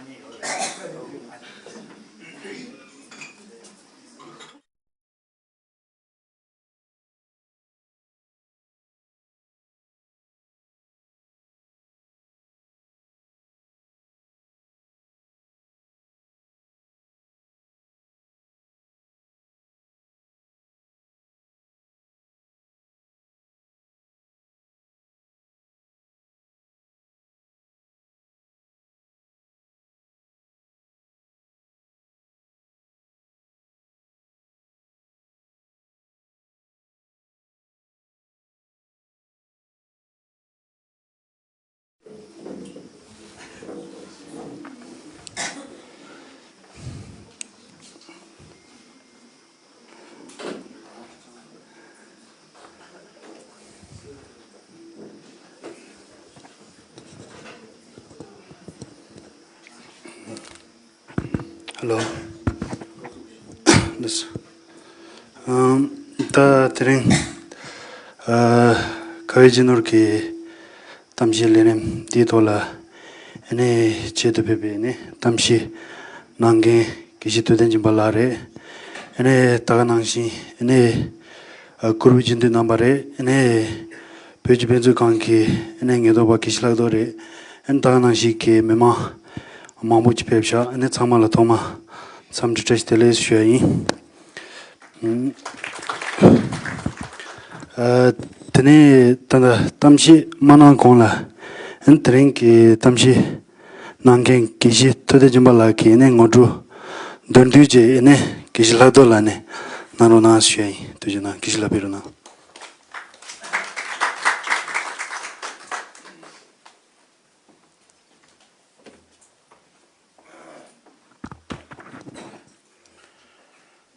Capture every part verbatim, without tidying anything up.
ཧེ་ལོ། ལགས་སོ། ཨམ། ད་དེ་རིང་ཨ་ཁ་བའི་སྤྱི་ནོར་གྱི་གཏམ་བཤད་ལས་རིམ་འདིའི་ཐོག་ལ་ཨ་ནི་ཆེད་དུ་ཕེབས་པའི་ཨ་ནི་གཏམ་བཤད་གནང་མཁན་དགེ་བཤེས་ཐུབ་བསྟན་སྦྱིན་པ་ལགས་རེད། ཨ་ནི་ད་ག་ནང་བཞིན་ཨ་ནི་ཨ་གུ་རུ་སྤྱི་འཐུས་རྣམ་པ་རེད། ཨ་ནི་བོད་ཀྱི་དཔེ་མཛོད་ཁང་གི་ཨ་ནི་ཉེན་རྟོག་པ་དགེ་བཤེས་ལྷག་རྡོར་རེད། ཨ་ནི་ད་ག་ནང་བཞིན་གྱི་མི་མང་མང་པོ་ཅིག་ཕེབས་ཤག་ཨ་ནི་ཚང་མ་ལ་ཐོག་མ་འཚམས་འདྲི་བཀྲ་ཤིས་བདེ་ལེགས་ཞུ་ཡ་ཡིན། ཨ། དེ་ནས་ད་ལྟ་གཏམ་བཤད་མ་གནང་གོང་ལ་ཨ་ནི་དེ་རིང་གི་གཏམ་བཤད་གནང་མཁན་དགེ་བཤེས་ཐུབ་བསྟན་སྦྱིན་པ་ལགས་ཀྱིས་ཨ་ནི་ངོ་སྤྲོད་མདོར་བསྡུས་ཅིག་ཨ་ནི་དགེ་བཤེས་ལྷག་རྡོར་ལགས་ནས་གནང་རོགས་གནང་ཞུ་ཡ་ཡིན། ཐུགས་རྗེ་གནང་། དགེ་བཤེས་ལགས་ཕེབས་རོགས་གནང་།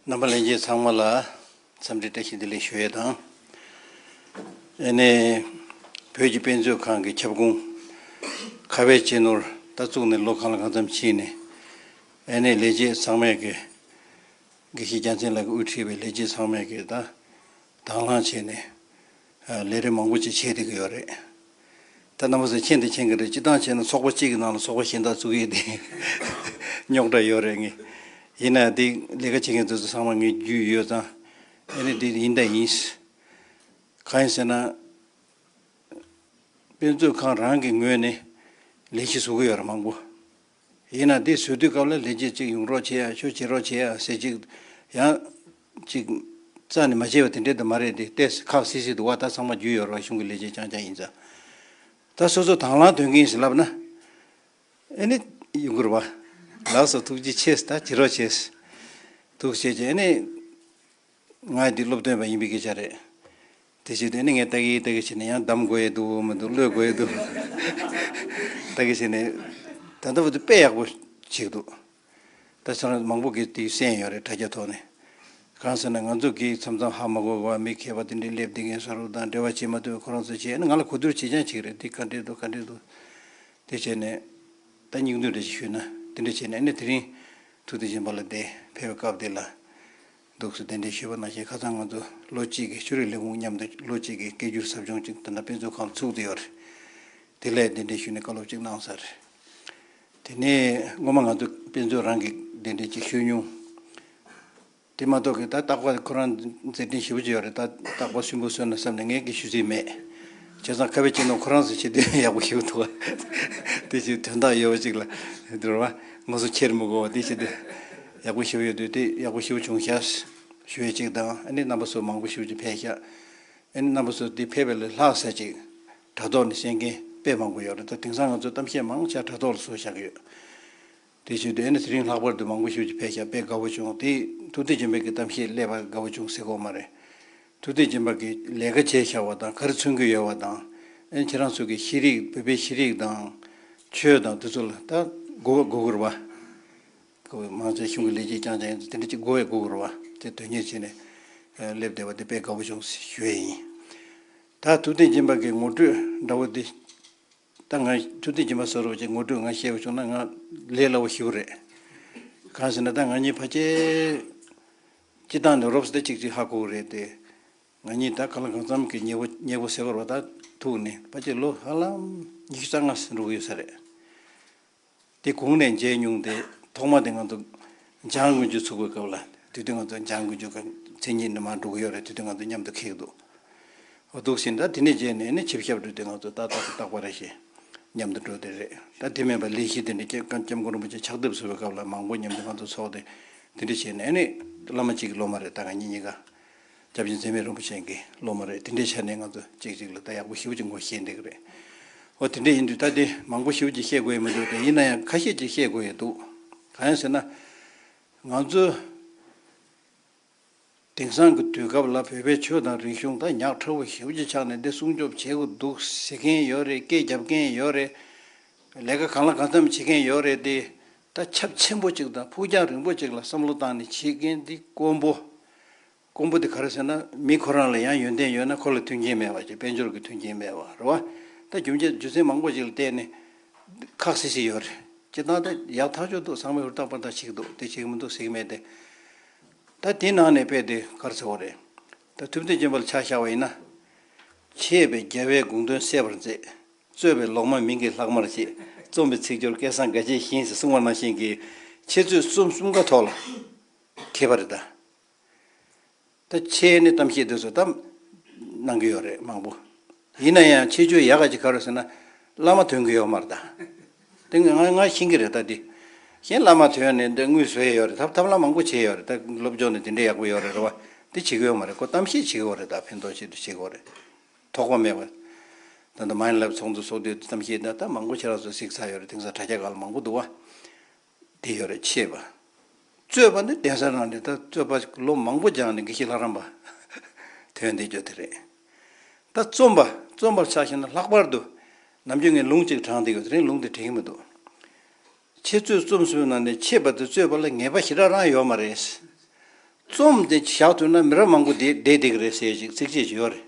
རྣམ་པ་ལྷན་རྒྱས་ཚང་མ་ལ་འཚམས་འདྲི་བཀྲ་ཤིས་བདེ་ལེགས་ཞུ་ཡས་དང་། ཨ་ནི་བོད་ཀྱི་དཔེ་མཛོད་ཁང་གི་ཁྱབ་ཁོངས་ཁ་བའི་སྤྱི་ནོར་ད་བཙུགས་ནས་ལོ་གང་ལ་གང་འཚམ་ཕྱིན་ནས། ཨ་ནི་ལས་བྱེད་ཚང་མས་ཀྱི་དགེ་བཤེས་རྒྱལ་མཚན་ལགས་ཀྱིས་དབུ་ཁྲིད་པའི་ལས་བྱེད་ཚང་མས་ཀྱི་ད་དང་བླངས་བྱས་ནས་ཨ་ལས་རིམ་མང་པོ་ཅིག་བྱས་བསྡད་ཀྱི་ཡོད་རེད། ད་རྣམ་པ་ཚོས་མཁྱེན་དང་མཁྱེན་གྱི་རེད། སྤྱིར་བཏང་བྱས་ན་ཚོགས་པ་གཅིག་གི་ནང་ལ་ཚོགས་པ་གཞན་དག་བཙུགས་ཡས་དེ་རྙོག་དྲ་ཡོད་རེད། ངས་ཡིན་ན་དེ་ལས་ཀ་བྱེད་མཁན་ཚོ་ཚོ་ཚང་མ་ངས་རྒྱུས་ཡོད་ཙང་། ཨ་ནི་དེ་ཡིན་དང་ཡིན། གང་ཡིན་ཟེར་ན། དཔེ་མཛོད་ཁང་རང་གི་ངོས་ནས་ལས་གཞི་བཟོ་གི་ཡོད་རེད་མང་པོ། ཡིན་ན་དེ་བཟོ་དུས་སྐབས་ལ་ལས་བྱེད་ཅིག་ཡོང་རོགས་བྱེད་ཡ། ཁྱོད་བྱེད་རོགས་བྱེད་ཡ་ཟེར་ཅིག་ཡང་ཅིག་རྩ་ནས་མ་བྱས་པ་དེ་འདྲས་དུ་མ་རེད། དེ་ཏོག་ཙམ་ཁག་སིག་སིག་འདུག་བ། ད་ཚང་མ་རྒྱུས་ཡོད་རེད་བ། གཞུང་གི་ལས་བྱེད་རྐྱང་རྐྱང་ཡིན་ཙང་། ད་སོ་སོ་དང་བླངས་དོན་གྱིས་ལབ་ན། ཨ་ནི་ཡོང་གི་རེད་བ། ལགས་སོ། ཐུགས་རྗེ་ཆེ། ད་བྱེད་རོགས་བྱེད། ཐུགས་རྗེ་ཆེ། ཨ་ནི། ང་འདི་སློབ་སྟོན་པ་ཡིན་པའི་སྐད་ཆ་རེད། དེ་བྱས་དུས་ནི་ངས་ལྟ་གི་ལྟ་གི་བྱས་ནས་ཡང་གདམ་དགོས་ཡས་འདུག་མི་འདུག་གློད་དགོས་ཡས་འདུག་ལྟ་གི་བྱས་ནས། ད་ལྟ་བར་དུ་དཔེ་ཡག་པོ་བྱེད་ཀྱི་འདུག་ད་ཆ་ལ་མང་པོ་གིས་དེ་གསན་ཡོད་རེད། དྲ་རྒྱ་ཐོག་ནས། གང་ཟེར་ན་ང་ཚོ་གིས་མཚམས་མཚམས་ཧ་མ་གོ་བ། མི་མཁས་པ་དེ་འདྲས་སླེབས་བསྡད་མཁན་བཟོ་འདྲ་དང་འབྲེལ་བ་བྱེད་མ་ཐུབ། ཁོ་རང་ཚོས་བྱས་ན་ང་ལ་གོ་བསྡུར་བྱེད་རྐྱང་བྱེད་ཀྱི་རེད། དེ་ག་འདྲས་འདུག་ག་འདྲས་འདུག་དེ་བྱས་ནས། ད་སྙིང་བསྡུས་འདྲ་ཞིག་ཞུས་ན། དེ་འདྲ་བྱས་ནས་ཨ་ནི་དེ་རིང་ཐུབ་བསྟན་སྦྱིན་པ་ལགས་འདིར་ཕེབས་པའི་སྐབས་དེ་ལ་འདུག་སེ་གདན་འདྲེན་ཞུས་པ་ནང་བཞིན། ཁ་སང་ང་ཚོ་ལོ་གཅིག་གི་ཆོས་རིག་ལས་ཁུངས་མཉམ་དུ་ལོ་གཅིག་གི་སྐད་སྒྱུར་ཟབ་སྦྱོང་ཅིག་ད་ལྟ་དཔེ་མཛོད་ཁང་ཚུགས་བསྡད་ཡོད་རེད། དེ་ལ་གདན་འདྲེན་ཞུས་ནས་བཀའ་སློབ་ཅིག་གནང་ཚར། དེ་ནས་སྔོན་མ་ང་ཚོ་དཔེ་མཛོད་རང་གི་གདན་འདྲེན་ཅིག་ཞུས་མྱོང་། དེ་མ་གཏོགས་ཀྱི་ད་རྟག་པར་ཁོ་རང་མཛད་འཕྲིན་ཞེ་པོ་ཅིག་ཡོད་རེད། ད་རྟག་པར་སུན་པོ་སོན་ན་བསམ་ནས་ངས་ཀྱི་ཞུ་རྩིས་མེད། བྱས་ཙང་ཁ་བའི་སྤྱི་ནོར་ཁོ་རང་ཚོ་བྱེད་དུས་ཡག་པོ་ཞེ་པོ་འདུག་དེ་ཅིག་དོན་དག་ཡོད་པ་ཅིག་ལ་འདུག་བ། ང་ཚོ་ཁྱེར་མི་དགོས་པ་དེ་བྱེད་དུས་ཡག་པོ་ཞེ་པོ་ཡོད་དུས། དེ་ཡག་པོ་ཞེ་པོ་བྱུང་ཤག་ཞུ་ཡས་ཅིག་དང་། ཨ་ནི་རྣམ་པ་ཚོ་མང་པོ་ཞེ་པོ་ཅིག་ཕེབས་ཤག་ཨ་ནི་རྣམ་པ་ཚོ་དེ་ཕེབས་པ་ལས་ལྷག་ས་ཅིག་དྲ་ཐོག་ནས་གསན་མཁན་དཔེ་མང་པོ་ཡོད་རེད། ད་དེང་སང་ང་ཚོ་གཏམ་བཤད་མང་ཆེ་དྲ་ཐོག་ལ་བཟོས་བཞག་གི་ཡོད། དེ་བྱས་དུས་ཨ་ནི་དེ་རིང་ལྷག་པར་དུ་མང་པོ་ཞིག་ཅིག་ཕེབས་ཤག་དཔེ་དགའ་པོ་བྱུང་། དེ་ཐུབ་བསྟན་སྦྱིན་པའི་གི་གཏམ་བཤད་སླེབས་པ་དགའ་པོ་བྱུང་ཟེར་དགོས་མ་རེད། ཐུབ་བསྟན་སྦྱིན་པ་གི་ལས་ཀ་བྱས་བཞག་པ་དང་། ག་རེ་མཚོན་གྱི་ཡོད་པ་དང་། ཨ་ནི་ཁྱེད་རང་ཚོ་གི་ཤེས་རིག་བོད་པའི་ཤེས་རིག་དང་ཆོས་དང་དེ་ཚོ་ལ་ད་དགོས་དགོས་ཀྱི་རེད་པ། མང་ཆེ་གཞུང་གི་ལས་བྱེད་རྐྱང་རྐྱང་ཡིན་ཙང་དེ་འདྲ་ཅིག་དགོས་པས་དགོས་དགོས་རེད་པ། དེ་དོན་གཉེར་བྱས་ནས་སླེབས་བསྡད་པ་དེ་དཔེ་དགའ་པོ་བྱུང་ཞུ་ཡས་ཡིན། ད་ཐུབ་བསྟན་སྦྱིན་པ་གི་ངོ་སྤྲོད་འདྲ་བོ་འདི། ད་ང་ཐུབ་བསྟན་སྦྱིན་པ་ཟེར་བ་ཅིག་ངོ་སྤྲོད་ང་བཤད་པ་བྱུང་ན་ང་ལས་སླ་བོ་ཞེ་པོ་རེད། གང་ཟེར་ན་ད་ང་གཉིས་ཕལ་ཆེར་སྤྱིར་བཏང་ནས་རོབ་ཙམ་ད་ཅིག་ཅིག་ཧ་གོ་གི་རེད་དེ། ང་གཉིས་ད་གང་ལ་གང་འཚམ་གྱི་ཉེ་བོ་ཉེ་བོ་ཟེར་བ་རེད་པ། ད་ཐུག་ནས་ཕལ་ཆེར་ལོ་ཧ་ལམ་ཉི་ཤུ་རྩ་ལྔ་འགྲོ་གི་ཡོད་ས་རེད། དེ་གོང་ནས་མཇལ་མྱོང་སྟེ། ཐོག་མ་དེ་ང་ཚོ་འཇང་དགུན་ཆོས་ཚུགས་པའི་སྐབས་ལ། དེ་དུས་ང་ཚོ་འཇང་དགུན་ཆོས་ཀྱི་མཚན་ཉིད་ནས་མར་འགྲོ་གི་ཡོད་རེད། དེ་དུས་ང་ཚོ་མཉམ་དུ་འཁེལ་འདུག་འོ་འདུག་ཟིན། ད་དེ་ནས་མཇལ་ནས་ནི་ཆིབས་ཞབས་རུ་དེ་ང་ཚོ་ཏག་ཏག་ཏག་པ་རེ་བཞིན་མཉམ་དུ་འགྲོ་དེ་རེད། ད་དེ་མིན་པ་ལས་གཞི་དེ་འདྲ་སྐྱབས་སྐྱབས་མགོན་རིན་པོ་ཆེ་ཕྱག་དེབ་བཟོ་བའི་སྐབས་ལ་མང་པོ་མཉམ་དུ་ང་ཚོ་ཚོགས་ཏེ། དེ་འདྲ་བྱས་ནས་ནི་བླ་མ་གཅིག་གི་སློབ་མ་རེད། ད་ང་གཉིས་གཉིས་ཀ་སྐྱབས་རྗེ་འཛད་མེད་རིན་པོ་ཆེ་གི་སློབ་མ་རེད། དེ་འདྲའི་ཆ་ནས་ང་ཚོ་གཅིག་གཅིག་ལ་ད་ཡག་པོ་ཞེ་པོ་ཅིག་ངོ་ཤེས་འདུག་རེད། འོ་དེ་འདྲ་ཡིན་དུས་ད་དེ་མང་པོ་ཞེ་པོ་ཅིག་བཤད་དགོས་ཡ་མི་འདུག་དེ་ཡིན་ན་ཡང་ཁ་ཤས་ཅིག་བཤད་དགོས་ཡ་འདུག་གང་ཡིན་ཟེར་ན། ང་ཚོ་དེང་སང་གི་དུས་སྐབས་ལ་བོད་པའི་ཆོས་དང་རིག་གཞུང་ད་ཉག་ཕྲ་བོ་ཞེ་པོ་ཅིག་ཆགས་ནས། འདི་སྲུང་སྐྱོབ་བྱེད་དགོས་འདུག་ཟེར་མཁན་ཡོད་རེད། སྐད་རྒྱབ་མཁན་ཡོད་རེད། ལས་ཀ་གང་ལ་གང་འཚམ་བྱེད་མཁན་ཡོད་རེད་དེ། ད་ཁྱབ་ཆེན་པོ་ཅིག་དང་ཕུགས་རྒྱང་རིང་པོ་ཅིག་ལ་བསམ་བློ་བཏང་ནས་བྱེད་མཁན་འདི་དཀོན་པོ། དཀོན་པོ་དེ་ག་རེ་ཟེར་ན། མི་ཁོ་རང་ལ་ཡང་ཡོན་ཏན་ཡོད་ན་ཁོ་ལ་མཐུན་རྐྱེན་མེད་པ་ཅིག་དཔལ་འབྱོར་གྱི་མཐུན་རྐྱེན་མེད་པ་རེད་བ། ད་རྒྱུ་མཚན་རྒྱུ་མཚན་མང་པོ་ཅིག་ལ་བརྟེན་ནས་ཁག་སི་སི་ཡོད་རེད། སྤྱིར་བཏང་ད་ཡག་ཐག་ཆོད་འདུག་ཚང་མས་ཧུར་ཐག་པར་ཐག་བྱེད་ཀྱི་འདུག་དེ་བྱེད་ཀྱི་མི་འདུག་ཟེར་གྱི་མེད་དེ། ད་དེའི་ནང་ནས་དཔེ་དེ་ག་རེ་ཟེར་བ་རེད། ད་ཐུབ་བསྟན་སྤྱོད་པ་ལ་ཆ་བཞག་པ་ཡིན་ན། འཆད་པས་རྒྱལ་བའི་དགོངས་དོན་གསལ་བར་མཛད། རྩོད་པས་ལོག་སྨྲ་མིང་གི་ལྷག་མར་བྱེད། རྩོམ་པའི་ཚིག་སྦྱོར་སྐལ་བཟང་དགའ་སྐྱེད་བཞིན་ཟེར་གསུངས་པ་ནང་བཞིན་གྱི་འཆད་རྩོད་རྩོམ་གསུམ་ཀ་ཐོག་ལ་མཁས་པ་རེད་ད། ད་འཆད་ནི་གཏམ་བཤད་དེ་ཚོ་ད་གནང་གི་ཡོད་རེད་མང་པོ། ཡིན་ན་ཡང་ཁྱད་ཆོས་ཡག་ག་ཅིག་ག་རེ་ཟེར་ན། བླ་མ་ཐོན་གི་ཡོད་མ་རེད་ད། དེ་ང་ང་ང་ཤེས་ཀྱི་རེད་ད་འདི། གཞན་བླ་མ་ཐོན་ནས་འདི་དངུལ་བཟོས་ཡོད་རེད། ཐབས་ཐབས་ལམ་མང་པོ་བྱས་ཡོད་རེད། ད་སློབ་སྦྱོང་ནི་དེ་འདྲ་ཡག་པོ་ཡོད་རེད་རེད་བ། དེ་བྱེད་ཀྱི་ཡོད་མ་རེད། ཁོ་གཏམ་བཤད་བྱེད་ཀྱི་ཡོད་རེད། ད་ཕན་ཐོགས་ཆེད་དུ་བྱེད་ཀྱི་ཡོད་རེད། དོགས་པ་མེད་པ། ད་ལྟ་མ་ཡིན་ལབ་ཚོགས་འདུ་ཚོགས་དུས་གཏམ་བཤད་ད་ད་མང་པོ་ཁྱེད་རང་ཚོ་གཟིགས་ཚར་ཡོད་རེད། དེང་སང་དྲ་རྒྱ་སྒང་ལ་མང་པོ་འདུག་བ། དེ་ཡོད་རེད། འཆད་པ། རྩོད་པ་ནི་གདན་ས་ནང་ནས་ད་རྩོད་པ་ལོ་མང་པོ་སྦྱངས་ནས་དགེ་བཤེས་ལྷ་རམས་པ་ཐོན་བསྡད་རྒྱུ་དེ་རེད། ད་རྩོམ་པ་རྩོམ་པར་ཆ་བཞག་ན་ལྷག་པར་དུ་ནམ་རྒྱུན་ངས་ལུང་གཅིག་དྲངས་བསྡད་ཡོད། དེ་རིང་ལུང་དེ་དྲན་གྱི་མི་འདུག་འཆད་རྩོད་རྩོམ་གསུམ་ནང་ནས་འཆད་པ་དང་རྩོད་པ་ལ་ངེས་པ་ཞེ་དྲག་རང་ཡོད་མ་རེད། རྩོམ་དེ་བཞག་ཐུབ་ན་མི་རབས་མང་པོ་བསྡད་བསྡད་བསྡད་ཀྱི་རེད་ཟེར་ཞིག་ཚིགས་བཅད་ཅིག་ཡོད་རེད།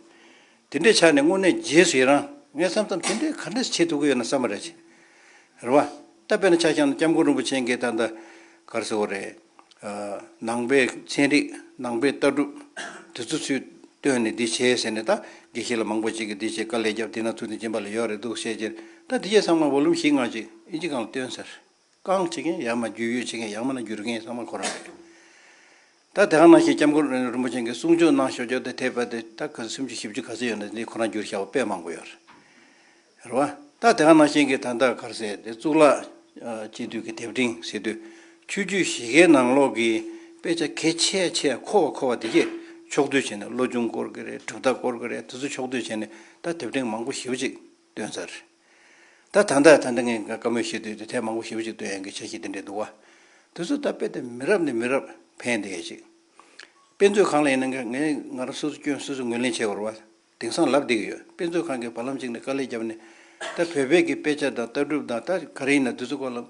དེ་འདྲའི་ཆ་ནས་དངོས་གནས་རྗེས་སུ་ཡི་རང་། ངས་བསམ་བསམ་དེ་འདྲའི་ག་འདྲས་བྱེད་ཐུབ་ཀྱི་ཡོད་ན་བསམ་པ་རེད། རེད་བ། ད་དཔེར་ན་ཆ་བཞག་ན་སྐྱབས་མགོན་རིན་པོ་ཆེ་གིས་ད་ལྟ་ག་རེ་ཟེར་བ་རེད། ཨ། ནང་པའི་ཚན་རིག་ནང་པའི་ལྟ་གྲུབ་དེ་ཚོ་ཚུར་བཏོན་ནས་འདི་བྱས་ཟེར་ནས། ད་དགེ་བཤེས་ལ་མང་པོ་ཅིག་གིས་འདི་བྱས་དཀའ་ལས་བརྒྱབ། དེ་ན་ཚུར་དེ་སྦྱིན་པ་ལ་ཡོད་རེད་འདུག་བཤད་ཀྱི་རེད། ད་དེ་རྗེས་ཚང་མ་བོ་ལུམ་བཞི་ལྔ་ཅིག་ཨིན་ཇི་སྒང་ལ་བཏོན་ཚར། རྐང་བྱེད་མཁན་ཡང་མ་བསྒྱུར་ཡོད་བྱེད་མཁན་ཡང་མིན་ན་བསྒྱུར་མཁན་ཚང་མ་ཁོ་རང་རེད། ད་དེ་ག་ནང་བཞིན་སྐྱབས་མགོན་རིན་པོ་ཆེ་གིས་གསུང་ཆོས་གནང་ཞོར་ཞོར་དུ་དེབ་དེ་ད་ག་ཚོད་སུམ་ཅུ་བཞི་བཅུ་ག་ཚོད་ཡོད་ན་འདི་ཁོ་རང་བསྒྱུར་བཞག་པ་དཔེ་མང་པོ་ཡོད་རེད། རེད་བ། ད་དེ་ག་ནང་བཞིན་གྱི་ད་ལྟ་ག་རེ་ཟེར་དེ་གཙུག་ལག་སྤྱི་འཐུས་ཀྱི་དེབ་ཕྲེང་ཟེར་དུས། ཆོས་བརྒྱུད་བཞི་གའི་ནང་ལོགས་ཀྱི་དཔེ་ཆ་གལ་ཆེ་ཆེ་མཁོ་བ་མཁོ་བ་དེ་གས་ཕྱོགས་བསྡུས་བྱས་ནས། བློ་སྦྱོང་སྐོར་གྱི་རེད། གྲུབ་མཐའ་སྐོར་གྱི་རེད། དེ་ཚོ་ཕྱོགས་བསྡུས་བྱས་ནས་ད་དེབ་ཕྲེང་མང་པོ་ཞེ་པོ་ཅིག་བཏོན་ཚར། ད་ད་ལྟ་ད་ལྟ་ངས་བཀའ་མོལ་བཤད་དུས་དེ་ཐད་མང་པོ་ཞེ་པོ་ཅིག་བཏོན་ཡག་གི་འཆར་གཞི་དེ་འདྲས་འདུག་བ། དེ་ཚོ་ད་དཔེ་དེ་མི་རབས་ནས་མི་རབས་ཕན་བདེ་ཡག་ཅིག་དཔེ་མཛོད་ཁང་ལ་ཡིན་ན་ངས་ང་རང་སོ་སོ་སྐྱོན་སོ་སོ་ངོས་ལེན་བྱེད་དགོས་རེད་བ། དེང་སང་ལབ་བསྡད་ཀྱི་ཡོད། དཔེ་མཛོད་ཁང་གིས་བར་ལམ་ཅིག་ནས་དཀའ་ལས་བརྒྱབ་ནས། ད་བོད་པའི་གི་དཔེ་ཆ་དང་ལྟ་གྲུབ་དང་ད་ག་རེ་ཡིན་ན་དེ་ཚོ་སྐོར་ལ་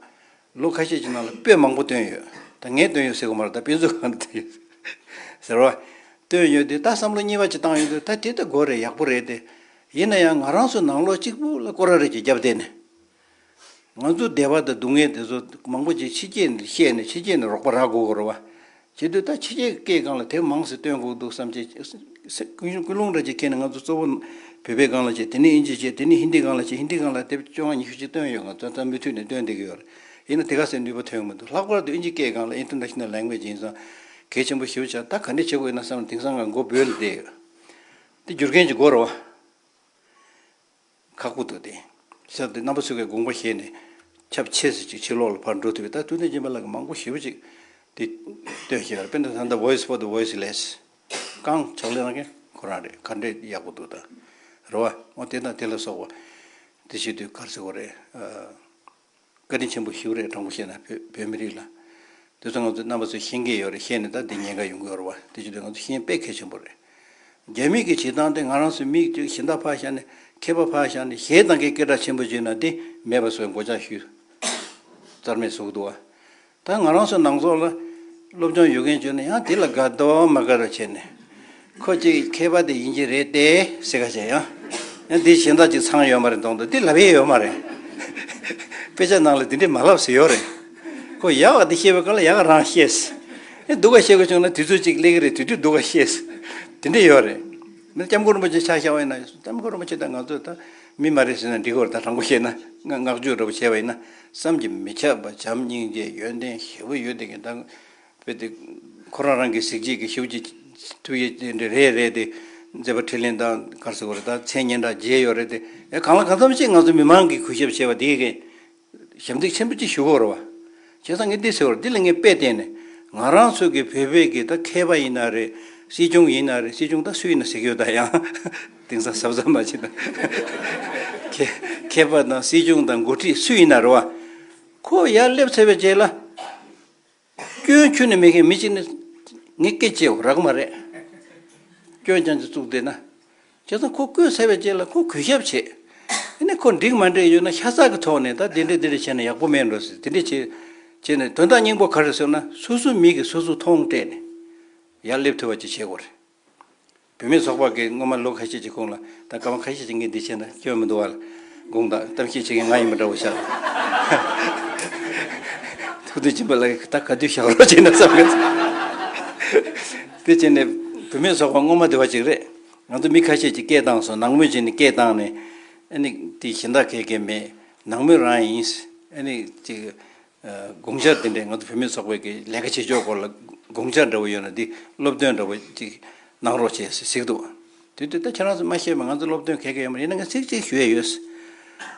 ལོ་ཁ་ཤས་ཀྱི་ནང་ལ་དཔེ་མང་པོ་བཏོན་ཡོད། ད་ངས་བཏོན་ཡོད་ཟེར་དགོས་མ་རེད། ད་དཔེ་མཛོད་ཁང་ནས་བཏོན་ཡོད་ཟེར་བ། བཏོན་ཡོད་དེ། ད་བསམ་བློ་གཉིས་པ་ཅིག་བཏང་ཡོང་དུས་ད་དེ་ད་དགོས་རེད། ཡག་པོ་རེད་དེ། ཡིན་ན་ཡང་ང་རང་ཚོ་ནང་ལོགས་གཅིག་པུ་ལ་སྐོར་ར་རེ་ཅིག་བརྒྱབ་བསྡད་ནས། ང་ཚོ་བདེ་བ་དང་སྡུག་བསྔལ་དེ་ཚོ་མང་པོ་ཅིག་ཕྱི་རྐྱེན་བཤད་ནས་ཕྱི་རྐྱེན་ནས་རོགས་པ་རག་དགོས་ཀྱི་རེད་བ། བྱེད་དུས་ད་ཕྱི་རྐྱེན་སྐད་སྒང་ལ་དེབ་མང་ཙམ་བཏོན་དགོས་འདུག་བསམ་བྱས། ཀུན་ཀུན་སློང་འདྲ་ཅིག་འཁྱེར་ནས། ང་ཚོ་གཙོ་བོ་བོད་པའི་སྒང་ལ་བྱས། དེ་ནས་ཨིན་ཇི་བྱས། དེ་ནས་ཧིན་དི་སྒང་ལ་བྱས། ཧིན་དི་སྒང་ལ་དེབ་བཅོ་ལྔ་ཉི་ཤུ་ཅིག་བཏོན་ཡོད། ང་ཚོ་ད་མུ་མཐུད་ནས་བཏོན་བསྡད་ཀྱི་ཡོད་རེད། ཡིན་ན་དེ་ག་ཚོད་ནུས་པ་ཐོན་གྱི་མི་འདུག་ལྷག་པར་དུ་ཨིན་ཇི་སྐད་སྒང་ལ་International Language ཡིན་ཙང་གལ་ཆེན་པོ་ཞེ་པོ་ཆགས། ད་ག་འདྲས་བྱེད་དགོས་ཡིན་ན་བསམ་ནས་དེང་སང་ང་མགོ་སྦོས་ནས་བསྡད་ཡོད། དེ་བསྒྱུར་མཁན་ཅིག་དགོས་རེད་བ། ཁག་པོ་འདུག་སྟེ། ཟེར་ཏེ་རྣམ་པ་ཚོ་གིས་དགོངས་པ་བཞེས་ནས་ཁྱབ་ཆེ་ཙམ་ཅིག་ཕྱི་ལོགས་ལ་ཕར་འགྲོ་ཐུབ་པའི། ད་ཐུབ་བསྟན་སྦྱིན་པ་ལགས་ཀྱིས་མང་པོ་ཞེ་པོ་ཅིག་དེ་བཏོན་བཞག་ཡོད་རེད། དཔེར་ན་ད་ལྟ་Voice for the Voiceless རྐང་ཕྱག་ལས་གནང་མཁན་ཁོ་རང་རེད། ག་འདྲས་ཡག་པོ་འདུག་ད། རེད་བ། འོ་དེ་དང་དེ་ལ་སོགས་པ་དེ་བྱེད་དུས་ག་རེ་ཟེར་དགོས་རེད། ཨ། བཀའ་དྲིན་ཆེན་པོ་ཞེ་པོ་རེད། དྲང་པོ་བཤད་ན་བོད་བོད་མི་རིགས་ལ། དེ་ཚོ་ང་ཚོ་རྣམ་པ་ཚོས་ཤེས་ཀྱི་ཡོད་རེད། ཤེས་ནས་ད་འདི་ཉེན་ཁ་ཡོང་གི་ཡོད་རེད་བ། དེ་བྱེད་དུས་ང་ཚོ་ཤེས་དཔེ་གལ་ཆེན་པོ་རེད། རྒྱ་མི་གི་བྱེད་སྟངས་དེ་ང་རང་ཚོའི་མི་གཅིག་གཞན་དག་ཕར་བཞག་ནས། མཁས་པ་ཕར་བཞག་ནས། གཞས་བཏང་མཁན་སྐད་གྲགས་ཆེན་པོ་བྱས་ན་དེ་མེད་པ་བཟོས། མགོ་ལྕག་གཞུས། རྩར་མེད་བཟོ་གི་འདུག་བ། ད་ང་རང་ཚོ་ནང་ཚོགས་ལ་སློབ་སྦྱོང་ཡོད་མཁན་བྱུང་ན་ཡང་དེ་ལ་དགའ་མདོག་མ་དགའ་རོགས་བྱས་ནས། ཁོ་ཅིག་མཁས་པ་དེ་ཡིན་གྱི་རེད་དེ་ཟེར་ག་བྱས་ཡང་། ཡང་འདི་གཞན་དག་ཅིག་ཚང་ཡོད་མ་རེད། མདོག་མདོག་འདི་ལབ་ཡས་ཡོད་མ་རེད། དཔེ་ཆ་ནང་ལ་འདི་འདྲས་མ་ལབ་ཟེར་ཡོད་རེད། ཁོ་ཡག་ག་འདི་བཤད་པའི་སྐབས་ལ་ཡག་ག་རང་བཤད། ཡང་སྡུག་ག་བཤད་དགོས་བྱུང་ན་དུས་ཚོད་ཅིག་སླེབས་ཀྱི་རེད། དེ་དུས་སྡུག་ག་བཤད། དེ་འདྲས་ཡོད་རེད། མི་སྐྱབས་མགོན་རིན་པོ་ཆེ་ཆ་བཞག་པ་ཡིན་ན། སྐྱབས་མགོན་རིན་པོ་ཆེ་དང་ང་ཚོ་ད་ མི་མ་རེད་ཟེར་ན་འགྲིག་གི་རེད། ད་དྲང་པོ་བཤད་ན་ང་བསྔགས་བརྗོད་འདྲ་པོ་བྱས་པ་ཡིན་ན་བསམ་གྱིས་མི་ཁྱབ་པ་བྱམས་སྙིང་རྗེ་ཡོན་ཏན་ཞེ་པོ་ཡོད་དེ་གི་ད་དཔེ་དེ་ཁོ་རང་རང་གི་གཟི་བརྗིད་ཀྱི་ཞེ་པོ་ཅིག་ཐུགས་ཡིད་དེ་འདྲ་རེད་རེད་དེ་མཛད་པ་འཕྲིན་ལས་དང་ག་རེ་ཟེར་དགོས་རེད། ད་མཚན་སྙན་གྲགས་རྒྱས་ཡོད་རེད་དེ་ཨེ་གང་ལ་གང་འཚམ་ཅིག་ང་ཚོ་མི་མང་གིས་གུས་ཞབས་བྱས་པ་དེ་གི་ཞབས་འདེགས་ཆེན་པོ་ཅིག་ཞུ་དགོས་རེད་བ། བྱས་ཙང་ངས་འདི་ཟེར་བ་རེད། འདི་ལ་ངས་དཔེ་བསྟན་ནས་ང་རང་ཚོ་གི་བོད་པའི་གི་ད་མཁས་པ་ཡིན་ན་རེད། སྲིད་སྐྱོང་ཡིན་ན་རེད། སྲིད་སྐྱོང་ད་སུ་ཡིན་ན་ཟེར་གྱི་ཡོད་ད་ཡང་དེང་སང་གཟབ་གཟབ་མ་བྱེད་ད། མཁས་མཁས་པ་དང་སྲིད་སྐྱོང་དང་འགོ་ཁྲིད་སུ་ཡིན་ན་རེད་བ། ཁོ་ཡར་སླེབས་ཚར་བའི་རྗེས་ལ། སྐྱོན་ཁྱོན་ནས་མེད་མཁན་མི་གཅིག་ནི་ངས་སྐད་ཆ་བཤད་རག་མ་རེད། སྐྱོན་ཅན་གྱི་བཙུགས་བསྡད་ན། བྱས་ཙང་ཁོ་བསྐོས་ཚར་བའི་རྗེས་ལ་ཁོ་གུས་ཞབས་བྱེད། ཨ་ནི་ཁོ་འགྲིག་མ་འགྲིག་ཡོད་ན་ཤ་ཚ་གི་ཐོག་ནས་ད་དེ་འདྲས་དེ་འདྲས་བྱས་ན་ཡག་པོ་མེད་འགྲོ་ཟེར་དེ་འདྲས་བྱེད། བྱས་ནས་དོན་དག་སྙིང་པོ་ག་རེ་ཟེར་ན་སོ་སོའི་མི་གིས་སོ་སོ་མཐོང་སྤྲད་ནས་ཡར་སླེབས་ཐུབ་པ་ཅིག་བྱེད་དགོས་རེད། བུད་མེད་ཚོགས་པ་གིས་སྔོན་མ་ལོ་ཁ་ཤས་ཀྱི་གོང་ལ་ད་སྐར་མ་ཁ་ཤས་ཀྱི་ངས་འདི་བྱས་ན་སྐྱོན་མི་འདུག་བ་ལ། དགོངས་དག་གཏམ་བཤད་བྱེད་མཁན་ང་ཡིན་པ་འདྲ་བོ་ཤག་ཐུགས་འདོད་སྦྱིན་པ་ལགས་ད་ག་དུས་བཞག་རོགས་བྱས་ན་བསམ་གི། དེ་བྱས་ནས་བུད་མེད་ཚོགས་པ་སྔོན་མ་དེ་བ་ཅིག་རེད། ང་ཚོ་མི་ཁ་ཤས་ཀྱིས་སྐད་བཏང་སོང་། ནང་མི་བྱས་ནས་སྐད་བཏང་ནས་ཨ་ནི་དེ་གཞན་དག་གས་གས་མེད། ནང་མི་རང་ཡིན། ཨ་ནི་ཅིག་དགོངས་འཆར་དེ་འདྲས་ང་ཚོ་བུད་མེད་ཚོགས་པའི་གི་ལས་ཀ་བྱེད་ཕྱོགས་སྐོར་ལ་དགོངས་འཆར་འདྲ་བོ་ཡོད་ན་འདི་སློབ་སྟོན་འདྲ་བོ་ཅིག་གནང་རོགས་བྱས་ཟེར་གཟིགས་འདུག་དེ་དུས་ད་ཁྱེད་རང་ཚོ་མ་ཤེས་པ་ང་ཚོ་སློབ་སྟོན་ག་གེ་ཡོད་མ་རེད། ཡིན་ན་ང་ཚིག་གཅིག་ཞུ་ཡ་ཡོད།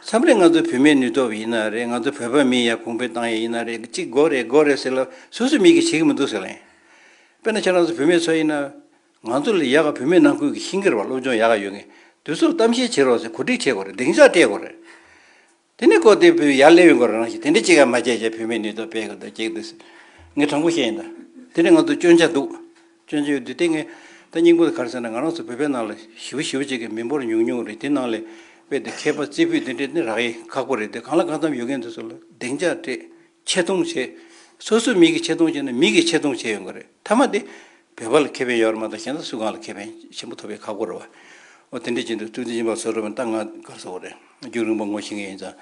མཚམས་རེ་ང་ཚོ་བུད་མེད་ནུས་སྟོབས་ཡིན་ན་རེད། ང་ཚོ་བོད་པ་མི་ཡ་གོང་འཕེལ་བཏང་ཡ་ཡིན་ན་རེད། གཅིག་དགོས་རེད་དགོས་རེད་ཟེར་ལ་སོ་སོའི་མི་གིས་བྱེད་ཀྱི་མི་འདུག་ཟེར་ལེ། དཔེར་ན་ཁྱེད་རང་ཚོ་བུད་མེད་ཚོ་ཡིན་ན་ང་ཚོ་ལས་ཡག་ག་བུད་མེད་ནང་ཁུལ་གྱི་ཤེས་ཀྱི་རེད་བ། སློབ་སྦྱོང་ཡག་ག་ཡོད་མཁན་དེ་ཚོར་གཏམ་བཤད་བྱེད་རོགས་ཟེར་གོ་སྒྲིག་བྱེད་དགོས་རེད། སྡིངས་ཆ་སྤྲད་དགོས་རེད། དེ་ནས་ཁོ་དེ་བུ་ཡར་སླེབས་ཡོང་གི་རང་བཞིན་དེ་འདྲ་གཅིག་ཡང་མ་བྱས་བྱས་བུད་མེད་ནུས་སྟོབས་སྤེལ་དགོས་འདུག་ཅེས་འདུག་ངས་དྲང་པོ་བཤད་ཡིན་ད། དེ་ནས་ང་ཚོ་སྐྱོན་ཆ་འདུག་སྐྱོན་ཆ་ཡོད་དུས་དེ་ངས་ད་སྙིང་པོ་དེ་ག་རེ་ཟེར་ན་ང་རང་ཚོ་བོད་པའི་ནང་ལ་ཞེ་པོ་ཞེ་པོ་ཅིག་གི་མི་འབོར་ཉུང་ཉུང་རེད། དེ་ནང་ལས་དཔེ་དེ་མཁས་པ་རྩེ་ཕུད་དེ་འདྲས་ནི་རག་ཡས་ཁག་པོ་རེད། དེ་གང་ལ་གང་འཚམ་ཡོད་མཁན་དེ་ཚོ་ལ་སྡིངས་ཆ་སྤྲད་ཆེ་མཐོང་བྱས། སོ་སོའི་མི་གིས་ཆེ་མཐོང་བྱས་ན་མི་གིས་ཆེ་མཐོང་བྱས་ཡོང་གི་རེད། མཐའ་མ་དེ་བོད་པ་ལ་ཁེ་ཕན་ཡོད་རེད་མ་གཏོགས་གཞན་དག་སུ་གང་ལ་ཁེ་ཕན་ཆེན་པོ་ཐོབ་ཡས་ཁག་པོ་རེད་བ། འོ་དེ་འདྲས་བྱེད་དུས་ཐུགས་རྗེ་ཆེན་པོ་ཚོ་རུ་མི་ད་ང་ག་རེ་ཟེར་དགོས་རེད། རྒྱུན་རིང་པོ་ངོ་ཤེས་མཁན་ཡིན་ཙང་།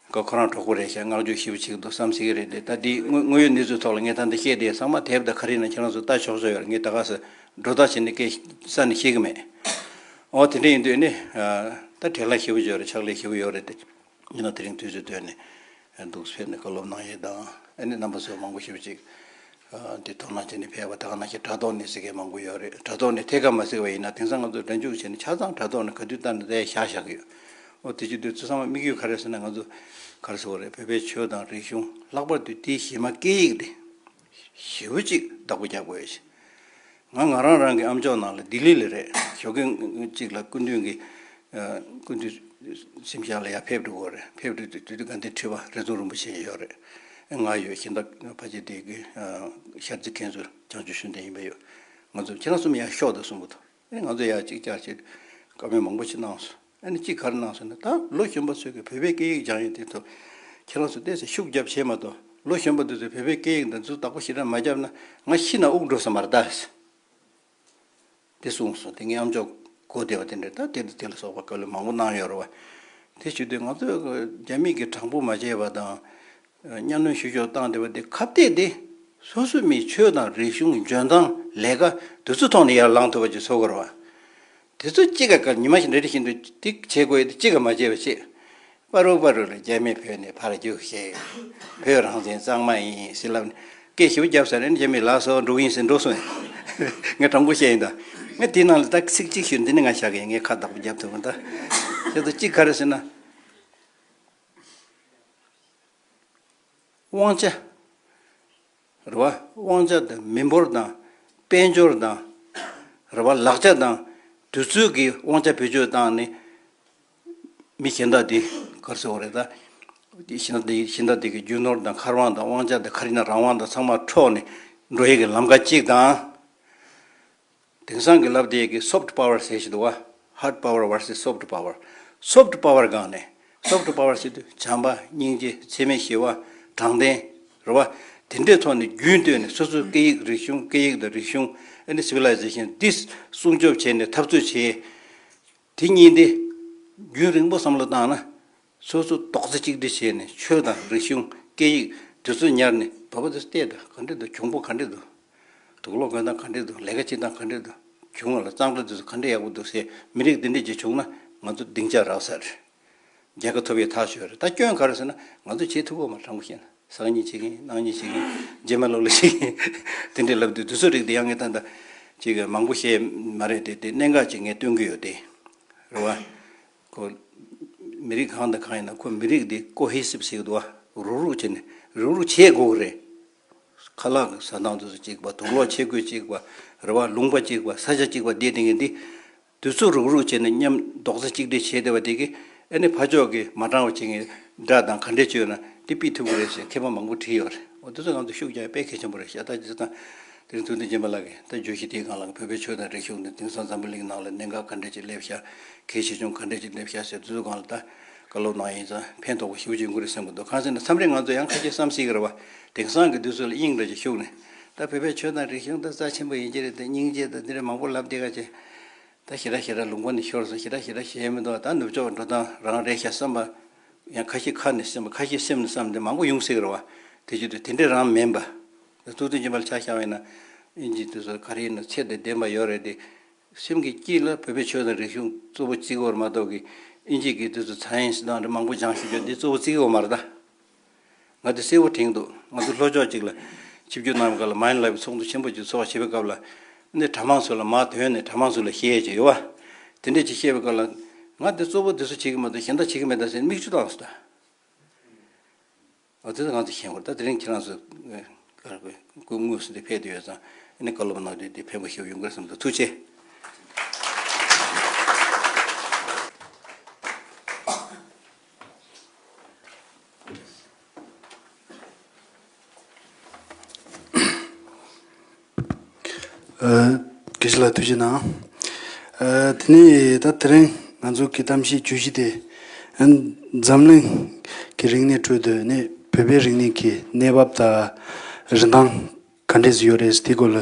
ཁོ་ཁོ་རང་གྲོགས་པོ་རེད་ཤག་བསྔགས་བརྗོད་ཞེ་པོ་བྱེད་ཀྱི་འདུག་བསམ་སྲིད་ཀྱི་རེད་དེ། ད་འདི་དངོས་དངོས་ཡོད་གནས་ཚུལ་ཐོག་ལ་ངས་ད་འདི་བཤད་དེ་ཚང་མ་དེབ་དང་ག་རེ་ཡིན་ན་ཁྱེད་རང་ཚོ་ལྟ་ཆོག་ཆོག་ཡོད་རེད། ངས་ད་ག་ས་སྒྲོ་བཏགས་བྱས་ནས་སྐད་ས་ནས་བཤད་ཀྱི་མེད། འོ་དེ་འདྲ་ཡིན་དུས་ནི་ད་བྲེལ་བ་ཞེ་པོ་ཡོད་རེད། ཕྱག་ལས་ཞེ་པོ་ཡོད་རེད་དེ། ཡིན་ན་དེ་རིང་དུས་ཚོད་བཏོན་ནས་འདུག་ཕེབས་ནས་བཀའ་སློབ་གནང་ཡས་དང་ཨ་ནི་རྣམ་པ་ཚོ་མང་པོ་ཞེ་པོ་ཅིག་འདི་དོ་སྣང་བྱས་ནས་ཕེབས་པ་ད་ག་ནང་བཞིན་དྲ་ཐོག་ནས་གཟིགས་མཁན་མང་པོ་ཡོད་རེད། དྲ་ཐོག་ནས་ཐད་ཀར་མ་གཟིགས་པ་ཡིན་ན་དེང་སང་ང་ཚོ་སྒྲ་འཇུག་བྱས་ནས་ཆ་ཚང་དྲ་ཐོག་ནས་ག་དུས་ལྟ་ན་དེ་བཞག་བཞག་གི་ཡོད། འོ་དེ་བྱེད་དུས་ཚོ་ཚང་མ་དམིགས་ཡུལ་ག་རེ་ཟེར་ན་ང་ཚོ་ག་རེ་ཟེར་བ་རེད། བོད་པའི་ཆོས་དང་རིག་གཞུང་ལྷག་པར་དུ་དེའི་གཞི་མ་སྐད་ཡིག་དེ་ཞེ་པོ་ཅིག་བདག་པོ་རྒྱག་དགོས་ཡོད་ཅིང་། ང་ང་རང་རང་གི་ཨམ་ཅོག་ནང་ལ་ལྡི་ལི་ལ་རེད། ཞོགས་ཀས་གཅིག་ལ་སྐུ་མདུན་གྱི་སྐུ་མདུན་གཟིམ་ཤག་ལ་ཡར་ཕེབས་འགྲོ་གི་རེད། ཕེབས་འགྲོ་དུས་དུས་དགའ་ལྡན་ཁྲི་པ་རི་རྩེ་རིན་པོ་ཆེ་ཡོད་རེད། ང་ཡོད། གཞན་དག་ཕལ་ཆེར་དེ་གི་ཤར་རྩེ་མཁན་ཟུར་བྱང་ཆུབ་ཤུགས་ལྡན་ཡིན་པ་ཡོད། ང་ཚོ་ཁྱེད་རང་གསུམ་ཡར་ཤོག་དང་གསུངས་པ་དང་ང་ཚོ་ཡར་གཅིག་བཅར་བྱས་བཀའ་མོལ་མང་པོ་ཞིག་གནང་སོང་། ཨ་ནི་གཅིག་ག་རེ་གནང་སོང་ན་ད་ལོ་གཞོན་པ་ཚོས་ཀྱི་བོད་པའི་སྐད་ཡིག་སྦྱང་ཡས་དེ་ཚོ་ཁྱེད་རང་ཚོ་ཏོག་ཙམ་ཤུགས་རྒྱབ་བྱས་མ་གཏོགས་ལོ་གཞོན་པ་དེ་ཚོས་བོད་པའི་སྐད་ཡིག་འདི་ཚོ་བདག་པོ་ཞེ་དྲག་མ་བརྒྱབ་ན་ང་ཤི་ན་དབུགས་འགྲོ་ས་མ་རེད་ད། དེ་གསུངས་སོང་། དེ་ངའི་ཨམ་ཅོག་གོ་བདེ་བ་དེ་འདྲ་ད་དེ་དང་དེ་ལ་སོགས་པ་བཀའ་སློབ་མང་པོ་གནང་ཡོད་རེད་བ། དེ་བྱེད་དུས་ང་ཚོས་རྒྱ་མི་གིས་དྲང་པོ་མ་བྱས་པ་དང་གཉའ་གནོན་ཞུ་ཞུ་བཏང་བསྡད་པ་དེ་ཁ་གཏད་དེ་སོ་སོའི་མིའི་ཆོས་དང་རིག་གཞུང་འཇོན་ཐང་ལས་ཀ་དེ་ཚོ་ཐོག་ནས་ཡར་ལངས་ཐུབ་པ་ཅིག་བཟོ་དགོས་རེད་བ། དེ་ཚོ་གཅིག་ག་ག་ཉི་མ་ཞིག་འདྲ་འདྲ་བཞིན་དུ་ཏིག་བྱེད་དགོས་ཡ་དེ་གཅིག་ག་མ་བྱས་པ་བྱེད། པ་རུ་པ་རུ་ལ་རྒྱ་མི་བོད་ནས་ཕར་རྒྱུགས་ཤེས། བོད་རང་བཙན་གཙང་མ་ཡིན་ཟེར་ལབ་ནས་སྐད་ཞིབ་རྒྱབ་ས་རེད། རྒྱ་མི་ལགས་སོ་འགྲོ་གི་ཡིན་ཟེར་འགྲོ་སོང་། ངས་དྲང་པོ་བཤད་ཡིན་ད། ངས་དེའི་ནང་ལ་ད་ཚིག་གཅིག་ཞུ་འདི་ནི་ང་བཞག་གི་ཡིན། ངས་ཁ་བདག་པོ་རྒྱབ་ཐུབ་མ་ད། ཁྱེད་ཚོ་གཅིག་ག་རེ་ཟེར་ན། དབང་ཆ། རེད་བ། དབང་ཆ་དང་མི་འབོར་དང་། དཔལ་འབྱོར་དང་། རེད་བ། ལག་ཆ་དང་། དུས་ཚོད་ཀྱི་དབང་ཆ་བེད་སྤྱོད་བཏང་ནས། མི་གཞན་དག་དེ་ག་རེ་ཟེར་བ་རེད་ད། དེ་གཞན་དག་དེ་གཞན་དག་དེ་གི་རྒྱུ་ནོར་དང་མཁར་དབང་དང་དབང་ཆ་དང་ག་རེ་ཡིན་ན་རང་དབང་དང་ཚང་མ་འཕྲོག་ནས་འགྲོ་ཡས་ཀྱི་ལམ་ཁ་གཅིག་དང་། དེང་སང་གི་ལབ་བསྡད་ཀྱི་སོཕ་ཊི་པ་ཝར་ཟེར་ཞིག་འདུག་བ། ཧར་ཌི་པ་ཝར་ཝར་སེ་སི་སོཕ་ཊི་པ་ཝར། སོཕ་ཊི་པ་ཝར་སྒང་ནས་སོཕ་ཊི་པ་ཝར་ཟེར་དུས་བྱམས་པ་སྙིང་རྗེ་འཚེ་མེད་ཞི་བ་དྲང་བདེན་རེད་བ། དེ་འདྲའི་ཐོག་ནས་རྒྱུན་བཏོན་ནས་སོ་སོའི་སྐད་ཡིག་རིག་གཞུང་སྐད་ཡིག་དང་རིག་གཞུང་ཨ་ནི་སི་བི་ལའི་ཟེ་ཤན་འདི་སྲུང་སྐྱོབ་བྱས་ནས་འཐབ་རྩོད་བྱས། དེ་གཉིས་དེ་རྒྱུན་རིང་པོ་བསམ་བློ་བཏང་ན། སོ་སོ་རྡོག་རྩ་གཅིག་སྒྲིལ་བྱས་ནས་ཆོས་དང་རིག་གཞུང་སྐད་ཡིག་དེ་ཚོ་ཉར་ནས་བོད་པ་དེ་ཚོ་བལྟས་དང་ག་འདྲ་འདུག་གྱོང་པོ་ག་འདྲ་འདུག་དུག་ལོག་གོན་སྟངས་ག་འདྲ་འདུག་ལས་ཀ་བྱེད་སྟངས་ག་འདྲ་འདུག་གཞུང་ལ་གཙང་སྦྲ་དེ་ཚོ་ག་འདྲ་ཡག་པོ་འདུག་ཟེར་མི་རིགས་འདི་འདྲ་ཅིག་བྱུང་ན་ ང་ཚོ་སྡིངས་ཆ་རག་ས་རེད། རྒྱལ་ཁ་ཐོབ་ཡས་ཐག་ཆོད་རེད། ད་སྐྱོན་ག་རེ་ཟེར་ན་ང་ཚོ་བྱེད་ཐུབ་ཀྱི་ཡོད་མ་རེད། དྲང་པོ་བཤད་ན་སང་ཉིན་བྱེད་ཀྱི་ཡིན། གནངས་ཉིན་བྱེད་ཀྱི་ཡིན། རྗེས་མ་ལོག་ལ་བྱེད་ཀྱི་ཡིན། དེ་འདྲས་ལབ་དུས་དུས་ཚོད་རིགས་དེ་ཡང་ངས་ད་ལྟ་ཅིག་མང་པོ་བཤད་མ་རེད་དེ། དེ་གནད་འགག་ཅིག་ངས་སྟོན་གྱི་ཡོད་དེ། རེད་བ། ཁོ་མི་རིགས་གང་དང་གང་ཡིན་ན་ཁོ་མི་རིགས་འདི་ཀོ་ཧེ་སིབ་ཟེར་གྱི་འདུག་བ། རུག་རུག་བྱས་ནས་རུག་རུག་བྱེད་དགོས་ཀྱི་རེད། ཁ་ལག་ཟ་སྟངས་དེ་ཚོ་གཅིག་པ། དུག་ལོག་ཆས་གོས་གཅིག་པ། རེད་བ། ལུང་པ་གཅིག་པ། ས་ཆ་གཅིག་པ། བསྡད་བསྡད་མཁན་འདི་དུས་ཚོད་རུག་རུག་བྱས་ནས་མཉམ་རྡོག་རྩ་གཅིག་སྒྲིལ་བྱས་བསྡད་པ་དེ་གིས་ཨ་ནི་ཕར་ཕྱོགས་ཀྱི་མ་དྲང་བ་བྱེད་མཁན་དགྲ་དང་ག་འདྲས་བྱས་ཡོད་ན་དེ་ཕུད་ཐུབ་ཀྱི་རེད་ཟེར་མཁས་པ་མང་པོ་བྲིས་ཡོད་རེད། འོ་དེ་ཚོ་ང་ཚོ་ཤུགས་རྒྱག་ཡ་དཔེ་གལ་ཆེན་པོ་རེད་ཤག་ད་ཇི་ལྟར་དེ་རིང་ཐུབ་བསྟན་སྦྱིན་པ་ལགས་ཀྱིས་ད་བརྗོད་གཞི་དེའི་སྒང་ལ་བོད་པའི་ཆོས་དང་རིག་གཞུང་དེ་དེང་སང་འཛམ་བུ་གླིང་ནང་ལ་གནད་འགག་ག་འདྲས་ཅིག་སླེབས་ཤག་གལ་ཆེ་ཆུང་ག་འདྲས་ཅིག་སླེབས་ཤག་ཟེར་དེ་ཚོའི་སྒང་ལ་ད་བཀའ་སློབ་གནང་ཡ་ཡིན་ཙང་ཕན་ཐོགས་པ་ཞེ་པོ་ཅིག་ཡོང་གི་རེད་བསམ་གྱི་འདུག་གང་ཟེར་ན་མཚམས་རེ་ང་ཚོ་ཡང་ཁ་ཤས་བསམ་སྲིད་ཀྱི་རེད་བ། དེང་སང་གི་དུས་ཚོད་ལ་དབྱིངས་འདྲ་ཅིག་ཤུགས་ནས་ད་བོད་པའི་ཆོས་དང་རིག་གཞུང་ད་རྩ་ཆེན་པོ་ཡིན་གྱི་རེད། ད་སྙིང་རྗེ་ད་འདི་འདྲ་མང་པོ་ལབ་བསྡད་ག་བྱས། ད་ཞེ་དྲག་ཞེ་དྲག་ལུང་པ་ནས་ཤོར་སོང་། ཞེ་དྲག་ཞེ་དྲག་ཞེ་མི་འདུག་ད་ནུབ་ཕྱོགས་འགྲོ་སྟངས་རང་རེད་ཤག་བསམ་པ། ཡང་ཁ་ཤས་ཁ་ནས་བསམ་པ། ཁ་ཤས་སེམས་ནས་བསམ་དེ་མང་པོ་ཡོང་སྲིད་ཀྱི་རེད་བ། དེ་བྱེད་དུས་དེ་འདྲས་རང་མིན་པ། ད་ཐུབ་བསྟན་སྦྱིན་པ་ལ་ཆ་བཞག་པ་ཡིན་ན། ཨིན་ཇི་དེ་ཚོ་ག་རེ་ཡིན་ན་ཚད་དང་ལྡན་པ་ཡོད་རེད་དེ། སེམས་ཀྱི་དཀྱིལ་ལ་བོད་པའི་ཆོས་དང་རིག་གཞུང་གཙོ་བོ་བརྩི་གི་ཡོད་མ་གཏོགས་ཀྱི་ཨིན་ཇི་གི་དེ་ཚོ་ཚ་ཡན་སི་དང་རེ་མང་པོ་སྦྱངས་ཞུ་རྒྱུ་འདི་གཙོ་བོ་བརྩི་གི་ཡོད་མ་རེད་ད། ང་དེ་གསལ་པོ་དྲན་གྱི་འདུག་ང་ཚོ་ལྷོ་ཕྱོགས་གཅིག་ལ་ཆིབས་བསྒྱུར་གནང་བའི་སྐབས་ལ་མའིན་ལབ་པའི་ཚོགས་འདུ་ཆེན་པོ་ཅིག་ཚོགས་བྱེད་པའི་སྐབས་ལ། འདི་གྲྭ་མང་ཚོ་ལ་མར་ཐོན་ནས་གྲྭ་མང་ཚོ་ལ་བཤད་ཡས་ཅིག་ཡོད་བ། དེ་འདྲས་ཅིག་བཤད་པའི་སྐབས་ལ། ང་དེ་གཙོ་བོ་དེ་ཚོ་བྱེད་ཀྱི་མ་གཏོགས་གཞན་དག་བྱེད་ཀྱི་མེད་ད་ཟེར་མིག་ཆུ་བཏང་སོང་ད། འོ་དེ་ཚོ་ང་ཚོ་ཤེས་དགོས། ད་དེ་རིང་ཁྱེད་རང་ཚོ་ཨ་སྐུ་དངོས་སུ་འདི་ཕེབས་བསྡད་ཡོད་ཙང་ཨ་ནི་བཀའ་སློབ་གནང་དུས་འདི་ཕན་པ་ཞེ་པོ་ཡོང་གི་རེད་བསམ་འདུག་ཐུགས་རྗེ་ཆེ། ཨ། དགེ་བཤེས་ལགས་ཐུགས་རྗེ་གནང་། ཨ། དེ་ནས་ད་དེ་རིང་ང་ཚོ་གི་གཏམ་བཤད་བརྗོད་གཞི་དེ། ཨ། འཛམ་གླིང་གི་རིག་གནས་ཁྲོད་དུ་ནི་བོད་པའི་རིག་གནས་ཀྱི་གནས་བབ་དང་རིན་ཐང་ག་འདྲས་སུ་ཡོད་རེད་དེའི་སྐོར་ལ་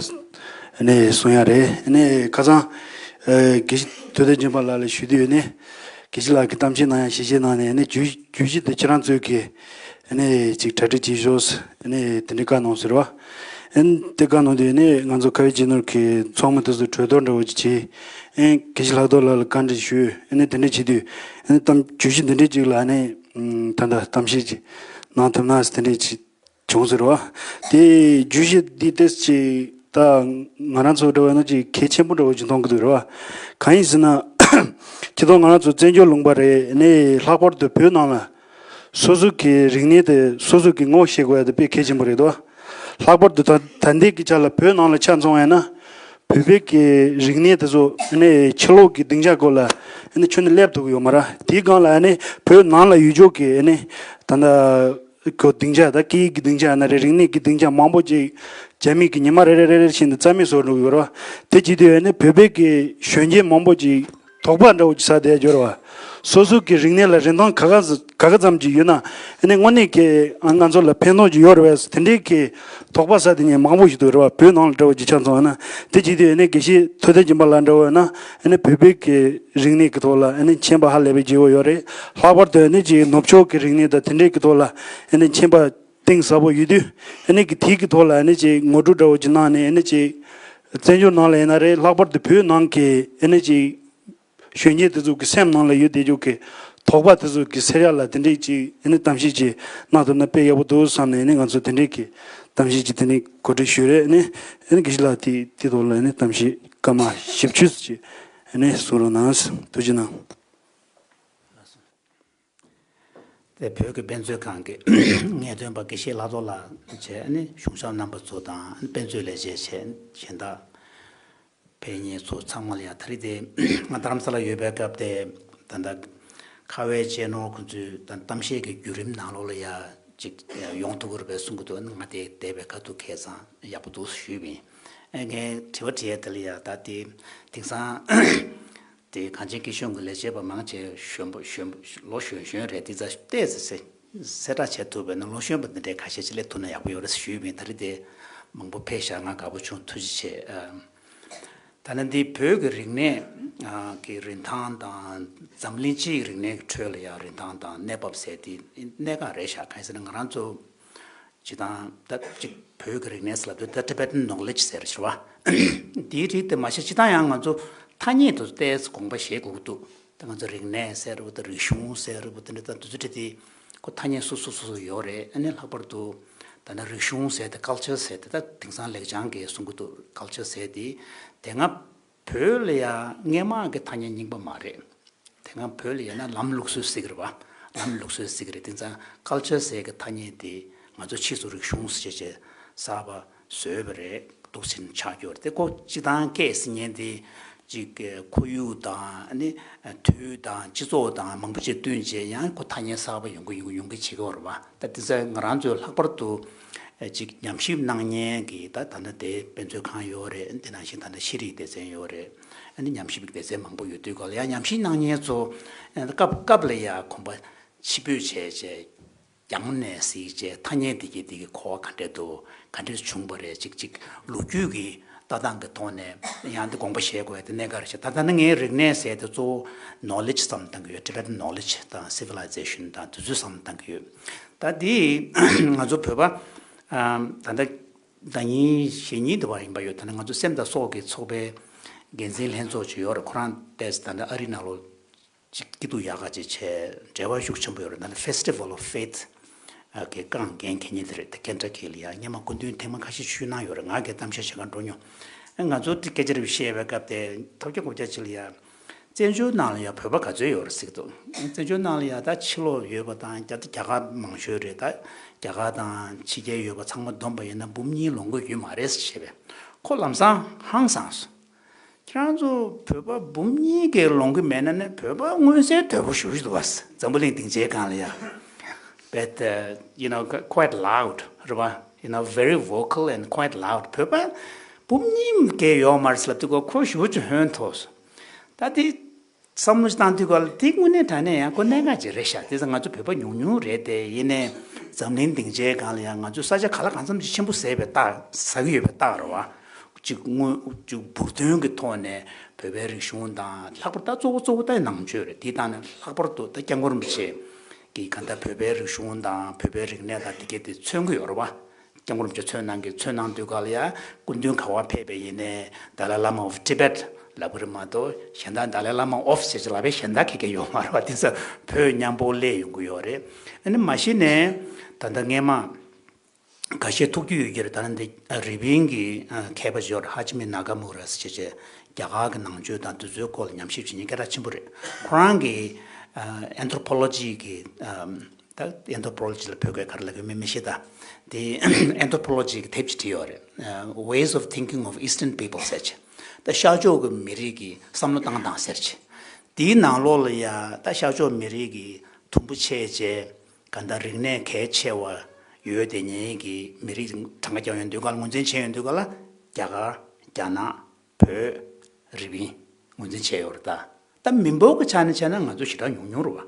ནི་གསུང་ཡ་རེད། ནི་ཁ་སང་ཨ། དགེ་བཤེས་ཐུབ་བསྟན་སྦྱིན་པ་ལགས་ལ་ཞུ་དུས་ནི་དགེ་བཤེས་ལགས་ཀྱིས་གཏམ་བཤད་གནང་ཡ་ཞལ་བཞེས་གནང་ནས་ནི་བརྗོད་བརྗོད་གཞི་དེ་ཁྱེད་རང་ཚོས་ཀྱི་ནི་ཅིག་གྲ་སྒྲིག་བྱེད་ཤོག་ཟེར་ནི་དེ་འདྲའི་བཀའ་གནང་ཟེར་བ། ཨེ་ནི་དེ་བཀའ་གནང་དུས་ནི་ང་ཚོ་ཁ་བའི་སྤྱི་ནོར་གྱི་ཚོགས་མི་དེ་ཚོ་གྲོས་བསྡུར་འདྲ་བོ་ཅིག་བྱས། ཨེ་དགེ་བཤེས་ལྷག་རྡོར་ལགས་ལ་བཀའ་འདྲི་ཞུས། ཨེ་ནི་དེ་འདྲ་བྱེད་དུས་ཨེ་ནི་གཏམ་བརྗོད་གཞི་འདི་འདྲའི་ཅིག་ལ་ནི་ད་ལྟ་གཏམ་བཤད་ཅིག་གནང་ཐུབ་ན་ཟེར་དེ་འདྲའི་ཅིག་བྱུང་ཟེར་བ། དེ་བརྗོད་གཞི་འདི་ཏོག་ཙམ་ཅིག་ད་ང་རང་ཚོ་འདྲ་བོ་ཡིན་ན་ཅིག་གལ་ཆེན་པོ་འདྲ་བོ་ཅིག་མཐོང་གི་འདུག་རེད་བ། གང་ཡིན་ཟེར་ན། ཁྱེད་ཚོ་ང་རང་ཚོ་བཙན་བྱོལ་ལུང་པ་རེད། ཨེ་ནི་ལྷག་པར་དུ་བོད་ནང་ལ། སོ་སོ་གི་རིག་གནས་དེ་སོ་སོ་གི་ངོ་ཤེས་དགོས་ཡ་དེ་དཔེ་གལ་ཆེན་པོ་རེད་དོ། ལྷག་པར་དུ་ད་ད་ལྟའི་གི་ཆ་ལ་བོད་ནང་ལ་ཆ་མཚོན་ཡ་ན། བོད་པའི་གི་རིག་གནས་དེ་ཚོ་ཨ་ནི་ཕྱི་ལོགས་ཀྱི་སྡིངས་ཆ་སྐོར་ལ་ཨ་ནི་ཁྱོན་ནས་སླེབས་ཐུབ་ཀྱི་ཡོད་མ་རེད། དེའི་སྒང་ལ་ཨ་ནི་བོད་ནང་ལ་ཡོད་ཆོག་གི་ཨ་ནི་ད་ལྟ་གི་སྡིངས་ཆ་ད་སྐད་ཡིག་གི་སྡིངས་ཆ་ཡིན་ན་རེད། རིག་གནས་ཀྱི་སྡིངས་ཆ་མང་པོ་ཅིག་རྒྱ་མི་གི་ཉི་མ་རེ་རེ་རེ་རེ་བཞིན་དུ་རྩ་མེད་བཟོ་འགྲོ་གི་ཡོད་རེད་བ། དེ་བྱེད་དུས་ཨ་ནི་བོད་པའི་གི་གཞོན་སྐྱེས་མང་པོ་ཅིག་དོགས་པ་འདྲ་བོ་ཅིག་ཟ་བསྡད་ཡོད་རེད་བ། སོ་སོ་གི་རིག་གནས་ལ་རིན་ཐང་ག་ག་ག་ག་ཙམ་ཅིག་ཡོད་ན། ཨ་ནི་དངོས་གནས་ཀྱི་ང་ཚོ་ལ་ཕན་ཐོགས་ཅིག་ཡོད་རེད་བས། དེ་འདྲའི་གི་དོགས་པ་ཟ་དེ་ཉིད་མང་པོ་ཞིག་འདུག་རེད་བ། བོད་ནང་ལ་འདྲ་བོ་ཅིག་ཆ་མཚོན་ན། དེ་བྱེད་དུས་ཨ་ནི་དགེ་བཤེས་ཐུབ་བསྟན་སྦྱིན་པ་ལགས་འདྲ་བོ་ཡོད་ན་ཨ་ནི་བོད་པའི་གི་རིག་གནས་ཀྱི་ཐོག་ལ་ཨ་ནི་མཁྱེན་པ་ཧ་ལས་པའི་རྒྱས་པོ་ཡོད་རེད། ལྷག་པར་དུ་ཨ་ནི་ཅིག་ནུབ་ཕྱོགས་ཀྱི་རིག་གནས་དང་དེ་འདྲའི་གི་ཐོག་ལ་ཨ་ནི་མཁྱེན་པ་གཏིང་ཟབ་པོ་ཡོད་དུས། ཨ་ནི་གི་དེའི་གི་ཐོག་ལ་ཨ་ནི་ཅིག་ངོ་སྤྲོད་འདྲ་བོ་ཅིག་གནང་ནས། ཨ་ནི་ཅིག་བཙན་བྱོལ་ནང་ལ་ཡིན་ན་རེད། ལྷག་པར་དུ་བོད་ནང་གི་ཨ་ནི་ཅིག་གཞོན་སྐྱེས་དེ་ཚོ་གི་སེམས་ནང་ལ་ཡོད་བསྡད་རྒྱུ་གི་དོགས་པ་དེ་ཚོ་གི་སེལ་ཡག་ལ་དེ་འདྲས་ཅིག་ཨ་ནི་གཏམ་བཤད་ཅིག་གནང་ཐུབ་ན་དཔེ་ཡག་པོ་འདུག་བསམ་ནས། ཨ་ནི་ང་ཚོ་དེ་འདྲས་ཀྱི་གཏམ་བཤད་ཅིག་དེ་ནས་གོ་སྒྲིག་ཞུས་རེད། ཨ་ནི་ཨ་ནི་དགེ་བཤེས་ལགས་དེ་དེ་ཐོག་ལ་ཨ་ནི་གཏམ་བཤད་སྐར་མ་བཞི་བཅུ་ཅིག་ཨ་ནི་གསུང་རོགས་གནང་། ཐུགས་རྗེ་གནང་། དེ་བོད་ཀྱི་དཔེ་མཛོད་ཁང་གི་ངེས་སྟོན་པ་དགེ་བཤེས་ལྷག་རྡོར་ལགས་བྱས། ཨ་ནི་གཞུང་ཞབས་རྣམ་པ་ཚོ་དང་། ཨ་ནི་དཔེ་མཛོད་ལས་བྱེད་བྱས། གཞན་དག་ཕེབས་མཁན་ཚོ་ཚང་མ་ལ་ཡ། ད་རེས་དེ་ང་རྡ་རམ་ས་ལ་ཡོད་པའི་སྐབས་དེ་ད་ལྟ་ཁ་བའི་གཅེས་ནོར་ཁོང་ཚོའི་ད་གཏམ་བཤད་ཀྱི་བརྒྱུད་རིམ་ནང་ལོགས་ལ་ཡ་ཅིག་ཡོང་ཐུབ་ཀྱི་རེད་པས་གསུང་གི་འདུག་ཨ་ནི་ང་དེ་བསྡད་པའི་ཁ་ཐུག་ཁ་སང་ཡག་པོ་འདུག་ཞུས་པ་ཡིན། ཨ་ངས་དྲི་བ་དྲི་ཡས་དེ་ལ་ཡ། ད་དེ་དེང་སང་དེ་གངས་ཅན་སྐྱིད་གཤོངས་ཀྱི་ལས་བྱེད་པ་མང་ཆེ་གཞོན་པ་གཞོན་པ་ལོ་གཞོན་གཞོན་རེད། དེ་ཚ་ཏོག་ཙམ་གསལ་བསྒྲགས་བྱེད་ཐུབ་པས་ན་ལོ་གཞོན་པ་འདི་འདྲའི་ཁ་ཤས་ཅིག་སླེབས་ཐུབ་ན་ཡག་པོ་ཡོད་རེད་ཞུས་པ་ཡིན། ད་རེས་དེ་མང་པོ་ཕེབས་ཤག་ང་དགའ་པོ་བྱུང་། ཐུགས་རྗེ་ཆེ། ཨ། ད་ནི་འདི་བོད་ཀྱི་རིག་གནས་ཨ་ཀྱི་རིན་ཐང་དང་། འཛམ་གླིང་སྤྱིའི་རིག་གནས་ཀྱི་ཁྲོད་ལ་ཡང་རིན་ཐང་དང་གནས་བབ་ཟེར་དེ་གནད་འགག་རེད་ཤག་གང་ཡིན་ཟེར་ན་ང་རང་ཚོ་སྤྱིར་བཏང་ད་ཅིག་བོད་ཀྱི་རིག་གནས་ཟེར་ལབ་དུས་ད་Tibetan knowledge ཟེར་ཞུ་བ། འདིའི་རིགས་དེ་མ་གཞི་སྤྱིར་བཏང་ཡང་ང་ཚོ་ཐ་སྙད་དུ་ཏོག་ཙམ་དགོངས་པ་བཞེས་དགོས་ཀྱི་འདུག་ད་ང་ཚོ་རིག་གནས་ཟེར་རུ་དང་རིག་གཞུང་ཟེར་རུ་དེ་འདྲ་ད་དུས་ཚོད་དེ་ཁོ་ཐ་སྙད་སོ་སོ་སོ་སོ་ཡོད་རེད། ཨ་ནི་ལྷག་པར་དུ་ད་ནི་རིག་གཞུང་ཟེར་དེ་ཀལ་ཅར་ཟེར་དེ་ད་དེང་སང་ལེགས་བྱང་གིས་གསུང་གི་འདུག་ཀལ་ཅར་ཟེར་དེ་དེ་སྔ་བོད་ལ་ཡང་སྔས་མ་གི་ཐ་སྙད་རྙིང་པ་མ་རེད། དེ་སྔ་བོད་ལ་ཡིན་ན་ལམ་ལུགས་སྲོལ་ཟེར་གི་རེད་བ། ལམ་ལུགས་སྲོལ་ཟེར་གི་རེད། དེང་སང་ཀལ་ཅར་ཟེར་གི་ཐ་སྙད་དེ་ང་ཚོ་ཕྱིས་སུ་རིག་གཞུང་ཟེར་བྱས་གསར་པ་བཟོས་པ་རེད། འདུག་ཟིན་ཆགས་ཀྱི་ཡོད་རེད། དེ་ཁོ་སྤྱི་བཏང་སྐད་ཟེར་མཁན་དེ་ཅིག་ཁོར་ཡུག་དང་ཨ་ནི་དུས་དང་སྤྱི་ཚོགས་དང་མང་པོ་ཅིག་བསྟུན་བྱས་ཡང་ཁོ་ཐ་སྙད་གསར་པ་ཡོང་གི་ཡོང་གི་ཡོང་གི་བྱེད་ཀྱི་ཡོད་རེད་བ། ད་དེ་ཚོ་ང་རང་ཚོས་ལྷག་པར་དུ་ཅིག་ཉམས་ཞིབ་གནང་མཁན་གྱི་ད་ད་ལྟ་དེ་དཔེ་མཛོད་ཁང་ཡོད་རེད། དེ་ནང་བཞིན་ད་ལྟ་ཤེས་རིག་སྡེ་ཚན་ཡོད་རེད། ཨ་ནི་ཉམས་ཞིབ་ཀྱི་སྡེ་ཚན་མང་པོ་ཡོད་དུས་སྐབས་ལ་ཡང་ཉམས་ཞིབ་གནང་མཁན་ཚོ་སྐབས་སྐབས་ལ་ཡང་གོམ་པ་ཕྱི་སྤོས་བྱས་བྱས་རྒྱང་ནས་གཟིགས་བྱས་ཐ་སྙད་འདི་གི་འདི་གི་གོ་བ་ག་འདྲས་འདུག་ག་འདྲས་བྱུང་བ་རེད། ཅིག་ཅིག་ལོ་རྒྱུས་ཀྱི་ལྟ་སྟངས་ཀྱི་ཐོག་ནས་ཡང་འདི་དགོངས་པ་བཞེས་དགོས་དེ་གནད་འགག་རེད་ཤག་ད་ལྟ་ནི་ངའི་རིག་གནས་ཟེར་དེ་གཙོ་བོ་knowledge བསམ་བཏང་གི་ཡོད། Tibetan knowledge དང་civilization དང་དེ་ཚོ་བསམ་བཏང་གི་ཡོད། ད་འདི་ང་ཚོ་བོད་པ་ད་ལྟ་ཟླ་ཉིན་ཞེ་གཉིས་འདི་བ་ཡིན་པ་ཡོད། ད་ནི་ང་ཚོ་སེམས་དང་སྲོག་གི་ཚོགས་པའི་འགན་འཛིན་ལྷན་ཚོགས་ཅིག་ཡོད་རེད། ཁོ་རང་ཏོག་ཙམ་ད་ལྟ་ཨ་རི་ནང་ལོགས་ཅིག་སྐྱིད་སྡུག་ཡག་ག་ཅིག་བྱས་འབྲེལ་བ་ཤུགས་ཆེན་པོ་ཡོད་རེད། ད་ནི་Festival of Faith གི་རྐང་འགན་འཁྱེར་མཁན་དེ་རེད། དེ་ཁེན་ཊ་ཀི་ལ་ཡ་སྔོན་མ་སྐུ་མདུན་ཐེངས་མ་ཁ་ཤས་ཞུས་གནང་ཡོད་རེད། ང་གི་གཏམ་བཤད་བྱེད་གར་འགྲོ་མྱོང་། ང་ཚོ་དེ་སྐད་ཆ་རེ་བཤད་པའི་སྐབས་དེ་ཐབས་སྐྱོ་གོ་རྒྱ་ཅིག་ལ་ཡ། བཙན་བྱོལ་ནང་ལ་ཡང་བོད་པ་ག་ཚོད་ཡོད་རེད་ཟེར་གི་འདུག་བཙན་བྱོལ་ནང་ལ་ཡང་ད་ཕྱི་ལོགས་ཡོད་པ་དང་རྒྱ་རྒྱ་གར་མང་ཤོས་རེད། ད་རྒྱ་གར་དང་ཕྱི་རྒྱལ་ཡོད་པ་ཚང་མ་བསྡོམས་པ་ཡིན་ན་འབུམ་གཉིས་ལོངས་ཀྱི་ཡོད་མ་རེད་ཟེར་བྱས་པས། ཁོ་ལམ་སང་ཧང་སངས་སོང་། ཁྱེད་རང་ཚོ་བོད་པ་འབུམ་གཉིས་ཀྱི་ལོངས་ཀྱི་མེད་ན་ནི་བོད་པ་མངོན་གསལ་དོད་པོ་ཞེ་པོ་ཅིག་འདུག་བ། འཛམ་བུ་གླིང་སྡིངས་ཆའི་སྒང་ལ་ཡ། But uh, you know, quite loud རེད་བ། You know, very vocal and quite loud. བོད་པ་འབུམ་གཉིས་ཀྱི་ཡོད་མ་རེད་ཟེར་ལབ་དུས་ཁོ་ཞེ་པོ་ཅིག་ཧོན་ཐོར་སོང་། ད་དེ་བསམ་བློ་བཏང་དུས་ག་ལ་དེ་དངོས་གནས་དྲང་གནས་ཡང་ཁོ་གནད་འགག་ཅིག་རེད་ཤག་དེ་ཚོ་ང་ཚོ་བོད་པ་ཉུང་ཉུང་རེད་དེ། ཡིན་ནའི་འཛམ་གླིང་སྡིངས་ཆའི་སྒང་ལ་ཡང་ང་ཚོ་ས་ཆ་ག་ལ་གང་འཚམ་ཅིག་ཆེན་པོ་ཟེར་བའི་རྟགས་ཟ་གི་ཡོད་པའི་རྟགས་རེད་བ། ཅིག་དངོས་ཅིག་འབུར་ཐོན་གྱི་ཐོག་ནས་བོད་པའི་རིག་གཞུང་དང་ལྷག་པར་ད་གཙོ་བོ་གཙོ་བོ་ད་ནང་ཆོས་རེད། དེ་དང་ནི་ལྷག་པར་དུ་ད་སྐྱབས་མགོན་རིན་པོ་ཆེ་གིས་གང་ལྟར་བོད་པའི་རིག་གཞུང་དང་བོད་པའི་རིག་གནས་དང་དེ་གས་དེ་མཚོན་གྱི་ཡོད་རེད་བ། སྐྱབས་མགོན་རིན་པོ་ཆེ་མཚོན་གནང་གི་མཚོན་གནང་དུས་ག་ལ་ཡ་སྐུ་མདུན་ག་བ་ཕེབས་པ་ཡིན་ནའི་Dalai Lama of Tibet ལབ་གི་རེད་མ་གཏོགས་གཞན་དག་Dalai Lama of ཟེར་ཅིག་ལབ་པའི་གཞན་དག་ག་གེ་ཡོད་མ་རེད་བ། དེ་ཚོ་བོད་མཉམ་པོ་སླེབས་ཡོང་གི་ཡོད་རེད། ཨ་ནི་མ་གཞི་ནས་ད་ལྟ་སྔས་མ་འགའ་ཤས་ཐུག་རྒྱུ་ཡོད་ཀྱི་རེད། ད་ནི་འདི་རི་པིན་གྱི་མཁས་པ་ཅིག་ཡོད་རེད། ཧ་ཅི་མི་ན་ག་མུ་ར་ཟེར་བྱས་བྱས་རྒྱ་གར་གྱི་ནང་ཆོས་དང་དེ་ཚོའི་སྐོར་ལ་ཉམས་ཞིབ་བྱེད་མཁན་སྐད་གྲགས་ཆེན་པོ་རེད། ཁོ་རང་གིས་Anthropology གི་ད་Anthropology ལ་བོད་སྐད་ག་རེ་ལབ་ཀྱི་མིན་མི་ཤེས། ད་དེ་Anthropology གི་དེབ་ཅིག་བྲིས་ཡོད་རེད། Ways of Thinking of Eastern People ཟེར་བྱས། ད་ཤར་ཕྱོགས་ཀྱི་མི་རིགས་ཀྱི་བསམ་བློ་བཏང་སྟངས་ཟེར་བྱས། དེའི་ནང་ལོགས་ལ་ཡ་ད་ཤར་ཕྱོགས་མི་རིགས་ཀྱི་དུམ་བུ་ཆེ་བྱས་ག་འདྲ་རིག་གནས་གལ་ཆེ་བ་ཡོད་དེ་ཉིད་ཀྱི་མི་རིགས་གྲངས་ཀ་རྒྱག་ཡོང་དུས་ག་ལ་ངོས་འཛིན་བྱས་ཡོང་དུས་ག་ལ་རྒྱ་གར། རྒྱ་ནག། བོད། རི་པིན་ངོས་འཛིན་བྱས་ཡོད་རེད། ད་ད་མི་འབོར་གྱི་ཆ་ནས་བྱས་ན་ང་ཚོ་ཞེ་དྲག་ཉུང་ཉུང་རེད་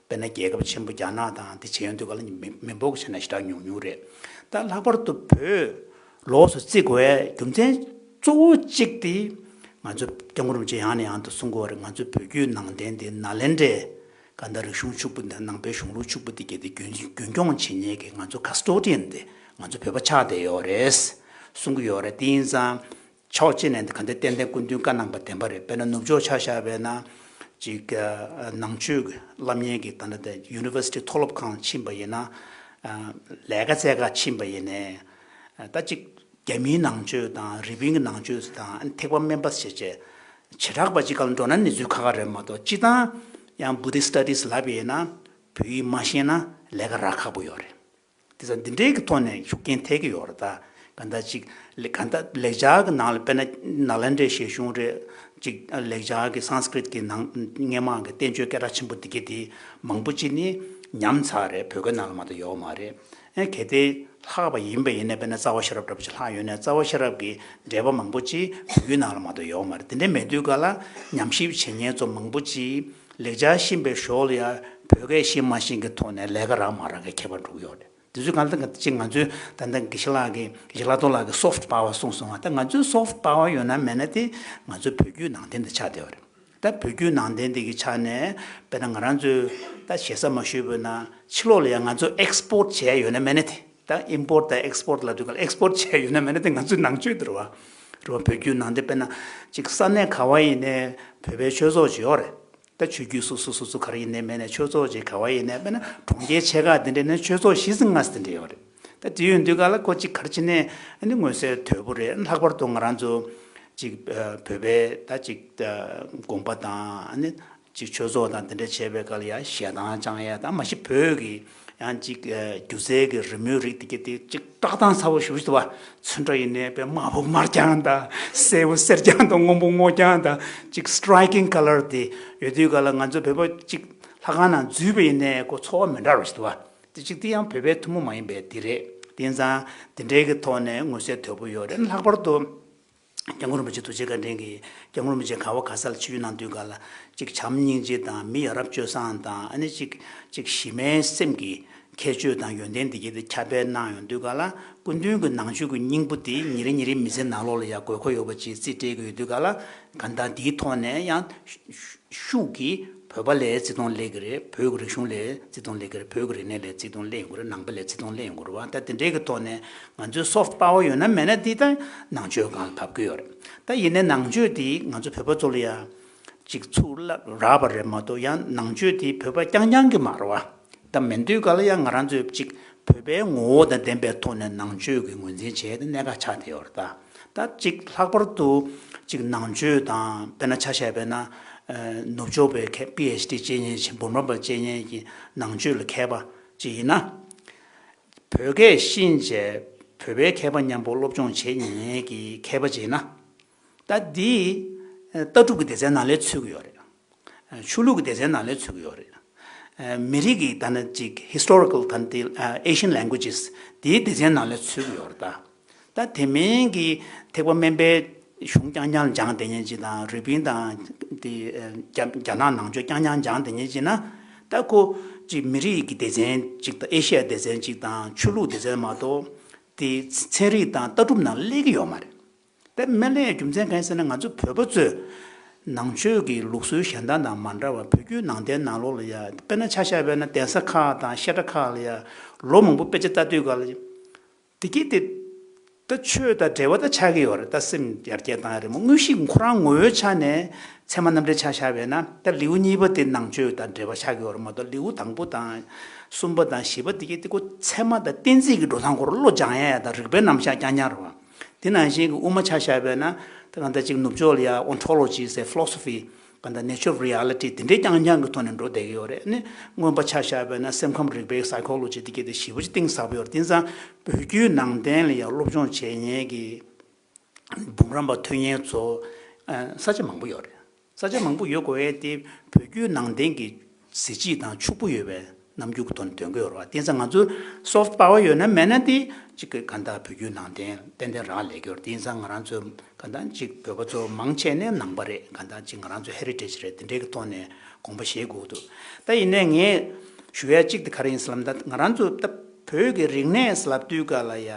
བ། དཔེར་ན་རྒྱལ་ཁབ་ཆེན་པོ་རྒྱ་ནག་དང་དེ་བྱས་ཡོང་དུས་ག་ལ་མི་མི་འབོར་གྱི་ཆ་ནས་ཞེ་དྲག་ཉུང་ཉུང་རེད། ད་ལྷག་པར་དུ་བོད་ལོགས་སུ་བརྩི་དགོས་རྒྱུ་མཚན་གཙོ་བོ་གཅིག་དེ་ང་ཚོ་སྐྱབས་མགོན་རིན་པོ་ཆེ་ཡང་ནས་ཡང་དུ་གསུང་གི་ཡོད་རེད། ང་ཚོའི་བོད་བརྒྱུད་ནང་བསྟན་དེ་ནཱ་ལེནྡྲའི་ག་འདྲ་རིག་གཞུང་ཕྱུག་པོ་འདི་ནང་པའི་གཞུང་ལུགས་ཕྱུག་པོ་འདི་གས་དེ་རྒྱུན་རྒྱུན་སྐྱོང་བྱེད་མཁན་གྱི་ང་ཚོ་custodian དེ་ང་ཚོ་བོད་པ་ཆགས་བསྡད་ཡོད་རེད་གསུང་གི་ཡོད་རེད། དེ་ཡིན་ཙང་ཕྱོགས་གཅིག་ནས་འདི་ག་འདྲ་ཏན་ཏན་སྐུ་མདུན་བཀའ་གནང་པ་བདེན་པ་རེད། དཔེར་ན་ནུབ་ཕྱོགས་ཆ་བཞག་པས་ན་ཅིག་ནང་ཆོས་ཀྱི་སློབ་གཉེར་གྱི་ད་ལྟ་དེ་ཡུ་ནི་ཝར་སི་ཊི་མཐོ་སློབ་ཁང་ཕྱིན་པ་ཡིན་ན་ལས་ཀ་བཙལ་ག་ཕྱིན་པ་ཡིན་ནའི་ད་ཅིག་རྒྱ་མིའི་ནང་ཆོས་དང་རི་པིན་གྱི་ནང་ཆོས་དང་ཐེག་པ་དམན་པ་བྱས་བྱས་བྱེ་བྲག་པ་ཅིག་སྒང་ལ་འགྲོ་ན་གནས་ཚུལ་ཁག་ཁག་རེད་མ་གཏོགས་སྤྱིར་བཏང་ཡང་Buddhist studies ལབ་ཡིན་ན་བོད་ཡིག་མ་ཤེས་ན་ལས་ཀ་རག་ཁག་པོ་ཡོད་རེད། དེ་ཚོ་འདི་འདྲའི་གི་ཐོག་ནས་ཤུགས་རྐྱེན་ཐེབས་ཀྱི་ཡོད་རེད། ད་ག་འདྲ་ཅིག་ལེ་ག་འདྲ་ལེགས་སྦྱར་གྱི་ནང་ལ་དཔེར་ན་ནཱ་ལེནྡྲའི་བཞེད་གཞུང་རེད། ཅིག་ལེགས་སྦྱར་གྱི་སཾ་སྐྲྀཏ་གི་ནང་སྔས་མ་གི་བསྟན་བཅོས་སྐད་གྲགས་ཆེན་པོ་འདི་གས་དེ་མང་པོ་ཅིག་ནི་ཉམས་ཚར་རེད། བོད་སྐད་ནང་ལ་མ་གཏོགས་ཡོད་མ་རེད། ཨེ་གལ་ཏེ་ལྷག་པ་ཡིན་པ་ཡིན་ན་དཔེར་ན་རྩ་བ་ཤེས་རབ་འདྲ་པོ་ཅིག་ལྷག་ཡོད་ན་རྩ་བ་ཤེས་རབ་ཀྱི་འགྲེལ་པ་མང་པོ་ཅིག་བོད་བརྒྱུད་ནང་ལ་མ་གཏོགས་ཡོད་མ་རེད། དེ་འདྲ་མེད་དུས་ག་ལ་ཉམས་ཞིབ་བྱེད་མཁན་ཚོ་མང་པོ་ཅིག་ལེགས་སྦྱར་ཤེས་པའི་ཞོར་ལ་ཡང་བོད་སྐད་ཤེས་མ་ཤེས་ཀྱི་ཐོག་ནས་ལས་ཀ་རག་མ་རག་གི་ཁྱད་པར་འགྲོ་གི་ཡོད་རེད། དེ་ཚོའི་གང་ལྟར་ཅིག་ང་ཚོའི་ད་ལྟ་དགེ་བཤེས་ལགས་ཀྱིས་དགེ་བཤེས་ལྷག་རྡོར་ལགས་ཀྱིས་soft power གསུངས་སོང་བ། ད་ང་ཚོའི་soft power ཡོད་ན་མེད་ན་དེ་ང་ཚོའི་བོད་བརྒྱུད་ནང་བསྟན་དེ་ཆགས་བསྡད་ཡོད་རེད། ད་བོད་བརྒྱུད་ནང་བསྟན་འདི་གི་ཆ་ནས་དཔེར་ན་ང་རང་ཚོས་ད་ཞེ་ས་མ་ཞུས་པ་ན་ཕྱི་ལོགས་ལ་ཡང་ང་ཚོ་export བྱས་ཡོད་ན་མེད་ན་དེ། ད་import དང་export ལབ་དུས་ག་ལ་export བྱས་ཡོད་ན་མེད་ན་དེ་ང་ཚོའི་ནང་ཆོས་དེ་རེད་བ། རེད་བ། བོད་བརྒྱུད་ནང་བསྟན་དཔེར་ན་ཅིག་ས་གནས་ག་བ་ཡིན་ནའི་བོད་པའི་ཆོས་ཚོགས་ཅིག་ཡོད་རེད། ད་ཆོས་བརྒྱུད་སོ་སོ་སོ་སོ་ག་རེ་ཡིན་ནའི་མེད་ནའི་ཆོས་ཚོགས་ཅིག་ག་བ་ཡིན་ནའི་དཔེར་ན་གྲོང་ཁྱེར་ཆེ་ཁག་དེ་འདྲ་ནས་ཆོས་ཚོགས་བཞི་ཙམ་ལྔ་ཙམ་དེ་འདྲ་ཡོད་རེད། ད་དེ་ཡོད་དུས་ག་ལ་ཁོ་ཅིག་ག་རེ་བྱས་ནའི་ཨ་ནི་མངོན་གསལ་དོད་པོ་རེད། ལྷག་པར་དུ་ང་རང་ཚོ་ཅིག་བོད་པའི་ད་ཅིག་དགོན་པ་དང་ཨ་ནི་ཅིག་ཆོས་ཚོགས་དང་དེ་འདྲ་བྱས་པའི་སྐབས་ལ་ཡ་ཞལ་ཐང་བཅང་ཡ་དང་མ་གཞི་བོད་ཀྱི་ཡང་ཅིག་སྒྱུ་རྩལ་གྱི་རི་མོའི་རིགས་དེ་གྱད་དེ་ཅིག་བཀྲག་མདངས་ཚ་པོ་ཞེ་པོ་ཅིག་འདུག་བ། ཚོན་ཁྲ་ཡིན་ནའི་དཔེ་དམར་པོ་དམར་རྐྱང་དང་སེར་པོ་སེར་རྐྱང་དང་སྔོན་པོ་སྔོ་རྐྱང་དང་ཅིག་striking colour་དེ་ཡོད་དུས་ག་ལ་ང་ཚོ་བོད་པ་ཅིག་ལྷ་ཁང་ནང་འཛུལ་བ་ཡིན་ནའི་ཁོ་ཚོར་བ་མི་འདྲ་བ་ཞིག་འདུག་བ། དེ་ཅིག་དེ་ཡང་བོད་པའི་ཐུན་མོང་མ་ཡིན་པའི་དེ་རེད། དེ་ཡིན་ཙང་དེ་འདྲའི་གི་ཐོག་ནས་མངོན་གསལ་དོད་པོ་ཡོད་རེད། ལྷག་པར་དུ་སྐྱབས་མགོན་རིན་པོ་ཆེ་ཐུགས་རྗེ་བཀའ་དྲིན་གྱིས་སྐྱབས་མགོན་རིན་པོ་ཆེ་ག་བ་ག་ས་ལ་ཆིབས་བསྒྱུར་གནང་དུས་ག་ལ་ཅིག་བྱམས་སྙིང་རྗེ་དང་མི་ཡ་རབས་སྤྱོད་བཟང་དང་ཨ་ནི་ཅིག་ཅིག་གཞི་མའི་སེམས་ཀྱི་ཁྱད་ཆོས་དང་ཡོན་ཏན་འདི་གྱད་དེ་ཁྱབ་སྤེལ་གནང་ཡོང་དུས་ག་ལ་སྐུ་མདུན་གྱི་ནང་ཆོས་ཀྱི་སྙིང་པོ་དེ་ཉིན་རེ་ཉིན་རེ་མི་ཚེ་ནང་ལོགས་ལ་ཡང་དགོས་མཁོ་ཡོད་པ་ཅིག་རྩིས་སྤྲད་ཀྱི་ཡོད་དུས་ག་ལ་གང་ལྟར་འདིའི་ཐོག་ནས་ཡང་ཤུགས་ཀྱིས་བོད་པ་ལ་བརྩི་མཐོང་སླེབས་ཀྱི་རེད། བོད་ཀྱི་རིག་གཞུང་ལ་བརྩི་མཐོང་སླེབས་ཀྱི་རེད། བོད་ཀྱི་རིག་གནས་ལ་བརྩི་མཐོང་སླེབས་ཡོང་གི་རེད། ནང་པ་ལ་བརྩི་མཐོང་སླེབས་ཡོང་གི་རེད་བ། ད་དེ་འདྲའི་གི་ཐོག་ནས་ང་ཚོའི་soft power་ཡོད་ན་མེད་ན་འདི་ད་ནང་ཆོས་སྒང་ལ་བབས་ཀྱི་ཡོད་རེད། ད་ཡིན་ནའི་ནང་ཆོས་དེ་ང་ཚོ་བོད་པ་ཚོ་ལ་ཡང་ཅིག་ཚུར་རག་པ་རེད་མ་གཏོགས་ཡང་ནང་ཆོས་དེ་བོད་པ་རྐྱང་རྐྱང་གི་མ་རེད་བ། ད་མིན་དུས་ག་ལ་ཡང་ང་རང་ཚོས་ཅིག་བོད་པའི་ངོ་བོ་དང་ལྡན་པའི་ཐོག་ནས་ནང་ཆོས་ཀྱི་ངོས་འཛིན་བྱས་ཏེ་གནད་འགག་ཆགས་བསྡད་ཡོད་རེད་ད། ད་ཅིག་ལྷག་པར་དུ་ཅིག་ནང་ཆོས་དང་དཔེར་ན་ཆ་བཞག་པ་ཡིན་ན་ནུབ་ཕྱོགས་པའི་མཁས་པི་ཨེཆ་ཌི་བྱེད་མཁན་ཅིག་འབུམ་རམས་པ་བྱེད་མཁན་གྱི་ནང་ཆོས་ལ་མཁས་པ་ཅིག་ཡིན་ན། བོད་སྐད་ཤེས་བྱས་བོད་པའི་མཁས་པ་མཉམ་པོ་སློབ་སྦྱོང་བྱེད་མཁན་གྱི་མཁས་པ་ཅིག་ཡིན་ན། ད་འདི་ལྟ་གྲུབ་ཀྱི་སྡེ་ཚན་ནང་ལ་ཚུད་ཀྱི་ཡོད་རེད། ཆོས་ལུགས་ཀྱི་སྡེ་ཚན་ནང་ལ་ཚུད་ཀྱི་ཡོད་རེད། མི་རིགས་ཀྱི་ད་ནི་ཅིག་historical་ད་ནི་དེ་Asian languages་དེའི་སྡེ་ཚན་ནང་ལ་ཚུད་ཀྱི་ཡོད་རེད་ད། ད་དེ་མིན་གྱི་ཐེག་པ་དམན་པའི་གཞུང་རྐྱང་རྐྱང་ལ་སྦྱངས་བསྡད་མཁན་ཅིག་དང་རུས་པིན་དང་དེ་རྒྱ་རྒྱ་ནག་ནང་ཆོས་རྐྱང་རྐྱང་སྦྱངས་བསྡད་མཁན་ཅིག་ན། ད་ཁོ་ཅིག་མི་རིགས་ཀྱི་སྡེ་ཚན་ཅིག་དང་ཨེ་ཤི་ཡ་སྡེ་ཚན་ཅིག་དང་ཆོས་ལུགས་སྡེ་ཚན་མ་གཏོགས་དེ་ཚན་རིག་དང་ལྟ་གྲུབ་ནང་སླེབས་ཀྱི་ཡོད་མ་རེད། དེ་མི་ལའི་རྒྱུ་མཚན་གང་ཡིན་ཟེར་ན་ང་ཚོ་བོད་པ་ཚོས་ནང་ཆོས་ཀྱི་ལུགས་སྲོལ་གཞན་དག་དང་མ་འདྲ་བར་བོད་བརྒྱུད་ནང་བསྟན་ནང་ལོགས་ལ་ཡ་དཔེར་ན་ཆ་བཞག་པ་ཡིན་ན་གདན་ས་ཁག་དང་བཤད་གྲྭ་ཁག་ལ་ཡ་ལོ་མང་པོ་དཔེ་ཆ་ལྟ་དུས་ག་ལ་དེ་གི་དེ་ད་ཆོས་དང་འབྲེལ་བ་ད་ཆགས་ཀྱི་ཡོད་རེད། ད་སེམས་ཡར་རྒྱས་བཏང་ཡ་རེད་མོ། དངོས་གཞི་ཁོ་རང་ངོ་བོའི་ཆ་ནས་ཚད་མ་རྣམ་འགྲེལ་ཆ་བཞག་པ་ཡིན་ན་ད་ལེའུ་གཉིས་པ་དེ་ནང་ཆོས་དང་འབྲེལ་བ་ཆགས་ཀྱི་ཡོད་རེད་མ་གཏོགས་ལེའུ་དང་པོ་དང་གསུམ་པ་དང་བཞི་པ་དེ་གི་དེ་ཁོ་ཚད་མ་དང་གཏན་ཚིགས་ཀྱི་འགྲོ་སྟངས་ཁོ་རང་བློ་སྦྱང་ཡ་ཡ་དང་རིགས་པའི་རྣམ་གཞག་རྐྱང་རྐྱང་རེད་བ། དེ་ནང་བཞིན་གྱི་དབུ་མ་ཆ་བཞག་པ་ཡིན་ན་ད་གང་ལྟར་ཅིག་ནུབ་ཕྱོགས་ལ་ཡ་ontology་ཟེར་philosophy་གང་ལྟར་nature of reality་དེ་འདྲའི་རྐྱང་རྐྱང་གི་ཐོག་ནས་འགྲོ་བསྡད་ཀྱི་ཡོད་རེད། ཨ་ནི་མངོན་པ་ཆ་བཞག་པ་ཡིན་ན་སེམས་ཁམས་རིག་པའི་psychology་དེ་གི་དེ་ཞེ་པོ་ཅིག་གཏིང་ཟབ་པོ་ཡོད་རེད། དེ་ཙང་བོད་བརྒྱུད་ནང་བསྟན་ལ་ཡ་སློབ་སྦྱོང་བྱེད་མཁན་གྱི་འབུམ་རམས་པ་ཐོན་མཁན་ཚོ་ས་ཆ་མང་པོ་ཡོད་རེད། ས་ཆ་མང་པོ་ཡོད་དགོས་ཡས་དེ་བོད་བརྒྱུད་ནང་བསྟན་གྱི་གཟི་བརྗིད་དང་ཕྱུག་པོ་ཡོད་པའི་རྣམ་འགྱུར་གྱི་ཐོག་ནས་འདོན་གྱི་ཡོད་རེད་བ། དེ་ཙང་ང་ཚོ་soft power་ཡོད་ན་མེད་ན་དེ་གཅིག་གི་གང་ལྟར་བོད་བརྒྱུད་ནང་བསྟན་ཏན་ཏན་རང་ལས་ཀྱི་ཡོད་རེད། དེ་ཙང་ང་རང་ཚོ་གང་ལྟར་གཅིག་བོད་པ་ཚོ་མང་ཆེ་ནས་ནང་པ་རེད། གང་ལྟར་གཅིག་ང་རང་ཚོ་heritage་རེད། དེ་འདྲའི་གི་ཐོག་ནས་དགོངས་པ་བཞེས་དགོས་འདུག་ད་ཡིན་ནའི་ངས་ཞུ་ཡ་གཅིག་དེ་ག་རེ་ཡིན་ཟེར་ལབ་ན་ད་ང་རང་ཚོ་ད་བོད་ཀྱི་རིག་གནས་ལབ་དུས་ག་ལ་ཡ་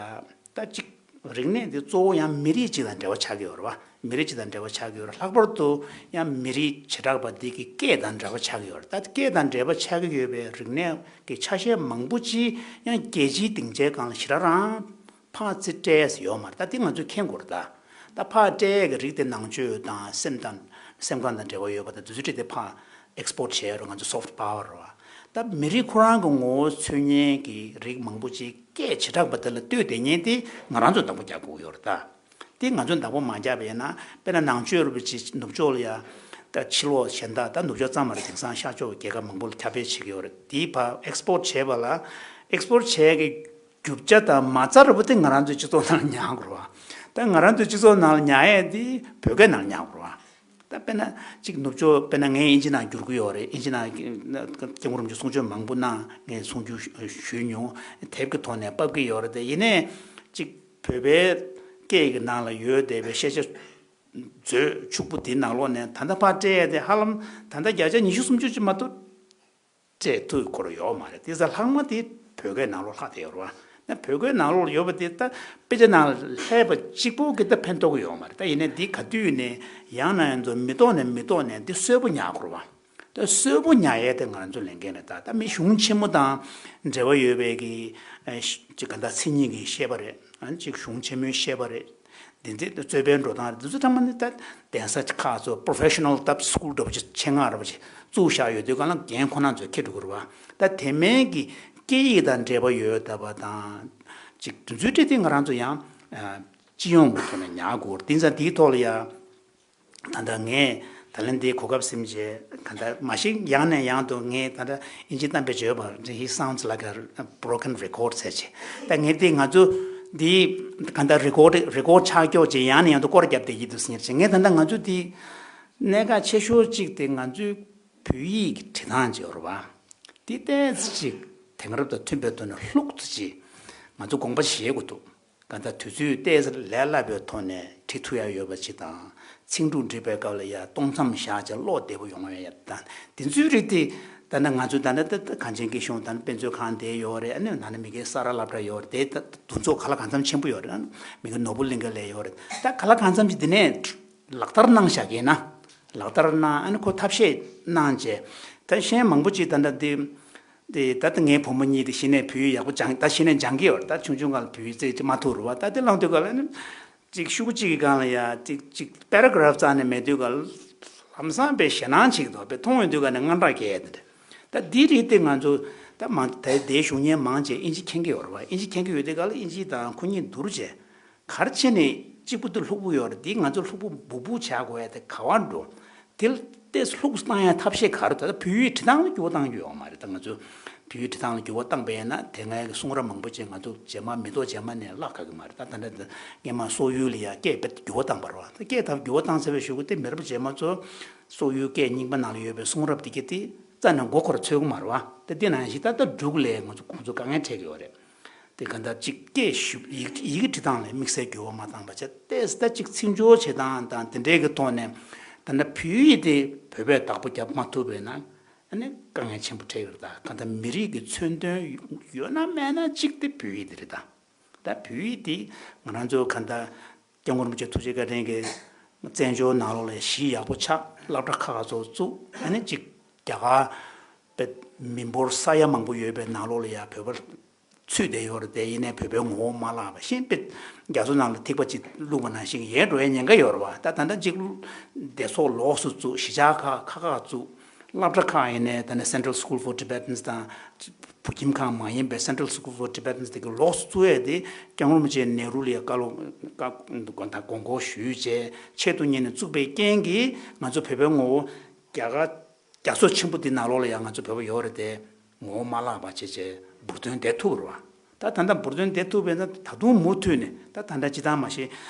ད་གཅིག་རིག་གནས་འདི་གཙོ་བོ་ཡང་མི་རིགས་གཅིག་དང་འབྲེལ་བ་ཆགས་ཀྱི་ཡོད་རེད་བ། མི་རིགས་གཅིག་དང་འབྲེལ་བ་ཆགས་ཀྱི་ཡོད་རེད། ལྷག་པར་དུ་ཡང་མི་རིགས་བྱེ་བྲག་པ་འདི་གི་སྐད་དང་འབྲེལ་བ་ཆགས་ཀྱི་ཡོད་རེད། ད་སྐད་དང་འབྲེལ་བ་ཆགས་ཀྱི་ཡོད་པའི་རིག་གནས་ཀྱི་ཆ་ཤས་མང་པོ་ཅིག་ཡང་རྒྱལ་སྤྱིའི་སྡིངས་ཆའི་སྒང་ལ་ཞེ་དྲག་རང་ཕར་རྩིས་སྤྲད་ཡས་ཡོད་མ་རེད། ད་འདི་ང་ཚོས་མཁྱེན་དགོས་རེད་ད། ད་ཕར་སྤྲད་ཡས་ཀྱི་རིགས་དེ་ནང་ཆོས་དང་སེམས་དང་སེམས་ཁམས་དང་འབྲེལ་བ་ཡོད་པ་དང་དེ་ཚོ་སྤྲད་དེ་ཕར་export་བྱས་རོགས། ང་ཚོ་soft power་རོགས། ད་མི་རིགས་ཁོ་རང་གི་ངོ་བོ་མཚོན་མཁན་གྱི་རིགས་མང་པོ་ཅིག་སྐད་བྱེ་བྲག་པ་དེ་ལ་ལྟོས་བསྡད་མཁན་དེ་ང་རང་ཚོ་བདག་པོ་རྒྱག་དགོས་ཡོད་རེད་ད། དེ་ང་ཚོ་བདག་པོ་མ་རྒྱག་པ་ཡིན་ན་དཔེར་ན་ནང་ཆོས་རུ་ཅིག་ནུབ་ཕྱོགས་ལ་ཡ་ད་ཕྱི་ལོགས་གཞན་དག་ད་ནུབ་ཕྱོགས་ཙམ་མ་རེད། དེང་སང་ཤར་ཕྱོགས་རྒྱལ་ཁབ་མང་པོ་ལ་ཁྱབ་སྤེལ་བྱེད་ཀྱི་ཡོད་རེད། དེ་ཕར་export་བྱས་པ་ལ་export་བྱས་ཀྱི་རྒྱུ་ཆ་དང་མ་རྩ་རུ་པོ་དེ་ང་རང་ཚོའི་སྤྱི་ཚོགས་ནང་ཉར་དགོས་རེད་བ། ད་ང་རང་ཚོའི་སྤྱི་ཚོགས་ནང་ཉར་ཡས་དེ་བོད་སྐད་ནང་ཉར་དགོས་རེད་བ། ད་དཔེར་ན་གཅིག་ནུབ་ཕྱོགས་དཔེར་ན་ངས་དབྱིན་ཇི་ནང་བསྒྱུར་གྱི་ཡོད་རེད། དབྱིན་ཇི་ནང་སྐྱབས་མགོན་རིན་པོ་ཆེ་གསུང་ཆོས་མང་པོ་གནང་། ངས་གསུང་བསྒྱུར་ཞུས་མྱོང་། དེབ་ཀྱི་ཐོག་ནས་ཕབ་ཀྱི་ཡོད་རེད། དེ་ཡིན་ནའི་གཅིག་བོད་པའི་སྐད་ཀྱི་ནང་ལ་ཡོད་བསྡད་པའི་ཤེས་བྱ་མཛོད་ཕྱུག་པོ་དེའི་ནང་ལོགས་ནས་ད་ལྟ་ཕར་སྤྲད་ཡས་དེ་ཧ་ལམ་ད་ལྟ་བརྒྱ་ཆ་ཉི་ཤུ་སུམ་ཅུ་ཅིག་མ་གཏོགས་སྤྲད་ཐུབ་ཁོ་རང་ཡོད་མ་རེད། དེ་ཙང་ལྷག་མ་དེ་བོད་སྐད་ནང་ལོགས་ལྷག་བསྡད་ཡོད་རེད་བ། ན་བོད་སྐད་ནང་ལོགས་ཡོད་པ་དེ་ད་དཔེ་ཆ་ནང་ལྷག་པ་གཅིག་པོ་གིས་ད་ཕན་ཐོགས་ཀྱི་ཡོད་མ་རེད། ད་ཡིན་ནའི་འདི་ག་དུས་ནས་ཡང་ན་ཡང་ཚོ་མི་ཐོག་ནས་མི་ཐོག་ནས་འདི་གསོན་པོ་ཉར་དགོས་རེད་བ། ད་གསོན་པོ་ཉར་ཡས་དེ་ང་ཚོ་ལས་འགན་རེད། ད་ད་མི་གཞུང་ཆེན་མོ་དང་འབྲེལ་བ་ཡོད་པའི་གི་ཅིག་ག་ད་མཚན་ཉིད་ཀྱི་བཤད་པ་རེད། ཨ་ནི་ཅིག་གཞུང་ཆེན་མོའི་བཤད་པ་རེད། འདི་འདི་རྩོད་པའི་འགྲོ་སྟངས་རེད། འདི་ཚོ་ཚང་མ་ནི་ད་གདན་ས་ཁག་ཚོ་professional་ད་school་འདྲ་པོ་ཅིག་ཆེད་མངགས་འདྲ་པོ་ཅིག་ བཙུགས་བཞག་ཡོད་དུས་གང་ལ་རྒན་ཁོ་རང་ཚོས་འཁྱེར་འགྲོ་གི་རེད་བ། ད་དེ་མིན་གྱི་སྐད་ཡིག་དང་འབྲེལ་བ་ཡོད་བསྡད་པ་དང་། ཅིག་དེ་ཚོའི་གྲས་དེ་ང་རང་ཚོ་ཡང་ཨ་སྤྱི་ཡོངས་ཀྱི་ཐོག་ནས་ཉར་དགོས་རེད། དེ་ཙང་དེའི་ཐོག་ལ་ཡང་ད་ལྟ་ངས་ད་ལན་འདིའི་གོ་སྐབས་ཟིན་བྱས་ག་འདྲ་མ་ཤེས། ཡང་ནས་ཡང་དུ་ངས་ད་ལྟ་ཨིན་ཇི་གཏམ་དཔེ་བརྗོད་པ། He sounds like a broken record ཟེར་བྱས། ད་ངས་དེ་ང་ཚོ་འདི་ག་འདྲ་རི་ཀོཌ་རི་ཀོཌ་ཆགས་ཀྱོག་ཅིག་ཡང་ནས་ཡང་དུ་སྐོར་བརྒྱབ་བསྡད་ཀྱི་འདུག་ཟེར་ངས། ད་ལྟ་ང་ཚོ་འདི་གནད་འགག་ཆེ་ཤོས་གཅིག་དེ་ང་ཚོའི་བོད་ཡིག་གི་བྲིས་སྟངས་ཅིག་ཡོད་རེད་བ། འདི་ཏོག་ཙམ་ཅིག་དེང་རབས་དང་མཐུན་པའི་ཐོག་ནས་ལྷུག་ཏུ་ཅིག་ང་ཚོ་དགོངས་པ་བཞེས་དགོས་འདུག་གང་ལྟར་དུས་ཚོད་ཏོག་ཙམ་ལས་སླ་པོའི་ཐོག་ནས་བྲིས་ཐུབ་ཡ་ཡོད་པ་ཅིག་དང་། ཚིག་འབྲུ་འབྲི་བའི་སྐབས་ལ་ཡ་སྟོང་མཚམས་བཞག་བྱས་ཀློག་བདེ་པོ་ཡོང་ཡ་དང་། དེ་ཚོའི་རིགས་དེ་ད་ནི་ང་ཚོའི་ད་ནི་ད་ལྟ་གངས་ཅན་སྐྱིད་གཤོངས་ད་ནི་དཔེ་མཛོད་ཁང་དེ་ཡོད་རེད། ཨ་ནི་ན་ནི་མི་གའི་ས་རཱ་སློབ་གྲྭ་ཡོད་རེད། དེ་ད་དུ་ཚོགས་ག་ལ་གང་འཚམ་ཆེན་པོ་ཡོད་རེད། ཨ་ནི་མི་གའི་ནོར་བུ་གླིང་ག་ལ་ཡོད་རེད། ད་ག་ལ་གང་འཚམ་ཅིག་དེ་ནས་ལག་བསྟར་གནང་བཞག་གི་ན། ལག་བསྟར་གནང་། ཨ་ནི་ཁོ་ཐབས་ཤེས་གནང་བྱས། ད་གཞན་མང་པོ་ཅིག་ད་ལྟ་དེ། དེ་ད་ལྟ་ངའི་བུ་མོ་གཉིས་དེ་གཞི་ནས་བོད་ཡིག་ཡག་པོ་སྦྱང་། ད་གཞི་ནས་སྦྱང་གི་ཡོད་རེད། ད་ཆུང་ཆུང་སྒང་ལ་བོད་ཡིག་རྩེད་ཅིག་མ་ཐུབ་རེད་བ། ད་དེ་ལངས་དུས་སྒང་ལ་ནི་ཅིག་ཤུགས་གཅིག་གི་སྒང་ལ་ཡ་ཅིག་ཅིག་པེ་ར་གྷ་རབ་རྩ་ནས་མེད་དུས་སྒང་ལ་ལམ་སང་དཔེ་ཞེད་སྣང་ཅིག་འདུག་དཔེ་མཐོང་ཡོང་དུས་སྒང་ནས་དངངས་སྐྲག་སྐྱེ་ཡ་དེ་འདྲ། ད་འདིའི་རིགས་དེ་ང་ཚོ་ད་མང་ད་དེའི་གཞུང་གཉེར་མང་ཆེ་ཨིན་ཇི་མཁྱེན་གྱི་ཡོད་རེད་བ། ཨིན་ཇི་མཁྱེན་གྱི་ཡོད་དུས་སྒང་ལ་ཨིན་ཇི་དང་ཁོ་གཉིས་བསྡུར་བྱས། ག་རེ་བྱས་ནས་གཅིག་པུ་དེ་ལྷུག་པོ་ཡོད་རེད། དེ་ང་ཚོ་ལྷུག་པོ་སྦུག་སྦུག་བྱ་དགོས་ཡ་དེ་ག་བར་འགྲོ། དེ་ཏོག་ཙམ་ལྷུག་བཏང་ཡ་ཐབས་ཤེས་ག་རེ། ད་ལྟ་བོད་ཡིག་འབྲི་སྟངས་ལ་འགྱུར་བ་གཏང་རྒྱུ་ཡོད་མ་རེད། ད་ང་ཚོ་བོད་ཡིག་འབྲི་སྟངས་ལ་འགྱུར་བ་བཏང་པ་ཡིན་ན་དེ་སྔའི་གསུང་རབ་མང་པོ་ཅིག་ང་ཚོ་རྗེས་མ་མི་ཐོག་རྗེས་མ་ནས་བརླག་དགོས་ཀྱི་མ་རེད། ད་ད་ལྟ་སྔས་མ་སོག་ཡུལ་ལ་ཡ་སྐད་དཔེ་འགྱུར་བ་བཏང་པ་རེད་བ། ད་སྐད་ད་འགྱུར་བ་བཏང་ཚར་བའི་གཞུག་གུ་དེ་མི་རབས་རྗེས་མ་ཚོ་སོག་ཡུལ་སྐད་རྙིང་པ་ནང་ལ་ཡོད་པའི་གསུང་རབ་དེ་གྱད་དེ་རྩ་ནས་མགོ་འཁོར་ཚོད་ཀྱི་མ་རེད་བ། ད་དེ་ནང་བཞིན་ད་ལྟ་འབྲུག་ལ་ང་ཚོ་ཁོང་ཚོ་དཀའ་ངལ་འཕྲད་ཀྱི་ཡོད་རེད། དེ་ག་འདྲ་ཅིག་སྐད་ཞུ་ཡིག་ཡི་གེ་འབྲི་སྟངས་ལ་དམིགས་བསལ་འགྱུར་བ་མ་བཏང་པ་བྱས་ཏེ། ད་ཅིག་ཚིག་སྦྱོར་བྱེད་སྟངས་དང་དེ་འདྲའི་གི་ཐོག་ནས་ད་ལྟ་བོད་ཡིག་དེ་བོད་པས་བདག་པོ་རྒྱབ་མ་ཐུབ་པས་ན་ཨ་ནི་དཀའ་ངལ་ཆེན་པོ་འཕྲད་ཀྱི་རེད། ད་ག་འདྲ་མི་རིགས་ཀྱི་མཚོན་དོན་ཡོད་ན་མེད་ན་གཅིག་དེ་བོད་ཡིག་དེ་རེད། ད་ད་བོད་ཡིག་དེ་ང་རང་ཚོ་ག་འདྲ་སྐྱབས་མགོན་རིན་པོ་ཆེ་ཐུགས་རྗེ་བཀའ་དྲིན་གྱིས་བཙན་བྱོལ་ནང་ལོགས་ལ་གཞི་ཡག་པོ་ཆགས། སློབ་གྲྭ་ཁག་ཁག་ཚོ་བཙུགས། ཨ་ནི་ཅིག་རྒྱ་གར་པའི་མི་འབོར་ས་ཡ་མང་པོ་ཡོད་པའི་ནང་ལོགས་ལ་ཡ་བོད་པ་ཚུད་བསྡད་ཡོད་རེད་དེ། ཡིན་ནའི་བོད་པའི་ངོ་བོ་མ་བརླག་པ་བཞིན་དཔེ་རྒྱ་མཚོ་ནང་ལ་ཐིགས་པ་གཅིག་བླུགས་པ་ནང་བཞིན་ཡལ་འགྲོ་ཡའི་ཉེན་ཁ་ཡོད་རེད་བ། ད་ད་ལྟ་གཅིག་སྡེ་ཚོགས་ལོགས་སུ་བཙུགས། གཞིས་ཆགས་ཁག་ཁག་ཁག་བཙུགས། སློབ་གྲྭ་ཁག་ཡིན་ནའི་ད་ནི་Central School for Tibetans དང་བོད་ཁྱིམ་ཁང་མ་ཡིན་པའི་Central School for Tibetans དེ་གི་ལོགས་སུ་བཙུགས་ཡས་དེ་སྐྱབས་མགོན་རིན་པོ་ཆེ་ནེ་རུ་ལ་ཡ་བཀའ་སློབ་བཀའ་དགོངས་སྐོར་ཞུས་བྱས་ཆེད་དུ་གཉེར་ནས་བཙུགས་པའི་རྐྱེན་གྱིས་ང་ཚོ་བོད་པའི་ངོ་བོ་རྒྱ་གར་རྒྱ་མཚོ་ཆེན་པོ་འདི་ནང་ལོགས་ལ་ཡང་ང་ཚོ་བོད་པ་ཡོད་རེད་དེ། ངོ་བོ་མ་བརླག་པ་བྱས་བྱས་འབུར་ཐོན་བསྡད་ཐུབ་རེད་བ། ད་ད་ལྟ་འབུར་ཐོན་བསྡད་ཐུབ་པས་ན་ད་དུང་མུ་མཐུད་ནས་ད་ད་ལྟ་སྤྱིར་བཏང་མ་གཞི་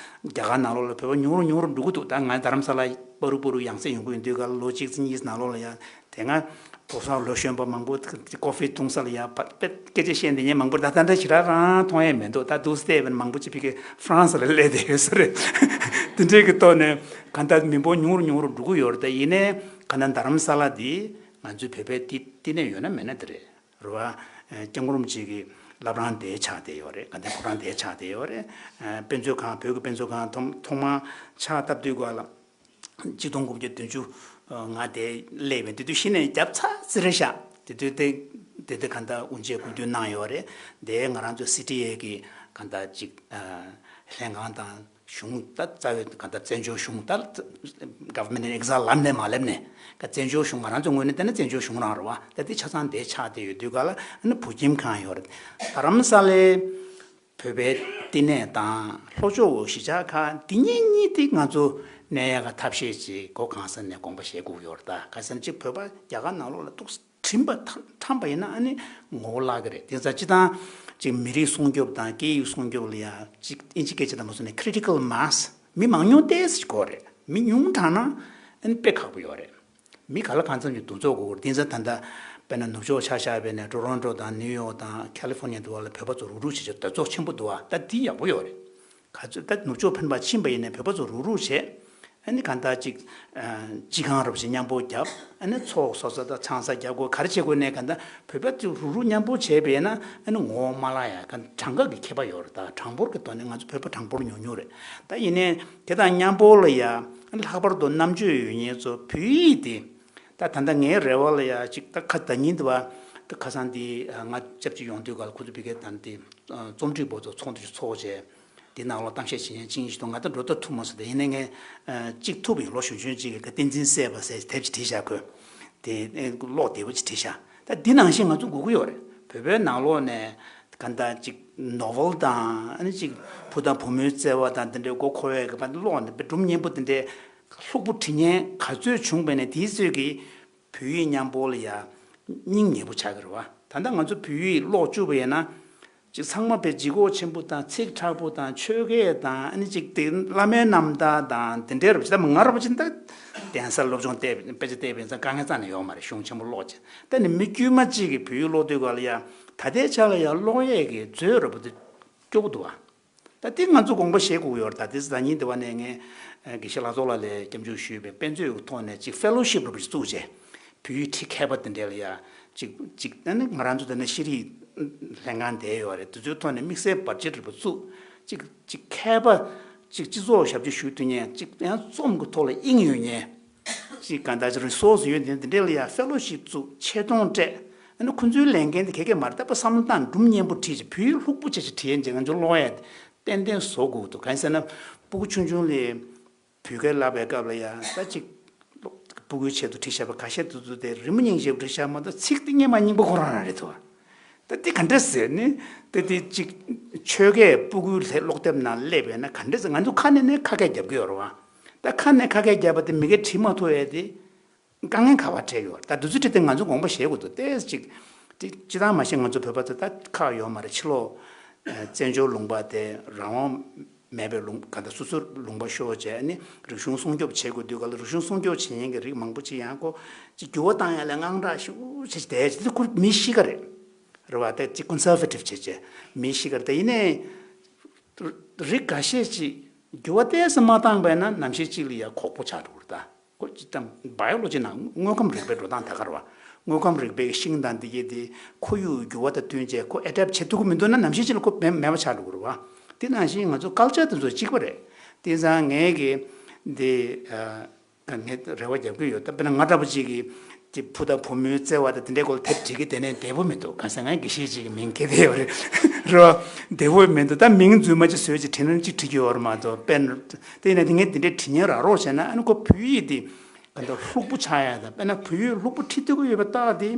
རྒྱ་གར་ནང་ལོགས་ལ་བོད་པ་ཉུང་རུ་ཉུང་རུ་འགྲོ་གི་འདུག་ད་ང་རྡ་རམ་ས་ལ་པ་རུ་པ་རུ་ཡང་སེ་ཡོང་གི་ཡོད་དུས་ག་ལོ་གཅིག་ཙམ་གཉིས་ནང་ལོགས་ལ་ཡང་དེ་སྔ་གོ་ས་ལོ་གཞོན་པ་མང་པོ་ཀོ་ཧྥི་འཐུང་ས་ལ་ཡང་ཕ་དཔེ་སྐད་ཆ་བཤད་འདི་ཉན་མང་པོ་ད་ད་ལྟ་ཞེ་དྲག་རང་མཐོང་ཡས་མི་འདུག་ད་འདུག་སེ་བསྡད་པ་ནི་མང་པོ་ཅིག་ཕ་གི་ཧྥ་རན་སི་ལ་སླེབས་བསྡད་ཡོད་ས་རེད། དེ་འདྲའི་གི་ཐོག་ནས་ག་ད་མི་འབོར་ཉུང་རུ་ཉུང་རུ་འགྲོ་གི་ཡོད་རེད། ད་ཡིན་ནའི་ག་ད་རྡ་རམ་ས་ལ་འདི་ང་ཚོའི་བོད་པའི་བསྟི་བསྟི་གནས་ཡོད་ན་མེད་ན་དེ་རེད། རེད་བ། ཨ་སྐྱབས་མགོན་རིན་པོ་ཆེ་གི་བླ་བྲང་དེ་ཆགས་བསྡད་ཡོད་རེད། དགའ་ལྡན་ཕོ་བྲང་དེ་ཆགས་བསྡད་ཡོད་རེད། ཨ་དཔེ་མཛོད་ཁང་བོད་ཀྱི་དཔེ་མཛོད་ཁང་ཐོག་ཐོག་མར་ཕྱག་བཏབ་དུས་སྐབས་ལ་ཆིག་སྟོང་དགུ་བརྒྱ་བདུན་ཅུ་ང་དེ་སླེབས་པའི་དེ་དུས་གཞི་ནས་རྒྱབ་ཚ་ཚ་རེད་ཤག་དེ་དུས་དེ་དེ་དུས་ག་ད་དབུ་འབྱེད་སྐུ་མདུན་གནང་ཡོད་རེད། དེ་ང་རང་ཚོ་སི་ཊི་ཨེ་གི་ག་ད་ཅིག་ཨ་ལྷན་ཁང་དང་། གཞུང་ད་རྩ་བའི་ག་ད་བཙན་བྱོལ་གཞུང་ད་Government in Exile ལབ་ནས་མ་ལབ་ནས་ག་བཙན་བྱོལ་གཞུང་ང་རང་ཚོ་ངོས་ནས་བལྟས་ན་བཙན་བྱོལ་གཞུང་རང་རེད་བ། ད་དེ་ཆ་ཚང་དེ་ཆགས་བསྡད་ཡོད་དུས་ག་ལ་ཨ་ནི་བོད་ཁྱིམ་ཁང་ཡོད་རེད། རྡ་རམ་ས་ལའི་བོད་པའི་བསྟི་གནས་དང་ལྷོ་ཕྱོགས་འོག་གཞིས་ཆགས་ཁག་འདི་གཉིས་གཉིས་དེ་ང་ཚོ་གནས་ཡག་ག་ཐབས་ཤེས་ཅིག་སྒོ་གང་ས་ནས་དགོངས་པ་བཞེས་དགོས་ཡོད་རེད། ད་ག་ཟེར་ན་ཅིག་བོད་པ་རྒྱ་གར་ནང་ལོགས་ལ་ཏོག་ཙམ་བྲིན་པ་ཐམ་ཐམ་པ་ཡིན་ན་ཨ་ནི་ངོ་བོ་བརླག་གི་རེད། དེ་ཙང་སྤྱིར་བཏང་ཅིག་མི་རིགས་སྲུང་སྐྱོབ་དང་སྐད་ཡིག་སྲུང་སྐྱོབ་ལ་ཡ་ཅིག་ཨིན་ཇི་སྐད་ཆ་དང་མ་སོང་ནས་critical mass མི་མང་ཉུང་ཏོག་ཙམ་དགོས་རེད། མི་ཉུང་དྲགས་ན་ཨ་ནི་དཔེ་ཁག་པོ་ཡོད་རེད། མི་ག་ལ་གང་འཚམ་ཅིག་འདུ་ཚོགས་དགོས་རེད། དེ་ཙང་ད་ལྟ་དཔེར་ན་ནུབ་ཕྱོགས་ཆ་བཞག་པ་ཡིན་ན་ཊོ་རོན་ཊོ་དང་ནིའུ་ཡོག་དང་ཁ་ལི་ཧྥོ་ནི་ཡ་དུ་བ་ལ་བོད་པ་ཚོ་རུག་རུག་བྱེད་བྱེད་སྡོད་ཚོགས་ཆེན་པོ་འདུག་བ། ད་དེ་ཡག་པོ་ཡོད་རེད། ག་ཚོད་ད་ནུབ་ཕྱོགས་ཕན་པ་ཕྱིན་པ་ཡིན་ནའི་བོད་པ་ཚོ་རུག་རུག་བྱས། ཨ་ནི་གང་ལྟར་ཅིག་ཨ་སྤྱི་ཁང་རོབ་ཞིག་མཉམ་པོ་བརྒྱབ། ཨ་ནི་ཚོགས་སོ་སོ་དང་ཆང་ས་རྒྱག་དགོས་ག་རེ་བྱེད་དགོས་ནའི་གང་ལྟར་བོད་པ་ཚོ་རུག་རུག་མཉམ་པོ་བྱས་པས་ན་ཨ་ནི་ངོ་བོ་མ་བརླག་ཡ། གང་གྲངས་ཀ་གི་ཁྱད་པར་ཡོད་རེད། ད་གྲངས་འབོར་གི་ཐོག་ནས་ང་ཚོ་བོད་པ་གྲངས་འབོར་ཉུང་ཉུང་རེད། ད་ཡིན་ནའི་དེ་དང་མཉམ་པོ་ལ་ཡ་ལྷག་པར་དུ་རྣམ་དཔྱོད་ཡོད་མཁན་ཚོ་བོད་ཡིག་དེ། ད་ད་ལྟ་ངའི་རེ་བ་ལ་ཡ་ཅིག་ད་ཁ་ད་ཉིན་དུ་བ་ད་ཁ་སང་འདི་ང་སྐྱབས་ཅིག་ཡོང་དུས་ག་ལ་ཁོ་ཚོ་བི་ཀའི་ད་འདི་རྩོམ་སྒྲིག་པ་ཚོ་ཚོགས་འདུ་ཞིག་ཚོགས་བྱས། འདི་ནང་ལ་གཏམ་བཤད་བྱེད་མཁན་གཅིག་གཉིས་ཤིག་འདུག་ང་ད་འགྲོ་ད་ཐུབ་མ་སོང་། དེ་ཡིན་ནའི་ངས་ཨ་གཅིག་ཐུབ་ཡིན། ལོ་གཞོན་གཞོན་གཅིག་གིས་བསྟན་འཛིན་སྲས་པ་ཟེར་དེབ་ཅིག་བྲིས་བཞག་ཁོས། དེ་ཀློག་བདེ་པོ་ཅིག་བྲིས་ཤག་ད་འདི་ནང་བཞིན་ང་ཚོ་དགོས་ཀྱི་ཡོད་རེད། བོད་པའི་ནང་ལོགས་ནས་གང་ལྟར་ཅིག་ནོ་ཝེལ་དང་ཨ་ནི་ཅིག་བུ་དང་བུ་མོའི་བརྩེ་བ་དང་འདི་འདྲའི་མགོ་འཁོར་བའི་གི་ཀློག་ནས་སྒྲུང་སྙན་པོ་འདི་འདྲའི་ལྷུག་པོ་བྲིས་མཁན་ག་ཚོད་བྱུང་བས་ནས་དེའི་ཚོད་ཀྱིས་བོད་ཡིག་མཉམ་པོ་ལ་ཡ་སྙིང་ཉེ་པོ་ཆགས་ཀྱི་རེད་བ། ད་ལྟ་ང་ཚོ་བོད་ཡིག་ཀློག་བཅུག་པ་ཡིན་ན། ཅིག་ཚང་མ་དཔེ་ལྗིད་ཁོག་ཆེན་པོ་དང་ཚིག་དྲག་པོ་དང་ཆོས་སྐད་དང་ཨ་ནི་ཅིག་དེ་བླ་མའི་རྣམ་ཐར་དང་དེ་འདྲའི་རུ་ཅི་ད་ང་རུ་ཅི་ད་གདན་སར་སློབ་སྦྱོང་བལྟས་དཔེ་ཆ་བལྟས་པ་ཡིན་ཙང་དཀའ་ངལ་རྩ་ནས་ཡོད་མ་རེད། གཞུང་ཆེན་པོ་ཀློག་ཅིག་ད་ནི་མི་དཀྱུས་མ་གཅིག་གིས་བོད་ཡིག་ཀློག་དུས་ག་ལ་ཡ་ད་ལྟའི་ཆ་ལ་ཡ་ཀློག་ཡས་ཀྱི་མཛོད་རུ་པོ་དེ་སྐྱོ་པོ་འདུག་བ། ད་དེ་ང་ཚོ་དགོངས་པ་བཞེས་དགོས་ཡོད་རེད། ད་དེ་ཟླ་ཉིན་དེ་བ་ནས་ངས་དགེ་བཤེས་ལྷ་ཚོགས་ལགས་ལ་སྐྱབས་འཇུག་ཞུས་པའི་དཔེ་མཛོད་ཀྱི་ཐོག་ནས་ཅིག་ཕེ་ལོ་ཤིབ་རུ་པོ་ཅིག་བཙུགས་བྱས། བོད་ཡིག་ཁྲིད་མཁས་པ་དེ་འདྲ་ལ་ཡ་ཅིག་ཅིག་ཨ་ནི་ང་རང་ཚོ་ད་ནི་ཤེས་རིག་ལྷན་ཁང་བསྡད་ཡོད་རེད། དེ་ཚོའི་ཐོག་ནས་དམིགས་བསལ་བར་ཆད་རིག་པ་བཙུགས། ཅིག་ཅིག་མཁས་པ་ཅིག་སྤྱི་ཚོགས་ཞབས་ཕྱི་ཞུ་ཐུབ་མཁན་ཅིག་ཡང་རྩོམ་གྱི་ཐོག་ལ་དབྱིངས་ཡོད་མཁན་ཅིག་གང་ལྟར་ཅིག་རི་སོར་སི་ཡོད་མཁན་དེ་འདྲ་ལ་ཡ་ཕེ་ལོ་ཤིབ་བཙུགས་ཆེ་མཐོང་སྤྲད། ཨ་ནི་ཁོ་ཚོའི་ལས་འགན་དེ་ག་གེ་མ་རེད། ད་པ་བསམ་བློ་བཏང་སྒྲུང་སྙན་པོ་བྲིས་ཅིག་བོད་ཡིག་ལྷུག་པོ་བྱས་ཅིག་བྲིས་ཡན་ཅིག་ང་ཚོ་ཀློག་ཡ་ཏན་ཏན་བཟོ་དགོས་འདུག་གང་ཟེར་ན་སྤུ་གུ་ཆུང་ཆུང་ལས། བོད་སྐད་བསླབ་པའི་སྐབས་ལ་ཡང་ད་ཅིག་སྤུ་གུའི་ཆེད་དུ་བྲིས་བཞག་པ་ཁ་ཤས་དེ་ཚོ་དེ་རི་མོ་སྙིང་རྗེ་པོ་བྲིས་བཞག་མ་གཏོགས་ཚིག་དེ་སྙན་མ་སྙིང་པོ་ཁོ་རང་རང་རེད་དོ། ད་དེ་ག་འདྲ་ཟེར་ནི་ད་དེ་ཅིག་ཆོས་སྐད་སྤུ་གུའི་ལྷད་ཀློག་དེབ་ནང་སླེབས་པས་ན་ག་འདྲ་ཟེར། ང་ཚོ་ཁ་ནས་ནས་ཁ་སྐད་རྒྱབ་ཀྱི་ཡོད་རེད་བ། ད་ཁ་ནས་ཁ་སྐད་རྒྱབ་པ་དེ་མི་སྐད་བྲིས་མ་ཐུབ་ཡས་དེ་དཀའ་ངལ་ག་བ་འཕྲད་ཡོད་རེད། ད་དུས་ཚོད་ཁྲིད་དེ་ང་ཚོ་དགོངས་པ་བཞེས་དགོས་འདུག་ཏོག་ཙམ་ཅིག་དེ་སྤྱི་བཏང་མ་གཞི་ང་ཚོ་བོད་པ་ཚོ་ད་ཁག་ཡོད་མ་རེད། ཕྱི་ལོགས་བཙན་བྱོལ་ལུང་པ་དེ་རང་དབང་མེད་པའི་ལུང་ག་ད་སོ་སོའི་ལུང་པ་ཤོར་བྱས་ནི་རིག་གཞུང་སྲུང་སྐྱོབ་བྱེད་དགོས་དུས་ག་ལ་རིག་གཞུང་སྲུང་སྐྱོབ་བྱེད་མཁན་གྱི་རིགས་མང་པོ་ཅིག་ཡང་ཁོ་ཅིག་འགྱུར་བ་བཏང་ཡ་ལ་དངངས་སྐྲག་ཤུགས་ཆེ་ཆེ་བསྡད་ཅིག་དེ་ཁོ་མི་གཤིས་ཀ་རེད། རེད་བ། དེ་ཅིག་ཀོན་སར་ཝེ་ཊིབ་བྱེད་བྱས་མི་གཤིས་ཀ་རེད། ད་ཡིན་ནའི་རིགས་འགའ་ཤས་ཅིག་འགྱུར་བ་ཏོག་ཙམ་མ་བཏང་པས་ན་ནམ་ཞིག་ཅིག་ལ་ཡ་གོག་པོ་ཆགས་འགྲོ་གི་རེད་ད། ཁོ་ཅིག་ཙམ་བ་ཡོ་ལོ་ཇི་ནང་དངོས་ཁམས་རིག་པའི་འགྲོ་སྟངས་ད་ག་རེད་བ། དངོས་ཁམས་རིག་པའི་ཤིང་དང་འདི་གས་དེ་ཁོར་ཡུག་འགྱུར་བ་དང་བསྟུན་བྱས་ཁོ་ཨེ་ཌེབ་བྱེད་ཐུབ་ཀྱི་མི་འདུག་ན་ནམ་ཞིག་ཅིག་ལ་ཁོ་མེད་མེད་པ་ཆགས་འགྲོ་གི་རེད་བ། དེ་ནང་བཞིན་ང་ཚོ་ཀལ་ཅར་དེ་ཚོ་གཅིག་པ་རེད། དེ་ཙང་ངས་གི་འདི་ངས་རེ་བ་རྒྱབ་ཀྱི་ཡོད། ད་དཔེར་ན་ང་འདྲ་པོ་ཅིག་གིས་དེ་བུ་དང་བུ་མོའི་བརྩེ་བ་དང་དེ་འདྲའི་སྐོར་ལ་དེབ་བྲིས་ཀྱི་དེ་ནས་བདེ་པོ་མི་འདུག་གང་ཟེར་ང་དགེ་བཤེས་ཅིག་གི་མིང་འཁྱེར་བསྡད་ཡོད་རེད། རེད་བ། བདེ་པོ་མི་འདུག་ད་མིང་རྫུན་མ་ཅིག་བཟོས་ཅིག་བྲིས་ན་ཅིག་བྲིས་ཀྱི་ཡོད་རེད་མ་གཏོགས་དཔེར་ན་དེ་ཡིན་ན་དེ་ངས་དེ་འདྲའི་བྲིས་མཁན་རག་རོགས་བྱས་ན་ཨ་ནི་ཁོ་བོད་ཡིག་དེ་ག་འདྲ་ལྷུག་པོ་ཆགས་ཡ་དང་དཔེར་ན་བོད་ཡིག་ལྷུག་པོ་བྲིས་ཐུབ་ཀྱི་ཡོད་པའི་རྟགས་དེ་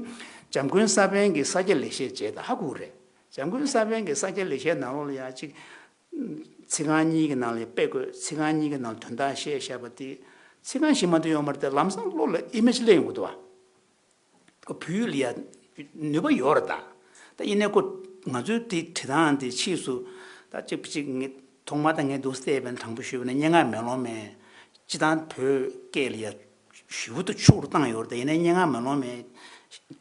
འཇམ་མགོན་ས་པཎ་གྱི་ས་སྐྱ་ལེགས་བཤད་ཅེས་དང་ཧ་གོ་གི་རེད། འཇམ་མགོན་ས་པཎ་གྱི་ས་སྐྱ་ལེགས་བཤད་ནང་ལོགས་ལ་ཡ་ཅིག་ཚིག་རྐང་གཉིས་ཀྱི་ནང་ལ་དཔེ་བཀོད། ཚིག་རྐང་གཉིས་ཀྱི་ནང་དོན་དག་བཤད་བཞག་པ་དེ་ཚིག་རྐང་བཞི་མ་གཏོགས་ཡོད་མ་རེད་དེ་ལམ་སང་བློ་ལ་ཨི་མེ་ཇི་སླེབས་ཡོང་གི་འདུག་བ། ཁོ་བོད་ཡིག་ལ་ཡ་ནུས་པ་ཡོད་རེད་ད། ད་ཡིན་ནའི་ཁོ་ང་ཚོའི་དེ་བྲིས་སྟངས་དེ་ཕྱིས་སུ་ད་ཅིག་ཅིག་ངས་ཐོག་མ་ད་ངས་འདུག་སེ་བྱས་པ་ཡིན་ན་དྲང་པོ་ཞུས་པ་ན་སྙན་ངག་མེ་ལོང་མས་སྤྱི་བཏང་བོད་སྐད་ལ་ཡ་ཞེ་པོ་ཏུ་ཕྱུག་རུ་བཏང་ཡོད་རེད་ད། ཡིན་ནའི་སྙན་ངག་མེ་ལོང་མས་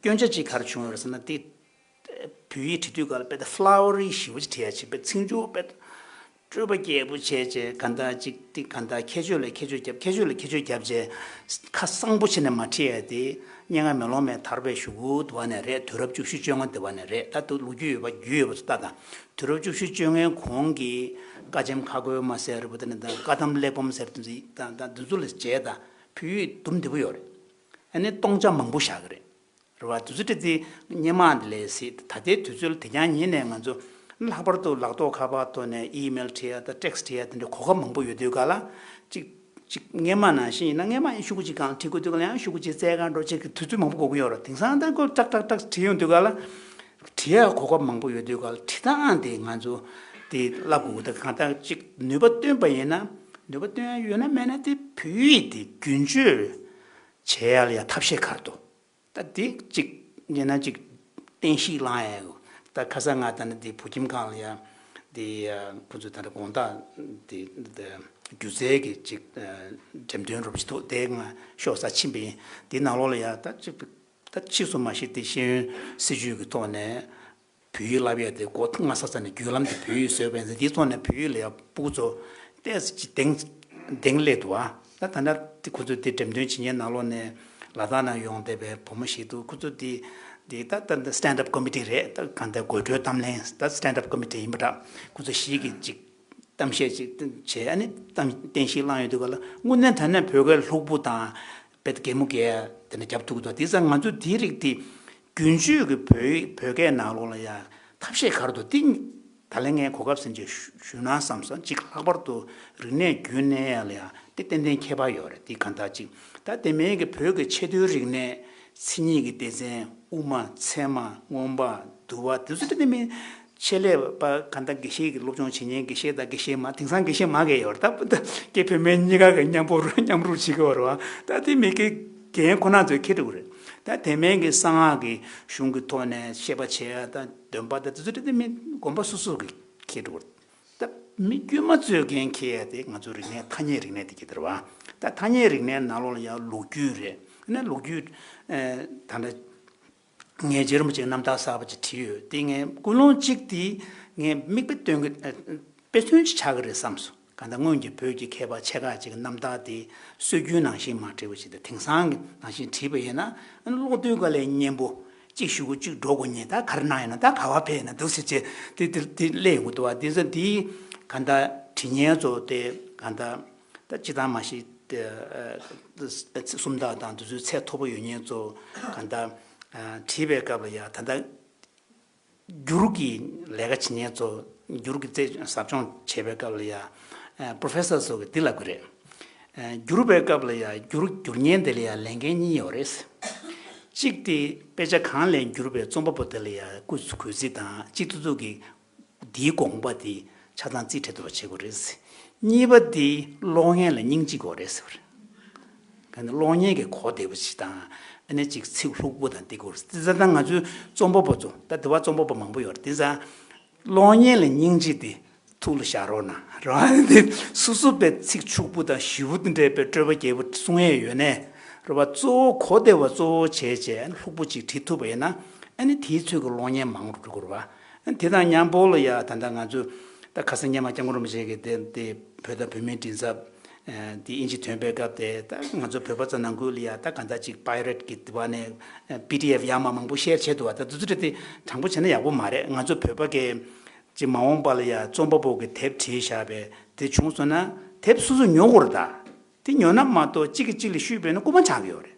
སྐྱོན་ཆ་ཅིག་ག་རེ་བྱུང་ཡོད་རེད་ཟེར་ན་དེ། བོད་ཡིག་བྲིས་དུས་སྐབས་ལ་དཔེ་ད་ཕ་ལ་ཝ་རི་ཞེ་པོ་ཅིག་བྲིས་ཡ་བྱས་པའི་ཚིག་མཇུག་དཔེ་སྤྲོས་པ་རྒྱས་པོ་བྱས་བྱས་ག་འདྲ་ཅིག་དེ་ག་འདྲ་ཁྱད་ཆོས་ལ་ཁྱད་ཆོས་རྒྱབ། ཁྱད་ཆོས་ལ་ཁྱད་ཆོས་རྒྱབ་བྱས་ཁ་གསང་པོ་བྱས་ནས་མ་བྲིས་ཡ་དེ་སྙན་ངག་མེ་ལོང་མའི་དར་བའི་གཞུག་གུ་དེ་བ་ནས་རེད། དུས་རབས་བཅུ་བཞི་བཅོ་ལྔ་དེ་བ་ནས་རེད། ད་དུང་ལོ་རྒྱུས་ཡོད་པ་རྒྱུས་ཡོད་པ་ཚོ་ལྟ་དང་། དུས་རབས་བཅུ་བཞི་བཅོ་ལྔའི་གོང་གི་བཀའ་ཆེམས་ཁ་བགོས་མ་ཟེར་རེད་པ། དེ་ནས་ད་བཀའ་གདམས་གླེགས་བམ་ཟེར་དེ་ཚོ་ད་ད་འདི་ཚོ་ལ་བྱས་ད་བོད་ཡིག་དུམ་བདེ་པོ་ཡོད་རེད། ཨ་ནི་སྟོང་ཆ་མང་པོ་བཞག་གི་རེད། རེད་བ། དུས་ཚོད་དེ་སྔོན་མ་དེ་ལས་སྲིད་ད་ལྟའི་དུས་ཚོད་ལ་དེ་རྐྱང་ཉིད་ནས་ང་ཚོ་ལྷག་པར་དུ་ལག་ཐོག་ཁ་པར་ཐོག་ནས་ཨི་མེལ་བྲིས་ཡ་དང་ཊེག་སི་བྲིས་ཡ་དེ་འདྲའི་གོ་སྐབས་མང་པོ་ཡོད་དུས་ག་ལ་ཅིག་ཅིག་སྔོན་མ་ནང་བཞིན་ཡིན་ན་སྔོན་མ་ཡང་ཤོག་གུ་གཅིག་སྒང་བྲིས་དགོས་དུས་ག་ལ་ཡང་ཤོག་གུ་གཅིག་བཙལ་ག་འགྲོ་བྱེད་ཀྱི་དུས་ཚོད་མང་པོ་འགོར་གྱི་ཡོད་རེད། དེང་སང་ད་ཁོ་ཊག་ཊག་ཊག་བྲིས་ཡོང་དུས་ག་ལ་བྲིས་ཡ་གོ་སྐབས་མང་པོ་ཡོད་དུས་ག་ལ་བྲིས་སྟངས་དེ་ང་ཚོ་དེ་བསླབ་དགོས་ཀྱི་འདུག་གང་ལྟར་ཅིག་ནུས་པ་བཏོན་པ་ཡིན་ན་ནུས་པ་བཏོན་ཡ་ཡོད་ན་མེད་ན་དེ་བོད་ཡིག་དེ་རྒྱུན་སྤྱོད་བྱེད་ཡ་ལ་ཡ་ཐབས་ཤེས་ག་རེ་འདུག་ད་འདི་གཅིག་ཡིན་ན་གཅིག་བསྟན་བཤིག་བསླང་ཡ་ཡོད། ད་ཁ་སང་ང་ད་ནི་འདི་བོད་ཁྱིམ་ཁང་ལ་ཡ་འདི་ཁོ་ཚོས་ད་ནི་དགོང་དག་འདི་སྒྱུ་རྩལ་གྱི་གཅིག་འགྲེམས་སྟོན་རོབ་ཅིག་འདུག་དེ་ང་ཤོག་ས་ཕྱིན་པ་ཡིན། འདི་ནང་ལོགས་ལ་ཡ་ད་གཅིག་ད་ཕྱིས་སུ་མ་གཞི་དེ་ཤེས་ཡོན་སྲིད་བྱུས་ཀྱི་ཐོག་ནས་བོད་ཡིག་བསླབ་ཡ་དེ་འགོ་ཐུག་སྔ་ས་ས་ནས་བརྒྱུད་ལམ་དེ་བོད་ཡིག་བཟོས་པ་ཡིན་ཙང་དེའི་ཐོག་ནས་བོད་ཡིག་ལ་ཡ་སྤུ་གུ་ཚོ་ཏོག་ཙམ་ཅིག་གདེང་གདེང་སླེབས་འདུག་ཨ། ད་ད་ལྟ་དེ་ཁོ་ཚོས་དེ་འགྲེམས་སྟོན་བྱེད་མཁན་ནང་ལོགས་ནས་ལ་དྭགས་ནང་ཡོང་བསྡད་པའི་བུ་མོ་ཞིག་འདུག་ཁོ་ཚོ་དེ་དེ་ད་ད་ད་སི་ཊེན་ཌ་ཨབ་ཀོ་མི་ཊི་རེད། ད་གང་ལྟར་དགོད་བྲོའི་གཏམ་གླེང་ད་སི་ཊེན་ཌ་ཨབ་ཀོ་མི་ཊི་ཡིན་པ་འདྲ། ཁོ་ཚོ་ཞིག་གིས་ཅིག་གཏམ་བཤད་ཅིག་བྱས། ཨ་ནི་གཏམ་བསྟན་བཤིག་བསླངས་ཡོང་དུས་ག་ལ་དངོས་གནས་དྲང་གནས་བོད་སྐད་ལྷུག་པོ་དང་དཔེ་གད་མོ་བགད་དེ་འདྲ་རྒྱབ་ཐུབ་ཀྱི་འདུག་དེ་ཙང་ང་ཚོ་དེའི་རིགས་དེ་རྒྱུན་སྤྱོད་ཀྱི་བོད་བོད་སྐད་ནང་ལོགས་ལ་ཡ་ཐབས་ཤེས་ག་རེ་འདུག་དེ་ད་ལན་ངས་གོ་སྐབས་ཟིན་བྱས་ཞུ་ཞུ་ན་བསམ་སོང་། ཅིག་ལྷག་པར་དུ་རིག་གནས་རྒྱུན་གནས་ཡ་ལ་ཡ་དེ་ཏན་ཏན་ཁྱད་པར་ཡོད་རེད། དེ་གང་ལྟར་ཅིག་ད་དེ་མིན་གྱི་བོད་ཀྱི་ཆེས་མཐོའི་རིག་གནས་ མཚན་ཉིད་ཀྱི་སྡེ་ཚན་དབུ་མ་ཚད་མ་མངོན་པ་འདུལ་བ་དེ་ཚོ་དེ་མིན་ཆེད་ལས་པ་ག་འདྲ་དགེ་བཤེས་ཀྱི་སློབ་སྦྱོང་བྱེད་མཁན་དགེ་བཤེས་དང་དགེ་བཤེས་མ་དེང་སང་དགེ་བཤེས་མ་གས་ཡོད་རེད་ད། སྐད་བོད་སྨན་གཉིས་ཀ་གི་མཉམ་པོ་རུ་མཉམ་རུབ་བྱེད་ཀྱི་ཡོད་རེད་བ། ད་དེ་མི་དགེ་རྒན་ཁོ་ན་ཚོས་ཁྱེར་འགྲོ་གི་རེད། ད་དེ་མིན་གྱི་གསང་སྔགས་ཀྱི་གཞུང་གི་ཐོག་ནས་བཤད་པ་བྱེད་ཡ་ད་འདོན་པ་ད་དེ་ཚོ་དེ་དེ་མིན་དགོན་པ་སོ་སོ་གི་ཁྱེར་འགྲོ་གི་རེད། ད་མི་དཀྱུས་མ་ཚོས་འགན་འཁྱེར་ཡ་དེ་ང་ཚོ་རིག་གནས་ཐ་སྙད་རིག་གནས་དེ་གྱད་དེ་རེད་བ། ད་ཐ་སྙད་རིག་གནས་ནང་ལོགས་ལ་ཡང་ལོ་རྒྱུས་རེད། ཨ་ནི་ལོ་རྒྱུས་ཨེ་ད་ལྟ་ངས་རྗེ་རིན་པོ་ཆེའི་རྣམ་ཐར་གསར་པ་ཅིག་བྲིས་ཡོད། དེ་ངས་ཀུན་སློང་གཅིག་དེ་ངས་མིག་དཔེ་སྟོན་གི་ཨེ་དཔེ་མཚོན་ཅིག་ཆགས་ཀྱི་རེད་བསམས་སོང་། གང་ལྟར་སྔོན་གྱི་བོད་ཀྱི་མཁས་པ་ཆེ་ཁག་ཅིག་གི་རྣམ་ཐར་དེ་སྲོལ་རྒྱུན་ནང་བཞིན་མ་བྲིས་པ་ཞིག་དང་དེང་སང་གི་ནང་བཞིན་བྲིས་པ་ཡིན་ན་ཨ་ནི་ཀློག་དུས་ག་ལས་སྙན་པོ། གཅིག་གཞུག་གུ་གཅིག་འགྲོ་དགོས་ཉེན་ད་ག་རེ་གནང་ཡིན་ན་ད་ག་བ་ཕེབས་ཡིན་ན་འདུག་ཟེར་བྱས་དེ་དེ་དེ་སླེབས་ཡོང་གི་འདུག་བ། དེ་ཚོ་དེའི་ག་འདྲ་བྲིས་མཁན་ཚོ་དེ་ག་འདྲ་ད་སྤྱི་བཏང་མ་གཞི་དེ་སུམ་རྟགས་དང་དེ་ཚོའི་ཚད་མཐོ་པོ་ཡོད་མཁན་ཚོ་ག་འདྲ་བྲིས་པའི་སྐབས་ལ་ཡ་ད་ལྟ་བསྒྱུར་གྱི་ལས་ཀ་བྱེད་མཁན་ཚོ་བསྒྱུར་གྱི་རྩད་ཟབ་སྦྱོང་བྱེད་པའི་སྐབས་ལ་ཡ་པོ་རོ་ཕེ་སར་ཚོ་གིས་འདི་ལབ་ཀྱི་རེད། བསྒྱུར་བའི་སྐབས་ལ་ཡང་བསྒྱུར་བསྒྱུར་མཁན་དེ་ལ་ཡང་ལས་འགན་གཉིས་ཡོད་རེད། གཅིག་དེ་དཔེ་ཆ་གང་ལས་བསྒྱུར་བའི་རྩོམ་པ་པོ་དེ་ལ་ཡང་སྐུ་གཟུགས་གུས་བརྩི་དང་སྤྱི་ཚོགས་ཚོགས་ཀྱི་འདིའི་དགོངས་པ་དེ་ཆ་ཚང་རྩིས་སྤྲད་ཐུབ་པ་བྱེད་དགོས་རེད། གཉིས་པ་དེ་ཀློག་མཁན་ལ་སྙིང་རྗེ་དགོས་རེད་ཟེར་བ་རེད། ག་ནི་ཀློག་མཁན་གྱི་གོ་བདེ་པོ་ཞིག་དང་ཨ་ནི་ཅིག་ཚིག་ལྷུག་པོ་དང་འདི་དགོས་རེད། དེ་ཙང་ད་ང་ཚོའི་རྩོམ་པ་པོ་ཚོ་ད་དེ་བ་རྩོམ་པ་པོ་མང་པོ་ཡོད་རེད། དེ་ཙང་ཀློག་མཁན་ལ་སྙིང་རྗེ་དེ། ཐུགས་ལ་བཞག་རོགས་གནང་རོགས། འདི་སོ་སོ་པའི་ཚིག་ཕྱུག་པོ་དང་ཞིབ་པོ་དེ་འདྲའི་པའི་སྤྲོས་པ་རྒྱས་པོ་གསུང་ཡས་ཡོད་ནས་རེད་བ། གཙོ་བོ་གོ་བདེ་བ་གཙོ་བོ་བྱས་བྱས་ལྷུག་པོ་ཅིག་བྲིས་ཐུབ་པ་ཡིན་ན་ཨ་ནི་དེའི་ཚོད་ཀྱི་གློག་བརྙན་མང་རུ་འགྲོ་གི་རེད་བ། དེ་དང་མཉམ་པོ་ལ་ཡ་ད་ལྟ་ང་ཚོ་ད་ཁ་སང་སྔོན་མ་སྐྱབས་མགོན་རིན་པོ་ཆེ་གིས་དེ་དེ་བོད་དང་བོད་མིའི་མགྲིན་ཚབ་དེ་དབྱིན་ཇི་ཐོན་པའི་སྐབས་དེ་ད་ང་ཚོ་བོད་པ་ཚོ་ནང་ཁུལ་ལ་ཡ་ད་གང་ལྟར་ཅིག་པའི་རེ་ཊི་གི་དེ་བ་ནས་པི་ཌི་ཨེཕ་ཡར་མར་མང་པོ་ཤེར་བྱས་འདུག་བ། ད་དེ་ཚོ་དེ་དྲང་པོ་བྱས་ན་ཡག་པོ་མ་རེད། ང་ཚོ་བོད་པ་གི་ཅིག་མ་འོངས་པ་ལ་ཡ་རྩོམ་པ་པོ་གི་དེབ་བྲིས་བཞག་པའི་དེ་བྱུང་སོང་ན་དེབ་སོ་སོས་ཉོ་དགོས་རེད་ད། དེ་ཉོ་ན་མ་གཏོགས་གཅིག་གིས་གཅིག་ལ་བཤུས་པས་ན་རྐུ་མ་ཆགས་ཀྱི་ཡོད་རེད།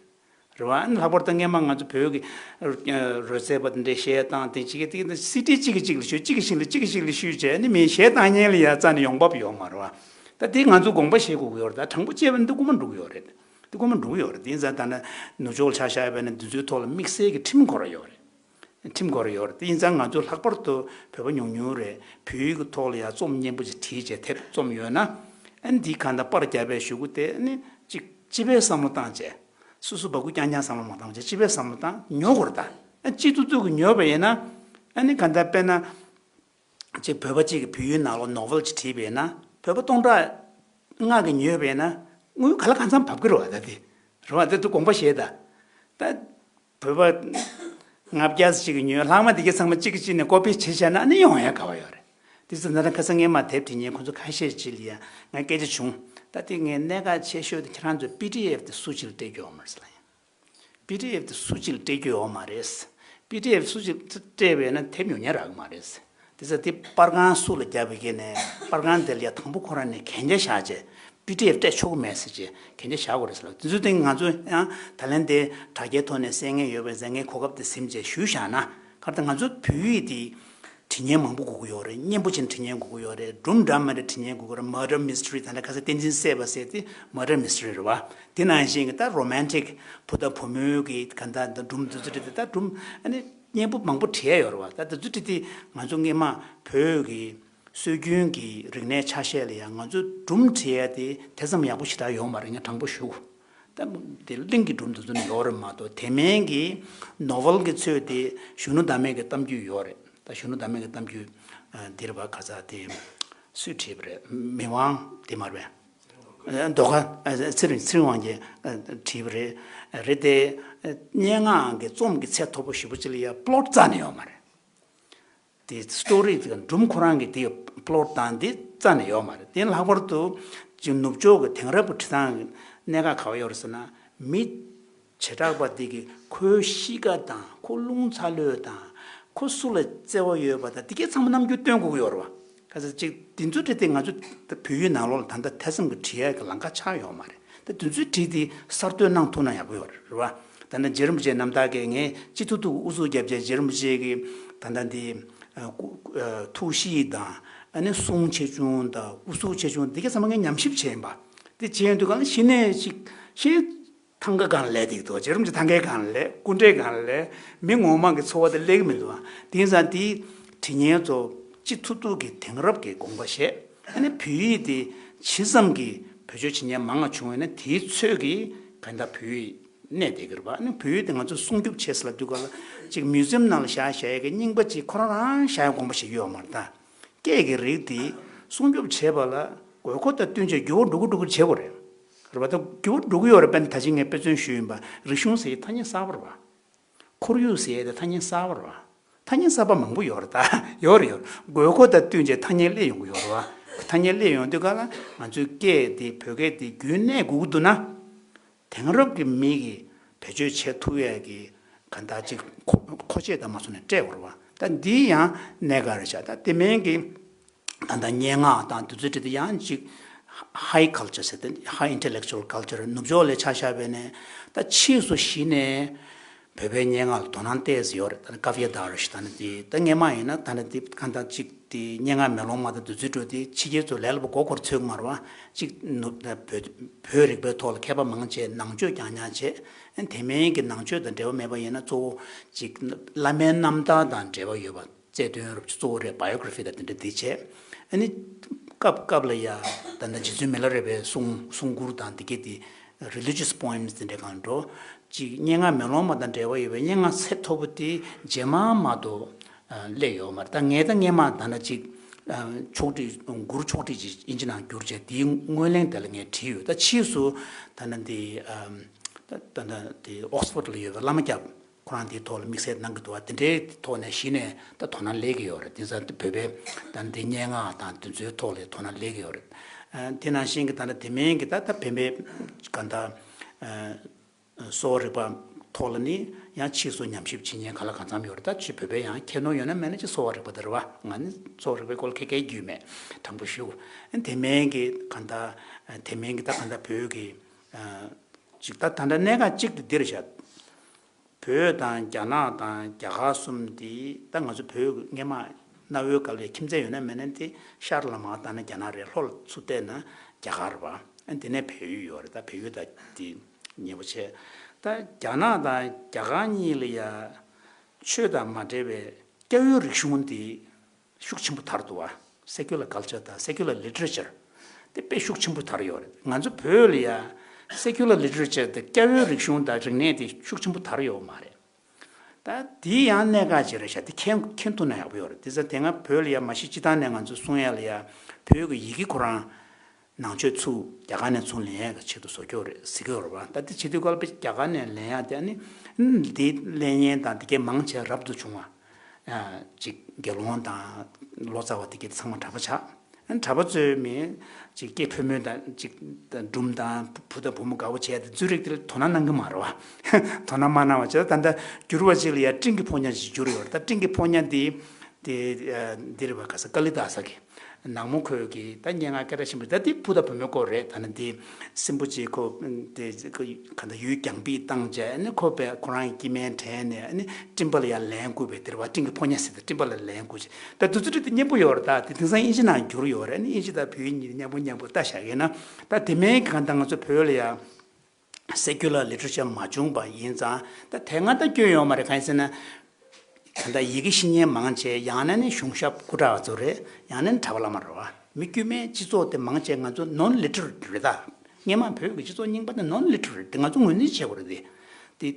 རེད་བ། ཨ་ནི་ལྷག་པར་དུ་སྔོན་མ་ང་ཚོ་བོད་ཀྱི་རོལ་རྩེད་པ་དེ་འདྲའི་གཞས་བཏང་དེ་གཅིག་གིས་དེ་གི་སི་ཌི་གཅིག་གིས་གཅིག་ལ་བཤུས་གཅིག་གིས་གཅིག་ལ་གཅིག་གིས་གཅིག་ལ་བཤུས་བྱས་ཨ་ནི་མི་གཞས་བཏང་མཁན་ལ་ཡ་རྩ་ནས་ཡོང་འབབ་ཡོད་མ་རེད་བ། ད་དེ་ང་ཚོ་དགོངས་པ་བཞེས་དགོས་ཀྱི་ཡོད་རེད། ད་དྲང་པོ་བྱས་པ་ན་འདི་རྐུ་མ་འགྲོ་གི་ཡོད་རེད། འདི་རྐུ་མ་འགྲོ་གི་ཡོད་རེད། དེ་ཡིན་ཙང་ད་ནི་ནུབ་ཕྱོགས་ལ་ཆ་བཞག་པ་ན་འདི་ཚོའི་ཐོག་ལ་དམིགས་བསལ་གྱི་ཁྲིམས་ཁོ་རང་ཡོད་རེད། ཁྲིམས་ཁོ་རང་ཡོད་རེད། དེ་ཡིན་ཙང་ང་ཚོ་ལྷག་པར་དུ་བོད་པ་ཉུང་ཉུང་རེད། བོད་ཡིག་གི་ཐོག་ལ་ཡང་རྩོམ་སྙན་པོ་ཅིག་བྲིས་བྱས་དེབ་རྩོམ་ཡོད་ན། ཨ་ནི་འདི་གང་ལྟར་པར་བརྒྱབ་པའི་གཞུག་གུ་དེ་ཨ་ནི་ཅིག་སྤྱི་པའི་བསམ་བློ་བཏང་བྱས། སོ་སོ་སྦ་ཁུག་རྐྱང་རྐྱང་བསམ་བློ་མ་བཏང་བྱས་སྤྱི་པའི་བསམ་བློ་བཏང་ཉོ་དགོས་རེད་ད། ཨ་སྤྱི་ཚོགས་ཚོས་ཀྱི་ཉོས་པ་ཡིན་ན། ཨ་ནི་གང་ལྟར་དཔེར་ན། ཅིག་བོད་པ་གཅིག་གིས་བོད་ཡིག་ནང་ལོགས་ནོ་ཝེལ་ཅིག་བྲིས་པ་ཡིན་ན་བོད་པ་སྟོང་ཕྲག་ལྔ་གིས་ཉོས་པ་ཡིན་ན་དངུལ་ག་ལ་གང་འཚམ་བབས་ཀྱི་རེད་བ། ད་དེ་རེད་བ། དེ་ཚོ་དགོངས་པ་བཞེས་ད། ད་བོད་པ་ལྔ་བརྒྱ་ཅིག་གིས་ཉོས། ལྷག་མ་དེ་གའི་ཚང་མ་གཅིག་གིས་གཅིག་ནས་ཀོ་པི་བྱས་བྱས་ན་ཨ་ནི་ཡོང་ཡ་ག་བ་ཡོད་རེད། དེ་ཚོ་ན་ད་ཁ་སང་སྔོན་མ་དེབ་བྲིས་མཁན་ཁོང་ཚོ་ཁ་ཤས་ཅིག་ལ་ཡ་ང་སྐད་ཆ་བྱུང་། ད་དེ་ངས་གནད་འགག་ཆེ་ཤོས་དེ་ཁྱེད་རང་ཚོས་པི་ཌི་ཨེཕ་དེ་སུ་ཅིག་ལ་སྤྲད་རྒྱུ་ཡོད་མ་རེད་ཟེར་ལ་ཡ། པི་ཌི་ཨེཕ་དེ་སུ་གཅིག་ལ་སྤྲད་རྒྱུ་ཡོད་མ་རེད། པི་ཌི་ཨེཕ་སུ་གཅིག་སྤྲད་པས་ན་དེབ་ཉོ་མཁན་རག་གི་མ་རེད། དེ་ཚོ་དེ་པར་ཁང་སུ་ལ་བརྒྱབ་པའི་གི་ནས་པར་ཁང་དེ་ལ་ཡ་དང་པོ་ཁོ་རང་ནས་གན་རྒྱ་བཞག་བྱས་པི་ཌི་ཨེཕ་སྤྲད་ཆོག་གི་མེད་ཟེར་བྱས་གན་རྒྱ་བཞག་དགོས་རེད་ཟེར་ལ། དེ་ཚོ་དེ་ང་ཚོ་ཡང་ད་ལན་དེ་དྲ་རྒྱའི་ཐོག་ནས་གསན་མཁན་ཡོད་པའི་གསན་མཁན་གོ་སྐབས་དེ་ཟིན་བྱས་ཞུས་བཞག་ན་ག་རེ་ད་ང་ཚོ་བོད་ཡིག་དེ། བྲིས་མཁན་མང་པོ་དགོས་ཀྱི་ཡོད་རེད། སྙན་པོ་ཅན་བྲིས་མཁན་དགོས་ཀྱི་ཡོད་རེད། སྒྲུང་འདྲ་མི་འདྲ་བྲིས་མཁན་དགོས་ཀྱི་རེད། མར་ཌར་མི་སི་ཊི་རི་ད་ལྟ་ཁ་སང་བསྟན་འཛིན་བསད་པ་ཟེར་དེ་མར་ཌར་མི་སི་ཊི་རི་རེད་བ། དེ་ནང་བཞིན་གྱི་ད་རོ་མན་ཊིག་བུ་དང་བུ་མོའི་གི་ག་འདྲ་འདྲ་སྒྲུང་དེ་ཚོ་བྲིས་ཏེ་ད་སྒྲུང་ཨ་ནི་སྙན་པོ་མང་པོ་བྲིས་ཡ་ཡོད་རེད་བ། ད་དེ་ཚོ་བྲིས་ཏེ་ང་ཚོ་སྔོན་མ་བོད་ཀྱི་སྲོལ་རྒྱུན་གྱི་རིག་གནས་ཆ་ཤས་ལ་ཡང་ང་ཚོ་སྒྲུང་བྲིས་ཡ་དེ་དེ་ཙམ་ཡག་པོ་ཞེ་དྲག་ཡོད་མ་རེད། ངས་དྲང་པོ་ཞུ། ད་དེ་གླིང་གི་སྒྲུང་དེ་ཚོ་ནི་ཡོད་རེད་མ་གཏོགས་དེ་མིན་གྱི་ནོ་ཝེལ་གྱི་ཚོད་དེ་གཞོན་ནུ་ཟླ་མེད་ཀྱི་གཏམ་རྒྱུད་ཡོད་རེད། ད་གཞོན་ནུ་ཟླ་མེད་ཀྱི་གཏམ་རྒྱུད་འདིར་བ་ག་ས་དེ་སུས་བྲིས་པ་རེད། མི་དབང་དེ་མ་རེད་པས། མདོ་ཁ་ཚེ་རིང་ཚེ་རིང་དབང་རྒྱལ་བྲིས་པ་རེད། རེད་དེ་སྙན་ངག་གི་རྩོམ་གྱི་ཚད་མཐོ་པོ་ཞེ་པོ་ཅིག་ལ་ཡ་པློཊ་རྩ་ནས་ཡོད་མ་རེད། དེ་སི་ཊོ་རི་དེ་སྒྲུང་ཁོ་རང་གི་དེ་པློཊ་དང་དེ་རྩ་ནས་ཡོད་མ་རེད། དེ་ལྷག་པར་དུ་ཅིག་ནུབ་ཕྱོགས་ཀྱི་དེང་རབས་ཀྱི་བྲིས་སྟངས་ཀྱི་གནད་འགག་ག་བ་ཡོད་རེད་ཟེར་ན་མི་བྱེ་བྲག་པ་དེ་གི་ཁོའི་གཤིས་ཀ་དང་ཁོ་རླུང་ཚ་ལོས་དང་ཁོ་སུ་ལ་བརྩེ་བ་ཡོད་པ་དང་དེ་གའི་ཚང་མ་རྣམ་འགྱུར་སྟོན་དགོས་ཀྱི་ཡོད་རེད་བ། ག་ཚོད་ཅིག་དེ་ཚོ་བྲིས་ཏེ་ང་ཚོ་བོད་ཡིག་ནང་ལོགས་ལ་ད་ལྟ་ཐེ་ཚོམ་གྱི་བྲིས་ཡག་གི་ལམ་ཁ་ཆགས་ཡོད་མ་རེད། ད་དེ་ཚོའི་བྲིས་དེ་གསར་གཏོད་གནང་ཐུབ་ན་ཡག་པོ་ཡོད་རེད་བ། ད་ནི་རྗེ་རིན་པོ་ཆེ་རྣམ་ཐར་གྱི་ངས་སྤྱི་ཐུབ་ཐུབ་ཀྱི་ཨུ་ཚུགས་བརྒྱབ་བྱས་རྗེ་རིན་པོ་ཆེ་གི་ད་ལྟ་འདི་ཨ་སྐུ་ཨ་ཐུགས་གཤིས་དང་ཨ་ནི་གསུང་ཆེ་ཆུང་དང་ཨུ་ཚུགས་ཆེ་ཆུང་འདི་ག་ཚང་མ་ངས་ཉམས་ཞིབ་བྱས་ཡིན་པ། དེ་བྱས་ཡོང་དུས་གང་ལ་གཞི་ནས་ཅིག་གཞི་ ཐང་ག་སྒང་ལ་སླེབས་འདུག་ཇེ་རུམ་གྱི་ཐང་གའི་སྒང་ལ་སླེབས། སྐུ་འདྲའི་སྒང་ལ་སླེབས། མི་ངོ་མ་གི་འཚོ་བ་དེ་སླེབས་ཀྱི་མི་འདུག་དེང་སང་དེའི་འབྲི་མཁན་ཚོ་ཅི་ཐུབ་ཐུབ་ཀྱི་དེང་རབས་ཀྱི་དགོངས་པ་བཞེས། ཨ་ནི་བོད་ཡིག་དེ་ཇི་ཙམ་གྱི་བེད་སྤྱོད་བྱེད་མཁན་མང་བ་བྱུང་བས་ན། དེའི་ཚོད་ཀྱིས་གང་ལྟར་བོད་ཡིག་གནས་བསྡད་ཀྱི་རེད་པ། ཨ་ནི་བོད་ཡིག་དེ་ང་ཚོས་སྲུང་སྐྱོབ་བྱེད་ཟེར་ལབ་དུས་སྒང་ལ་ཅིག་མིའུ་ཛིམ་ནང་ལ་བཞག་བཞག་ཡས་ཀྱི་རྙིང་པ་ཅིག་ཁོ་རང་རང་བཞག་ཡས་དགོངས་པ་བཞེས་ཡོད་མ་རེད་ད། སྐད་ཀྱི་རིགས་དེ་སྲུང་སྐྱོབ་བྱེད་པ་ལ་དགོས་མཁོ་དང་བསྟུན་བྱས་འགྱུར་བ་འགྲོ་གི་འགྲོ་གི་བྱེད་དགོས་རེད། རེད་པ། ད་འགྱུར་བ་འགྲོ་གི་ཡོད་རེད་པ། ད་ཅི་ངས་དཔེ་མཚོན་ཞུས་ཡིན་པ། རིག་གཞུང་ཟེར་ཡས་ཐ་སྙད་གསར་པ་རེད་པ། ཁོར་ཡུག་ཟེར་ཡས་དེ་ཐ་སྙད་གསར་པ་རེད་པ། ཐ་སྙད་གསར་པ་མང་པོ་ཡོད་རེད་ད། ཡོད་རེད་ཡོད་རེད། དགོས་མཁོ་དང་བསྟུན་བྱས་ཐ་སྙད་སླེབས་ཡོང་གི་ཡོད་རེད་པ། ཐ་སྙད་སླེབས་ཡོང་དུས་སྒང་ལ་ང་ཚོའི་སྐད་དེ་བོད་སྐད་དེ་རྒྱུན་གནས་དགོས་ཀྱི་འདུག་ན། དེང་རབས་ཀྱི་མི་གིས་བེད་སྤྱོད་བྱེད་ཐུབ་ཡས་ཀྱི་གང་ལྟར་ཅིག་མཁོ་མཁོ་ཆས་དང་མ་སོང་ནས་སྤྲད་དགོས་རེད་པ། ད་འདི་ཡང་གནད་འགག་རེད་ཤག་ད་དེ་མིན་གྱི་ད་ལྟ་སྙན་ངག་དང་དེ་ཚོའི་གྲས་དེ་ཡང་ཅིག་high culture ཟེར་ཏེ། high intellectual culture ནུབ་ཕྱོགས་ལ་ཆ་བཞག་པ་ཡིན་ན། ད་ཕྱིས་སུ་གཞི་ནས་བོད་པའི་སྙན་ངག་ལ་དོ་སྣང་ཏོག་ཙམ་ཡོད་རེད། ད་ནི་ཀཱ་ཝྱ་དར་ཞིག་ད་ནི་དེ་ད་སྔས་མ་ཡིན་ན་ད་ནི་དེ་གང་ལྟར་ཅིག་དེ་སྙན་ངག་མེ་ལོང་མ་དང་དེ་ཚོའི་འགྲོས་དེ་ཕྱི་རྒྱལ་ཚོ་ལས་སླ་པོ་མགོ་སྐོར་ཚོད་ཀྱི་མ་རེད་པ། ཅིག་ནུབ་བོད་བོད་རིག་པའི་ཐོག་ལ་མཁས་པ་མང་ཆེ་ནང་ཆོས་རྐྱང་རྐྱང་བྱས། དེ་མིན་གྱི་ནང་ཆོས་དང་འབྲེལ་བ་མེད་པ་ཡིན་ན་གཙོ་བོ་ཅིག་བླ་མའི་རྣམ་ཐར་དང་འབྲེལ་བ་ཡོད་པ། རྩལ་འདོན་རབ་གཙོ་བོ་རེད། biography དང་དེ་འདྲ་དེ་བྱས། ཨ་ནི་སྐབས་སྐབས་ལ་ཡ་ད་ལྟ་རྗེ་བཙུན་མི་ལ་རས་པའི་གསུང་གསུང་མགུར་དང་དེ་གས་དེ། religious poems དེ་འདྲ་གང་འགྲོ། ཅིག་སྙན་ངག་མེ་ལོང་མ་དང་འབྲེལ་བ་ཡོད་པའི་སྙན་ངག་ཚད་མཐོ་པོ་དེ་རྗེས་མ་མ་གཏོགས་སླེབས་ཡོད་མ་རེད། ད་ངས་ད་སྔས་མ་ད་ལྟ་ཅིག་ཕྱོགས་སྒྲིག་མགུར་ཕྱོགས་སྒྲིག་ཅིག་དབྱིན་ཇི་ནང་བསྒྱུར་བྱས། དེའི་སྔོན་གླེང་དེ་ལ་ངས་བྲིས་ཡོད། ད་ཕྱིས་སུ་ད་ལྟ་འདི་ད་ད་ལྟ་དེ་ཨོག་སི་ཕོར་ཌི་ལ་ཡོད་པའི་བླ་མ་སྐྱབས་ཁོ་རང་དེའི་ཐོག་ལ་དམིགས་བསལ་གནང་གི་འདུག་པ། དེ་འདྲའི་ཐོག་ནས་གཞི་ནས་ད་དོ་སྣང་སླེབས་ཀྱི་ཡོད་རེད། དེང་སང་བོད་པའི་ད་ལྟ་སྙན་ངག་དང་དེ་ཚོའི་ཐོག་ལ་དོ་སྣང་སླེབས་ཀྱི་ཡོད་རེད། ཨ། དེ་ནང་བཞིན་གྱི་ད་ལྟ་དེ་མིན་གྱི་ད་ལྟ་བོད་པའི་གང་ལྟར་ཨ་གསོ་བ་རིག་པ་ཐོག་ལ་ནི་ཡང་ཕྱིས་སུ་ཉམས་ཞིབ་བྱེད་མཁན་ག་ལ་གང་འཚམ་ཡོད་རེད། ད་ཅི་བོད་པའི་ཡང་ཁྱད་ནོར་ཡོད་ན་མེད་ན་ཅི་གསོ་བ་རིག་པ་དེ་རེད་པ། ང་ནི་གསོ་བ་རིག་པའི་སྐོར་ལ་ཁྱད་མཁས་རྒྱུས་མེད། དྲང་པོ་ཞུ། དེ་མིན་གྱི་གང་ལྟར་དེ་མིན་གྱི་ད་གང་ལྟར་བོད་ཀྱི་ཨ་ཅིག་ད་ད་ལྟ་གནད་འགག་གཅིག་དེ་འདིར་བཞག་བོད་དང་རྒྱ་ནག་དང་རྒྱ་གར་གསུམ་དེ། ད་ང་ཚོ་བོད་སྔས་མ་གནའ་བོའི་སྐབས་ལ་ཁྱིམ་མཚེས་ཡོད་ན་མེད་ན་དེ། ཤར་ལ་མར་བལྟས་ན་རྒྱ་ནག་རེད། ལྷོ་ལ་ཚུར་བལྟས་ན་རྒྱ་གར་རེད་པ། ཨ། དེ་ནས་བལ་ཡུལ་ཡོད་རེད། ད་བལ་ཡུལ་ད་དེ་ཉེ་པོ་བྱས། ད་རྒྱ་ནག་དང་རྒྱ་གར་གཉིས་ལ་ཡ་ཆོས་དང་མ་འབྲེལ་བའི་སྐྱ་བོའི་རིག་གཞུང་དེ་ཤུགས་ཆེན་པོ་དར་འདུག་པ། secular culture དང་secular literature དེ་དཔེ་ཤུགས་ཆེན་པོ་དར་ཡོད་རེད། ང་ཚོ་བོད་ལ་ཡ་secular literature དེ་སྐྱ་བོའི་རིག་གཞུང་དང་རིག་གནས་དེ་ཤུགས་ཆེན་པོ་དར་ཡོད་མ་རེད། ད་དེ་ཡང་གནད་འགག་ཅིག་རེད་ཤག་དེ་མཁྱེན་མཁྱེན་ཐུབ་ན་ཡག་པོ་ཡོད་རེད། དེ་ཚོ་དེ་སྔ་བོད་ལ་ཡ་མ་གཞི་སྤྱི་བཏང་ནས་ང་ཚོ་གསུང་ཡ་ལ་ཡ་བོད་ཀྱི་ཡི་གེ་ཁོ་རང་ནང་ཆོས་ཚུར་རྒྱ་གར་ནས་ཚུར་ལེན་ཡ་གི་ཆེད་དུ་བཟོ་རྒྱུ་རེད་ཟེར་གྱི་ཡོད་རེད་པ། ད་དེ་བྱེད་དུས་སྐབས་ལ་དཔེ་རྒྱ་གར་ནས་ལེན་ཡ་དེ། ཨ་ནི་འདི་ལེན་མཁན་དང་དེ་གའི་མང་ཆེ་རབ་ཏུ་བྱུང་བ། ཨ། ཅིག་དགེ་སློང་དང་ལོ་ཙཱ་བ་དེ་གའི་ཚང་མ་གྲྭ་པ་ཆགས། ཨ། གྲྭ་པ་ཚོའི་མི་ཅིག་སྐྱེས་ཕོ་མོ་དང་ཅིག་སྒྲུང་དང་བུ་དང་བུ་མོ་དགའ་བོ་བྱས་ཏེ་རྫུན་རིག་དེ་ལ་དོ་སྣང་གནང་གི་མ་རེད་པ། དོ་སྣང་མ་གནང་བ་བྱས། ད་ལྟ་འགྱུར་བ་ཅིག་ལ་ཡ་སྤྲིན་གྱི་ཕོ་ཉ་ཞིག་འགྱུར་ཡོད་རེད། ད་སྤྲིན་གྱི་ཕོ་ཉ་འདི་དེ་ཨ་འདི་རེད་པ། ག་ས་ཀ་ལི་དཱ་ས་གི་ནག་མོ་ཁོས་ཀྱི་ད་སྙན་ངག་སྐད་གྲགས་ཆེན་པོ། ད་འདི་བུ་དང་བུ་མོའི་སྐོར་རེད། ད་ནི་འདི་སྲིན་པོ་ཅིག་ཁོ་དེ་ག་ད་ཡུལ་རྒྱང་ཕིགས་བཏང་བྱས། ཨ་ནི་ཁོ་པས་ཁོ་རང་གི་སྐྱེ་དམན་དྲན་ནས། ཨ་ནི་སྤྲིན་པ་ལ་ཡ་ལན་བསྐུར་བས། དེ་རེད་པ། སྤྲིན་གྱི་ཕོ་ཉ་ཟེར་ཏེ་སྤྲིན་པ་ལ་ལན་བསྐུར་བྱས། ད་དེ་ཚོ་དེ་སྙན་པོ་ཡོད་རེད། ད་དེ་དེང་སང་དབྱིན་ཇི་ནང་བསྒྱུར་ཡོད་རེད། ཨ་ནི་དབྱིན་ཇི་དང་བོད་ཡིག་གཉིས་མཉམ་པོ་མཉམ་པོ་ལྟ་བཞག་ཡིན་ན། ད་དེ་མིན་གང་ལྟར་ང་ཚོ་བོད་ལ་ཡ་secular literature མ་བྱུང་བ་ཡིན་ཙང་། ད་དེ་སྔ་ད་སྐྱོན་ཡོད་མ་རེད། གང་ཡིན་ཟེར་ན། ད་ལྟ་ཡི་གེ་ཤེས་མཁན་མང་ཆེ་ཡང་ན་ནི་གཞུང་ཞབས་སྐུ་དྲག་ཚོ་རེད། ཡང་ན་ནི་གྲྭ་པ་བླ་མ་རེད་པ། མི་དཀྱུས་མའི་སྤྱི་ཚོགས་དེ་མང་ཆེ་ང་ཚོ་non literate རེད་ད། སྔས་མ་བོད་ཀྱི་སྤྱི་ཚོགས་རྙིང་པ་དེ་non literate རེད། དེ་ང་ཚོ་ངོས་འཛིན་བྱེད་དགོས་རེད་དེ། དེ་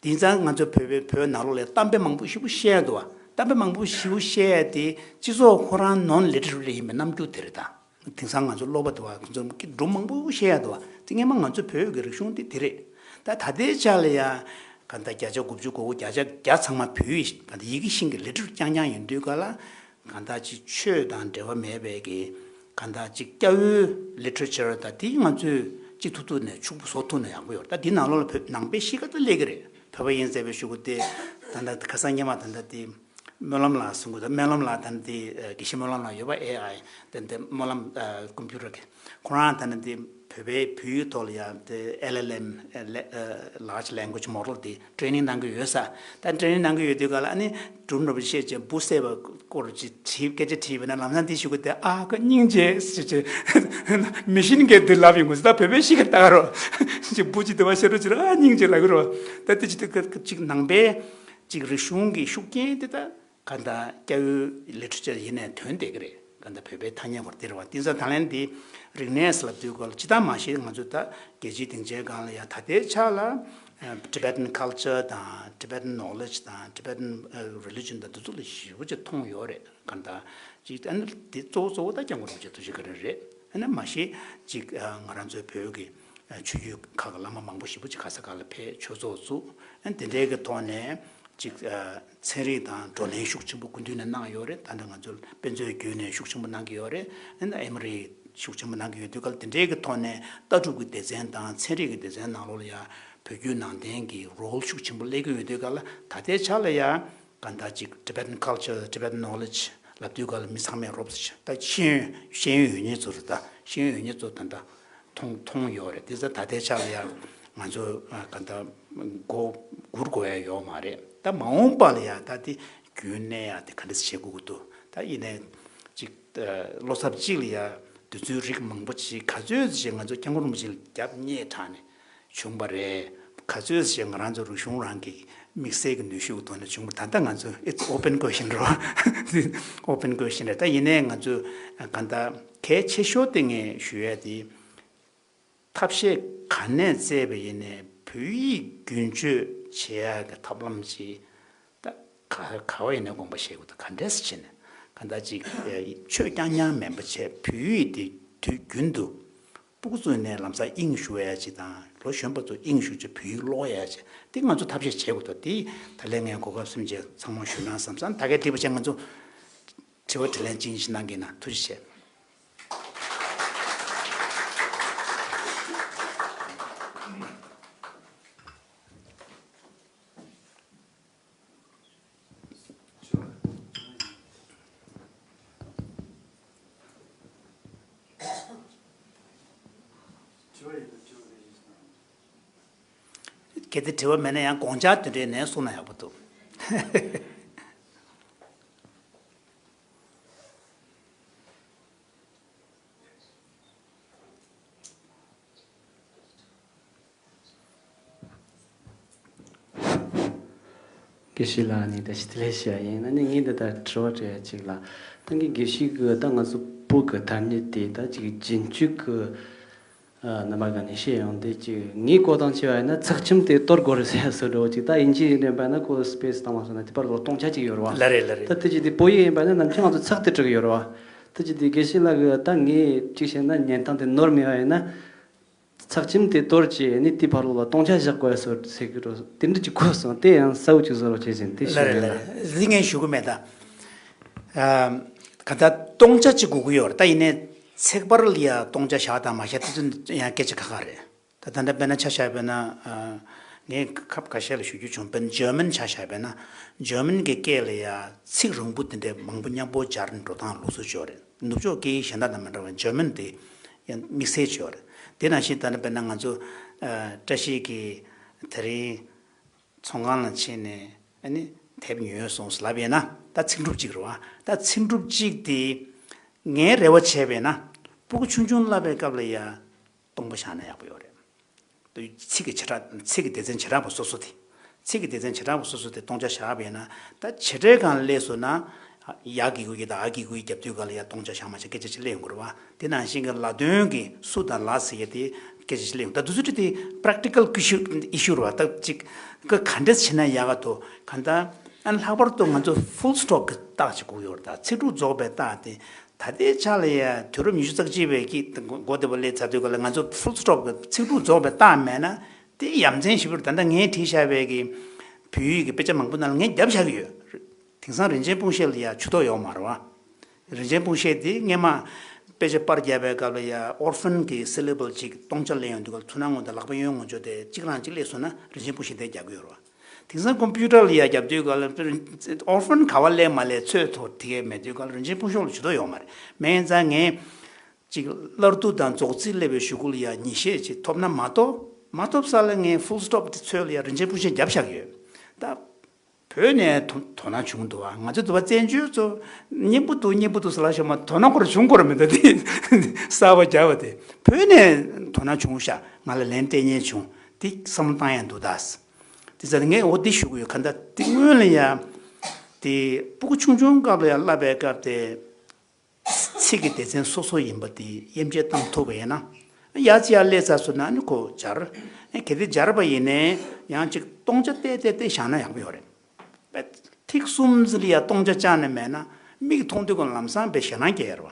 དེང་སང་ང་ཚོ་བོད་པའི་བོད་ནང་ལོགས་ལ་གཏམ་དཔེ་མང་པོ་ཞེ་པོ་བཤད་འདུག་པ། གཏམ་དཔེ་མང་པོ་ཞེ་པོ་བཤད་དེ་སྤྱི་ཚོགས་ཁོ་རང་non literate ཡིན་པའི་རྣམ་འགྱུར་དེ་རེད་ད། དེང་སང་ང་ཚོ་ཀློག་པ་འདུག་པ། ཁོ་ཚོ་སྒྲུང་མང་པོ་བཤད་ཡ་འདུག་པ། དེ་སྔས་མ་ང་ཚོ་བོད་ཀྱི་རིག་གཞུང་དེ་དེ་རེད། ད་ད་ལྟའི་ཆ་ལ་ཡ་ག་ད་བརྒྱ་ཆ་དགུ་བཅུ་གོ་དགུ་བརྒྱ་ཆ་བརྒྱ་ཚང་མ་བོད་ཡིག་ག་ད་ཡི་གེ་ཤེས་མཁན་གྱི་literature རྐྱང་རྐྱང་ཡིན་དུས་ག་ལ། ག་ད་ཅིག་ཆོས་དང་འབྲེལ་བ་མེད་པའི་གི་ག་ད་ཅིག་སྐྱ་བོའི་literature ད་དེ་ང་ཚོས་ཅིག་ཐུབ་ཐུབ་ནས་ཕྱུག་པོ་བཟོ་ཐུབ་ན་ཡག་པོ་ཡོད། ད་དེ་ནང་ལོགས་ལ་བོད་ནང་པའི་གཤིས་ཀ་ད་སླེབས་ཀྱི་རེད། བོད་པ་ཡིན་ཟེར་བའི་གཞུག་གུ་དེ་ད་ད་ཁ་སང་སྔས་མ་ད་ད་དེ། སྨོན་ལམ་ལགས་གསུང་གི་འདུག་སྨོན་ལམ་ལགས་ད་ནི་དེ་དགེ་བཤེས་སྨོན་ལམ་ལགས་ཡོད་པ། ཨེ་ཨའི་ད་ནི་དེ་སྨོན་ལམ་ཀམ་པུ་ཊར་གི་ཁོ་རང་ད་ནི་དེ་ བོད་པའི་བོད་ཡིག་ཐོག་ལ་ཡང་དེ་ཨེལ་ཨེལ་ཨེམ་ལ་ལར་ཇི་ལེང་གུ་ཨེཇ་མོ་ཌལ་དེ་ཊེ་ནིང་གནང་གི་ཡོད་ས། ད་ཊེ་ནིང་གནང་གི་ཡོད་དུས་ག་ལ་ཨ་ནི་སྒྲུང་འདྲ་པོ་བཤད་བྱས་འབུ་བསད་པ་སྐོར་ཅིག་དྲིས་སྐད་ཆ་དྲིས་པ་ན་ལམ་སང་དེ་ཞུ་གི་དེ་ཨ་ཁོ་སྙིང་རྗེ་ཟེར་བྱས་མི་ཤིན་གྱིས་དེ་ལབ་ཡོང་གི་ས། ད་བོད་པའི་གཤིས་ཀ་ལྟ་ག་རོ་ཅིག་འབུ་ཅིག་དེ་བ་བཤད་རོ་ཅིག་ར་ཨ་སྙིང་རྗེ་ལབ་གི་རོ། ད་དེ་ཅིག་ད་ཅིག་ནང་པའི་ཅིག་རིག་གཞུང་གི་ཤུགས་རྐྱེན་དེ་ད། ག་འདྲ་སྐྱ་བོའི་ལི་ཊི་རེ་ཅར་ཡིན་ནའི་ཐོན་བསྡད་ཀྱི་རེད། ག་འདྲ་བོད་པའི་ཐ་སྙད་བར་དེ་རེད་བ། དེང་སང་ད་ལན་འདི་རིག་གནས་ལབ་དུས་སྐོར་ལ་ཅི་ལྟར་མ་ཤེས། ང་ཚོ་ད་རྒྱལ་སྤྱིའི་སྡིངས་ཆའི་སྒང་ལ་ཡང་ད་ལྟའི་ཆ་ལ་ཨ་Tibetan culture དང་Tibetan knowledge དང་Tibetan religion དང་འདི་ཚོ་ལ་ཞེ་པོ་ཅིག་མཐོང་ཡོད་རེད། ག་འདྲ་ཅིག་ཨ་ནི་འདི་གཙོ་བོ་གཙོ་བོ་ད་སྐྱབས་མགོན་རིན་པོ་ཆེ་ཐུགས་རྗེ་བཀའ་དྲིན་རེད། ཨ་ནི་མ་ཤེས་ཅིག་ཨ་ང་རང་ཚོའི་བོད་ཀྱི་ཆོས་བརྒྱུད་ཁག་གི་བླ་མ་མང་པོ་ཞེ་པོ་ཅིག་ག་ས་ག་ལ་ཕེབས་ཆོས་ཚོགས་བཙུགས། ཨ་ནི་དེ་འདྲའི་གི་ཐོག་ནས་ཅིག་ཨ་ཚན་རིག་དང་བགྲོ་གླེང་ཤུགས་ཆེན་པོ་སྐུ་མདུན་ནས་གནང་ཡོད་རེད། ད་ལྟ་ང་ཚོ་དཔེ་མཛོད་བརྒྱུད་ནས་ཤུགས་ཆེན་པོ་གནང་གི་ཡོད་རེད། ཨ་ནི་ཨེ་མོ་རི་ཤུགས་ཆེན་པོ་གནང་གི་ཡོད་དུས་ག་ལ་དེ་འདྲའི་གི་ཐོག་ནས་ལྟ་གྲུབ་ཀྱི་སྡེ་ཚན་དང་ཚན་རིག་གི་སྡེ་ཚན་ནང་ལོགས་ལ་ཡང་བོད་བརྒྱུད་ནང་བསྟན་གྱི་རོལ་ཤུགས་ཆེན་པོ་སླེབས་ཀྱི་ཡོད་དུས་ག་ལ་ད་ལྟའི་ཆ་ལ་ཡང་ག་འདྲ་ཅིག་Tibetan culture, Tibetan knowledge ལབ་དུས་ག་ལ་མི་ཚང་མས་རོབ་ཙམ་ད་ཤེས་ཡོན་ཤེས་ཡོན་ཡོད་མཁན་ཚོ་རེད། ད་ཤེས་ཡོན་ཡོད་མཁན་ཚོ་ད་ལྟ་མཐོང་མཐོང་ཡོད་རེད། དེ་ཚོ་ད་ལྟའི་ཆ་ལ་ཡང་ང་ཚོ་ཨ་ག་འདྲ་མགོ་སྒུར་དགོས་ཡ་ཡོད་མ་རེད། ད་མ་འོངས་པ་ལ་ཡང་ད་དེ་རྒྱུན་གནས་ཡ་དེ་ག་འདྲ་བྱེད་དགོས་ཀྱི་འདུག་ད་ཡིན་ནའི་ཅིག་ཨ་བློ་འཚབ་གཅིག་ལ་ཡང་དུས་ཚོད་རིགས་མང་པོ་ཅིག་ག་ཚོད་ཅིག་ང་ཚོ་སྐྱབས་མགོན་རིན་པོ་ཆེ་ལ་རྒྱབ་གཉེར་དྲགས་ནས་བྱུང་བ་རེད། ག་ཚོད་ཅིག་ང་རང་ཚོ་རིག་གཞུང་རང་གི་དམིགས་བསལ་གྱི་ནུས་ཤུགས་ཐོག་ནས་བྱུང་བ། ད་ལྟ་ང་ཚོ་it's open question རེད་བ། open question རེད། ད་ཡིན་ནའི་ང་ཚོ་ག་འདྲ་གལ་ཆེ་ཤོས་དེ་ངས་ཞུ་ཡ་དེ། ཐབས་ཤེས་ག་ནས་བཙལ་བ་ཡིན་ནའི་བོད་ཡིག་རྒྱུན་སྤྱོད་བྱེད་ཡག་གི་ཐབས་ལམ་ཅིག་ད་ག་ག་བ་ཡིན་ནའི་དགོངས་པ་བཞེས་དགོས། ད་ག་འདྲས་བྱས་ནས་ག་འདྲ་ཅིག་ཆོས་རྐྱང་རྐྱང་མིན་པ་བྱས་བོད་ཡིག་དེ་དུས་རྒྱུན་དུ་སྤུ་གུ་ཚོ་ནས་ལམ་སང་དབྱིངས་ཞུགས་ཡག་ཅིག་དང་ལོ་གཞོན་པ་ཚོ་དབྱིངས་ཞུགས་བྱས་བོད་ཡིག་ཀློག་ཡག་ཅིག་དེ་ང་ཚོ་ཐབས་ཤེས་བྱེད་དགོས། ད་དེ་ད་ལན་ངས་གོ་སྐབས་ཟིན་བྱས་ཚང་མ་ཞུས་ན་བསམ་སོང་། ད་གའི་དྲི་བ་བྱས་ང་ཚོ་དྲི་བ་དྲིས་ལན་གཅིག་གཉིས་ཤིག་གནང་གི་ཡིན་ན། ཐུགས་རྗེ་ཆེ། གལ་ཏེ་དྲི་བ་མེད་ན་ཡང་དགོངས་འཆར་དེ་འདྲའི་ནས་གསུངས་ན་ཡག་པོ་འདུག་དགེ་བཤེས་ལགས་ནས་ད་ཞིག་དེ་ལས་བཤད་ཡིན་ན་ནི་ངས་འདི་ལྟར་དྲི་བ་དྲི་ཡ་ཅིག་ལ། ད་ངས་དགེ་བཤེས་ཀྱི་ད་ང་ཚོ་བོད་ཀྱི་ཐ་སྙད་དེ་ད་ཅིག་རྒྱུན་སྤྱོད་ཀྱི་ཨ་རྣམ་པ་ག་ནས་བཤད་ཡོང་དེ་ཅིག་ངས་གོ་སྟངས་བྱས་པ་ཡིན་ན་ཚེག་ཁྱིམ་དེ་གཏོར་དགོས་རེད་ཟེར་ཡ་བཟོ་འདྲ་བོ་ཅིག་ད་དབྱིན་ཇི་ཡིན་པ་ན་ཁོ་སི་པེ་སི་བཏང་བ་སོང་ན་དེ་པར་ལོ་སྟོང་ཆ་ཅིག་ཡོད་རེད་བ། ལ་རེད་ལ་རེད། ད་དེ་ཅིག་དེ་བོད་ཡིག་ཡིན་པ་ན་ནམ་རྒྱུན་ང་ཚོ་ཚེག་དེ་སྒྲིག་གི་ཡོད་རེད་བ། ད་ཅིག་དེ་དགེ་བཤེས་ལགས་ཀྱིས་ད་ངས་ཅིག་བཤད་ན་ཉན་སྟངས་དེ་ནོར་མེད་པ་ཡིན་ན། ཚེག་ཁྱིམ་དེ་གཏོར་བྱས་ནས་དེའི་ཕར་ལོགས་ལ་སྟོང་ཆ་བཞག་དགོས་སོ་ཟེར་གི་འགྲོ་དེ་འདྲ་ཅིག་གོ་སོང་། དེ་ཡང་གསལ་བོ་ཅིག་བཟོ་རོགས་བྱེད་ཟིན་དེ་ལ་ཞུ་རེད་ཡིན་ལ་ལ། རེད། འདི་ངས་ཞུ་གི་མེད་ད། ཨ་ག་ད་སྟོང་ཆ་ཅིག་དགོས་ཀྱི་ཡོད་རེད། ད་ཡིན་ནའི་ཚེག་བར་ལ་ཡ་སྟོང་ཆ་བཞག་དང་མ་བཞག་དེ་ཚོ་ཡང་སྐད་ཆ་ཁག་ཁག་རེད། ད་ད་ལྟ་དཔེར་ན་ཆ་བཞག་པས་ན་ཨ་ངས་ཁབ་ཁ་ཤས་ལ་ཞུ་རྒྱུ་བྱུང་། དཔེར་ན་ཇར་མན་ཆ་བཞག་པས་ན་ཇར་མན་གྱི་སྐད་ལ་ཡ་ཚིག་རིང་པོ་དེ་འདྲའི་མང་པོ་མཉམ་པོ་སྦྱར་འགྲོ་སྟངས་ལུགས་སྲོལ་ཅིག་ཡོད་རེད། ནུབ་ཕྱོགས་སྐད་ཡིག་གཞན་དག་དང་མི་འདྲ་བར་ཇར་མན་དེ་ཡང་དམིགས་བསལ་ཅིག་ཡོད་རེད། དེ་ནང་བཞིན་ད་ནི་དཔེར་ན་ང་ཚོ་ཨ་བཀྲ་ཤིས་ཀྱིས་དེ་རིང་ཚོང་ཁང་ལ་ཕྱིན་ནས་ཨ་ནི་དེབ་ཉོས་སོང་ཟེར་ལབ་ཡས་ན་ད་ཚིག་གྲུབ་གཅིག་རེད་བ། ད་ཚིག་གྲུབ་གཅིག་དེ་ངའི་རེ་བ་བྱས་པས་ན་སྤུ་གུ་ཆུང་ཆུང་བསླབ་པའི་སྐབས་ལ་ཡ་སྟོང་པ་བཞག་ན་ཡག་པོ་ཡོད་རེད། ཚིག་གི་བྱེ་བྲག་ཚིག་གི་སྡེ་ཚན་བྱེ་བྲག་པ་སོ་སོ་དེ། ཚིག་གི་སྡེ་ཚན་བྱེ་བྲག་པ་སོ་སོ་དེ་སྟོང་ཆ་བཞག་པ་ཡིན་ན་ད་བྱེད་སྒྲའི་སྒང་སླེབས་སོང་ན་ཡ་གི་གུ་ཡི་དང་ཨ་གི་གུ་ཡི་རྒྱབ་དུས་སྒང་ལ་ཡ་སྟོང་ཆ་བཞག་མ་བཞག་སྐད་ཆ་ཅིག་སླེབས་ཡོང་གི་རེད་བ། དེ་ནང་བཞིན་གྱི་ལ་དོན་གྱི་སུ་དང་ལ་ཟེར་ཡ་དེ་སྐད་ཆ་ཅིག་སླེབས་ཡོང་། ད་དུས་ཚོད་དེ་practical issue issue རེད་བ། ད་ཅིག་ག་ག་འདྲས་བྱེད་ན་ཡག་ག་དོ་ག་ད་ཨ་ལྷག་པར་དུ་ང་ཚོ་full stop གི་རྟགས་ཅིག་དགོས་ཡོད་རེད། ད་ཚིག་གྲུབ་རྫོགས་པའི་རྟགས་དེ། ད་ལྟའི་ཆ་ལ་ཡ་དུས་རབས་ཉི་ཤུ་རྩ་གཅིག་པའི་གི་འགོ་བདེ་པོ་སླེབས་ཚར་དུས་ག་ལ་ང་ཚོ་full stop གི་ཚིག་གྲུབ་རྫོགས་པའི་རྟགས་མེད་ན་དེ་ཡ་མཚན་ཞེ་པོ་རེད། ད་ལྟ་ངས་བྲིས་བཞག་པའི་གི་བོད་ཡིག་གི་དཔེ་ཆ་མང་པོ་ནང་ལ་ངས་བརྒྱབ་བཞག་གི་ཡོད། དེང་སང་རིན་ཆེན་སྤུངས་ཤེལ་ལ་ཡ་ཇུས་གཏོགས་ཡོད་མ་རེད་བ། རིན་ཆེན་སྤུངས་ཤེལ་དེ་སྔས་མ་དཔེ་ཆ་པར་བརྒྱབ་པའི་སྐབས་ལ་ཡ་ཨོར་ཧྥན་གི་syllable གཅིག་སྟོང་ཆ་ལེན་ཡོང་དུས་ག་ལ་ཚུར་སྣང་ངོ་དང་ལག་པ་གཡོན་ངོ་ཅོག་དེ་གཅིག་རང་གཅིག་སླེབས་སོང་ན་རིན་ཆེན་སྤུངས་ཤེལ་དེ་རྒྱག་གི་ཡོད་རེད་བ། དེང་སང་ཀམ་པུ་ཊར་ལ་ཡ་རྒྱབ་དུས་ག་ལ་ཨོར་ཧྥན་ག་བ་སླེབས་མ་སླེབས་ཚོད་ཐོ་དེ་གས་མེད་དུས་ག་ལ་རིན་ཆེན་སྤུངས་ཤེལ་ལ་ཇུས་གཏོགས་ཡོད་མ་རེད། མེད་ཙང་ངས་ ཅིག་སླར་བསྡུ་དང་རྫོགས་ཚིག་སླེབས་པའི་གཞུག་གུ་ལ་ཡ་ཉིས་ཤད་ཅིག་ཐོབ་ན་མ་གཏོགས། མ་ཐོབ་ས་ལ་ངས་ཕུལ་སི་ཊོབ་དེ་ཚོད་ལ་ཡ་རིན་ཆེན་སྤུན་ཆེ་བརྒྱབ་བཞག་ཡོད། ད་བོད་ནས་དོ་དོ་སྣང་བྱུང་འདུག་བ། ང་ཚོ་འདུག་བ། བཙན་བྱོལ་ཚོ་སྙན་པོ་འདུག་སྙན་པོ་འདུག་ཟེར་ལབ་བཞག་མ། དོ་སྣང་ཁོ་རང་བྱུང་ཁོ་རང་མི་འདུག་དེ། གསར་པ་བརྒྱབ་པ་དེ། བོད་ནས་དོ་སྣང་བྱུང་ཤག་ང་ལ་ལན་སྤྲད་མཁན་བྱུང་། དེ་བསམ་བློ་བཏང་ཡ་འདུག་ད། དེ་ཙང་ངས་འོ་འདི་ཞུ་གི་ཡོད། ག་ད་དེ་སྔོན་ལ་ཡ་དེ་སྤུ་གུ་ཆུང་ཆུང་སྐབས་ལ་ཡ་བསླབ་པའི་སྐབས་དེ། ཚིག་གི་སྡེ་ཚན་སོ་སོ་ཡིན་པ་དེ་དབྱེ་འབྱེད་བཏང་ཐུབ་པ་ཡིན་ན། ཡར་ཅིག་ཡར་སླེབས་ཚར་སོང་ན་ནི་ཁོ་སྦྱར། གལ་ཏེ་སྦྱར་བ་ཡིན་ནའི་ཡང་ཅིག་སྟོང་ཆ་བལྟས་བལྟས་བལྟས་བཞག་ན་ཡག་པོ་ཡོད་རེད། པས་ཐིག་གསུམ་ཙམ་ལ་ཡ་སྟོང་ཆ་བཅག་ནས་མེད་ན། མིག་མཐོང་དུས་ཀྱང་ལམ་སང་དཔེ་ཞེད་སྣང་སྐྱེ་ཡ་རེད་བ།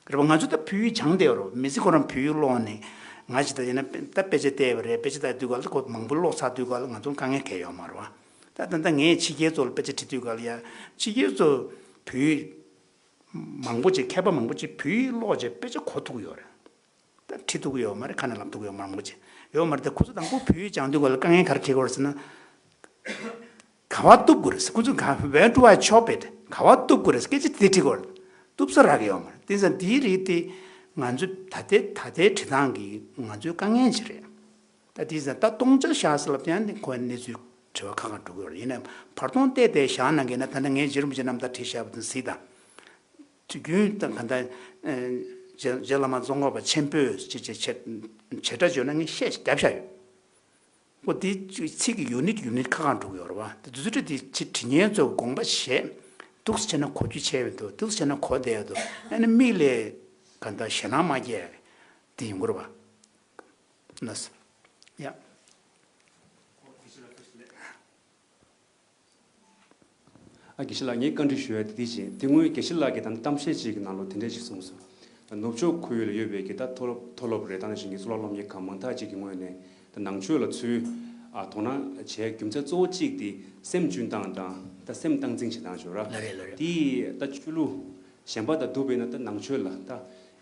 རེད་བ། ང་ཚོ་ད་བོད་ཡིག་སྦྱངས་བསྡད་ཡོད་རེད་བ། མི་ཚེ་ཁོ་རང་བོད་ཡིག་ཀློག་ནས། ང་ཅིག་ད་ཡིན་ན་ད་དཔེ་ཆ་བལྟས་པ་རེད། དཔེ་ཆ་ལྟ་དུས་ག་ལ་ཁོ་མང་པོ་ཀློག་ཚར་དུས་ག་ལ་ང་ཚོ་དཀའ་ངལ་གང་ཡང་ཡོད་མ་རེད་བ། ད་ད་ད་ངས་ཕྱི་རྒྱལ་ཚོ་ལ་དཔེ་ཆ་འབྲི་དུས་ག་ལ་ཡ། ཕྱི་རྒྱལ་ཚོ་བོད་ཡིག་མང་པོ་ཅིག་མཁས་པ་མང་པོ་ཅིག་བོད་ཡིག་ཀློག་བྱས་དཔེ་ཆ་གོ་ཐུབ་ཀྱི་ཡོད་རེད། ད་འབྲི་ཐུབ་ཀྱི་ཡོད་མ་རེད། ཁ་ནས་ལབ་ཐུབ་ཀྱི་ཡོད་མ་རེད། མང་པོ་ཅིག་ཡོད་མ་རེད། ད་ཁོ་ཚོ་དང་པོ་བོད་ཡིག་སྦྱང་དུས་ག་ལ་དཀའ་ངལ་ག་རེ་འཕྲད་ཀྱི་ཡོད་རེད་ཟེར་ན། ག་པར་གཏུབ་དགོས་རེད། ཁོ་ཚོ་ག- where do I chop it? ག་པར་གཏུབ་དགོས་རེད། སྐད་ཆ་དེ་དྲིས་དགོས་རེད། གཏུབ་ས་རག་གི་ཡོད་མ་རེད། དེ་ཙང་དེའི་རིགས་དེ་ང་ཚོའི་ད་ལྟའི་ད་ལྟའི་འབྲི་སྟངས་ཀྱི་ང་ཚོའི་དཀའ་ངལ་ཅིག་རེད། ད་དེ་ཙང་ད་སྟོང་ཆ་བཞག་ཟེར་ལབ་དེ་ཡང་ཁོའི་གནས་ཚུལ་དྲི་བ་ཁག་ཁག་འགྲོ་གི་ཡོད་རེད། ཡིན་ནའང་བར་སྟོང་བལྟས་བལྟས་བཞག་གནང་གི་ན། ད་ལྟ་ངས་རྗེ་རིན་པོ་ཆེ་རྣམ་ཐར་བྲིས་བཞག་པ་དེ་གཟིགས་དང་། དུས་རྒྱུན་དང་ག་ད་རྗེ་རྗེ་བླ་མ་ཙོང་ཁ་པ་ཆེན་པོས་ཅེས་བྱས་བྱས་བྱས་སྒྲ་བརྗོད་ན་ངས་བཤད་བརྒྱབ་བཞག་ཡོད། ཁོ་དེ་ཚིག་གི་ཡུ་ནིཊ་ཡུ་ནིཊ་ཁག་ཁག་འགྲོ་གི་ཡོད་རེད་བ། དེ་དུས་ཚོད་དེ་ཕྱི་དྲི་ཉན་ཚོས་དགོངས་པ་བཞེས། འདུག་སེ་བྱས་ན་གོ་རྒྱུ་ཆེ་བས་འདུག་འདུག་སེ་བྱས་ན་གོ་བསྡད་འདུག་ཨ་ནི་མིག་ལས་ག་ད་ཞེད་སྣང་མ་སྐྱེ་དེ་ཡོང་གི་རེད་བ། ན་ས། ཡ། ཨ་དགེ་བཤེས་ལགས། ངས་བཀའ་འདྲི་ཞུ་ཡ་དེ་འདི་བྱས། དེ་སྔོན་དགེ་བཤེས་ལགས་ཀྱིས་ད་ལྟ་གཏམ་བཤད་ཅིག་གི་ནང་ལོགས་དེ་འདྲས་ཅིག་གསུངས་སོང་། ད་ནུབ་ཕྱོགས་ཁུལ་ལ་ཡོད་པའི་གི་ད་མཐོ་སློབ་མཐོ་སློབ་རེད། ད་ནང་བཞིན་གྱི་གཙུག་ལག་སློབ་གཉེར་ཁང་མང་དག་ཅིག་གི་ངོས་ནས་ད་ནང་ཆོས་ལ་ཚུར་ཨ་དོ་སྣང་བྱེད་རྒྱུ་མཚན་གཙོ་བོ་གཅིག་དེ་སེམས་བཅུན་སྟངས་དང་ད་སེམས་སྟངས་འཛིན་བྱེད་སྟངས་ཤོག་ར། ལ་རེད་ལ་རེད། དེ་ད་ཆོས་ལུགས་གཞན་པ་དང་བསྡུར་བས་ན་ད་ནང་ཆོས་ལ་ད་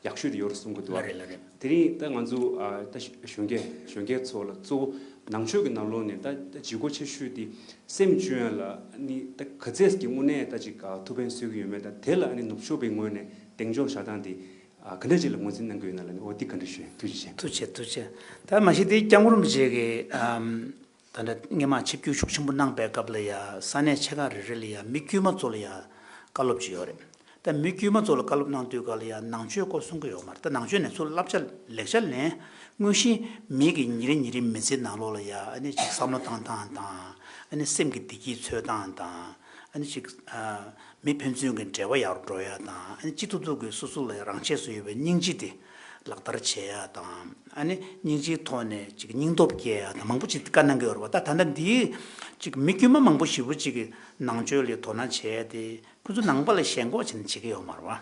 ཡག་ཤོས་དེ་ཡོད་རེད་གསུང་གི་འདུག་ལ་བ། རེད་ལ་རེད། དེ་རིང་ད་ང་ཚོ་ཨ་ད་གཞོན་སྐྱེས་གཞོན་སྐྱེས་ཚོ་ལ་གཙོ་བོ་ནང་ཆོས་ཀྱི་ནང་ལོགས་ནས་ད་ད་ལྗིད་ཁོག་ཆེ་ཤོས་དེ་སེམས་བཅོས་ཡ་ལ་ནི་ད་ག་ཚད་ཀྱི་དངོས་གནས་ད་ཅིག་ཨ་ཐུགས་ཕན་གསོས་ཀྱི་ཡོད་མེད། ད་དེ་ལ་ཨ་ནི་ནུབ་ཕྱོགས་པའི་ངོས་ནས་གདེང་འཇོག་བྱ་སྟངས་དེ་ཨ་ག་འདྲ་ཅིག་ལ་ངོས་འཛིན་གནང་གི་ཡོད་ན་ལ་ནི། འོ་དེ་བཀའ་འདྲི་ཞུ། ཐུགས་རྗེ་ཆེ། ཐུགས་རྗེ་ཆེ། ཐུགས་རྗེ་ཆེ། ད་མ་གཞི་དེ་སྐྱབས་མགོན་རིན་པོ་ཆེ་གིས་ཨམ། ད་ལྟ་སྔོན་མ་ཆིབས་བསྒྱུར་ཤུགས་ཆེན་པོ་གནང་པའི་སྐབས་ལ་ཡ་ས་གནས་ཆེ་ཁག་རེ་རེ་ལ་ཡ་མི་དཀྱུས་མ་ཚོ་ལ་ཡ་བཀའ་སློབ་ཅིག་ཡོད་རེད། ད་མི་དཀྱུས་མ་ཚོ་ལ་བཀའ་སློབ་གནང་དུས་ག་ལ་ཡ་ནང་ཆོས་སྐོར་གསུང་གི་ཡོད་མ་རེད། ད་ནང་ཆོས་ནས་ཚུར་བསླབ་བྱ་ལེགས་ཆ་ལེན། དངོས་གཞི་མི་གི་ཉིན་རེ་ཉིན་རེའི་མི་ཚེའི་ནང་ལོགས་ལ་ཡ་ཨ་ནི་ཅིག་བསམ་བློ་བཏང་སྟངས་དང་། ཨ་ནི་སེམས་ཀྱི་བདེ་སྐྱིད་འཚོལ་སྟངས་དང་། ཨ་ནི་ཅིག་ཨ་མི་ཕན་ཚུན་གྱི་འབྲེལ་བ་ཡག་རུ་འགྲོ་ཡ་དང་། ཨ་ནི་སྤྱི་ཐུབ་ཐུབ་ཀྱི་སོ་སོ་ལ་ཡ་རང་ཆས་སུ་ཡོད་པའི་སྙིང་རྗེ་དེ་ལག་བསྟར་བྱེད་ཡ་དང་། ཨ་ནི་སྙིང་རྗེའི་ཐོག་ནས་ཅིག་སྙིང་སྟོབས་སྐྱེ་ཡ་དང་མང་པོ་ཅིག་བཀའ་གནང་གི་ཡོད་རེད་བ། ད་ད་ལྟ་འདིའི་ཅིག་མི་དཀྱུས་མ་མང་པོ་ཞེ་པོ་ཅིག་གིས་ནང་ཆོས་ལ་དོ་སྣང་བྱེད་ཡ་དེ་ཁོ་ཚོ་ནང་པ་ལ་ཞེན་ཁོག་བྱས་ནས་བྱེད་ཀྱི་ཡོད་མ་རེད་བ།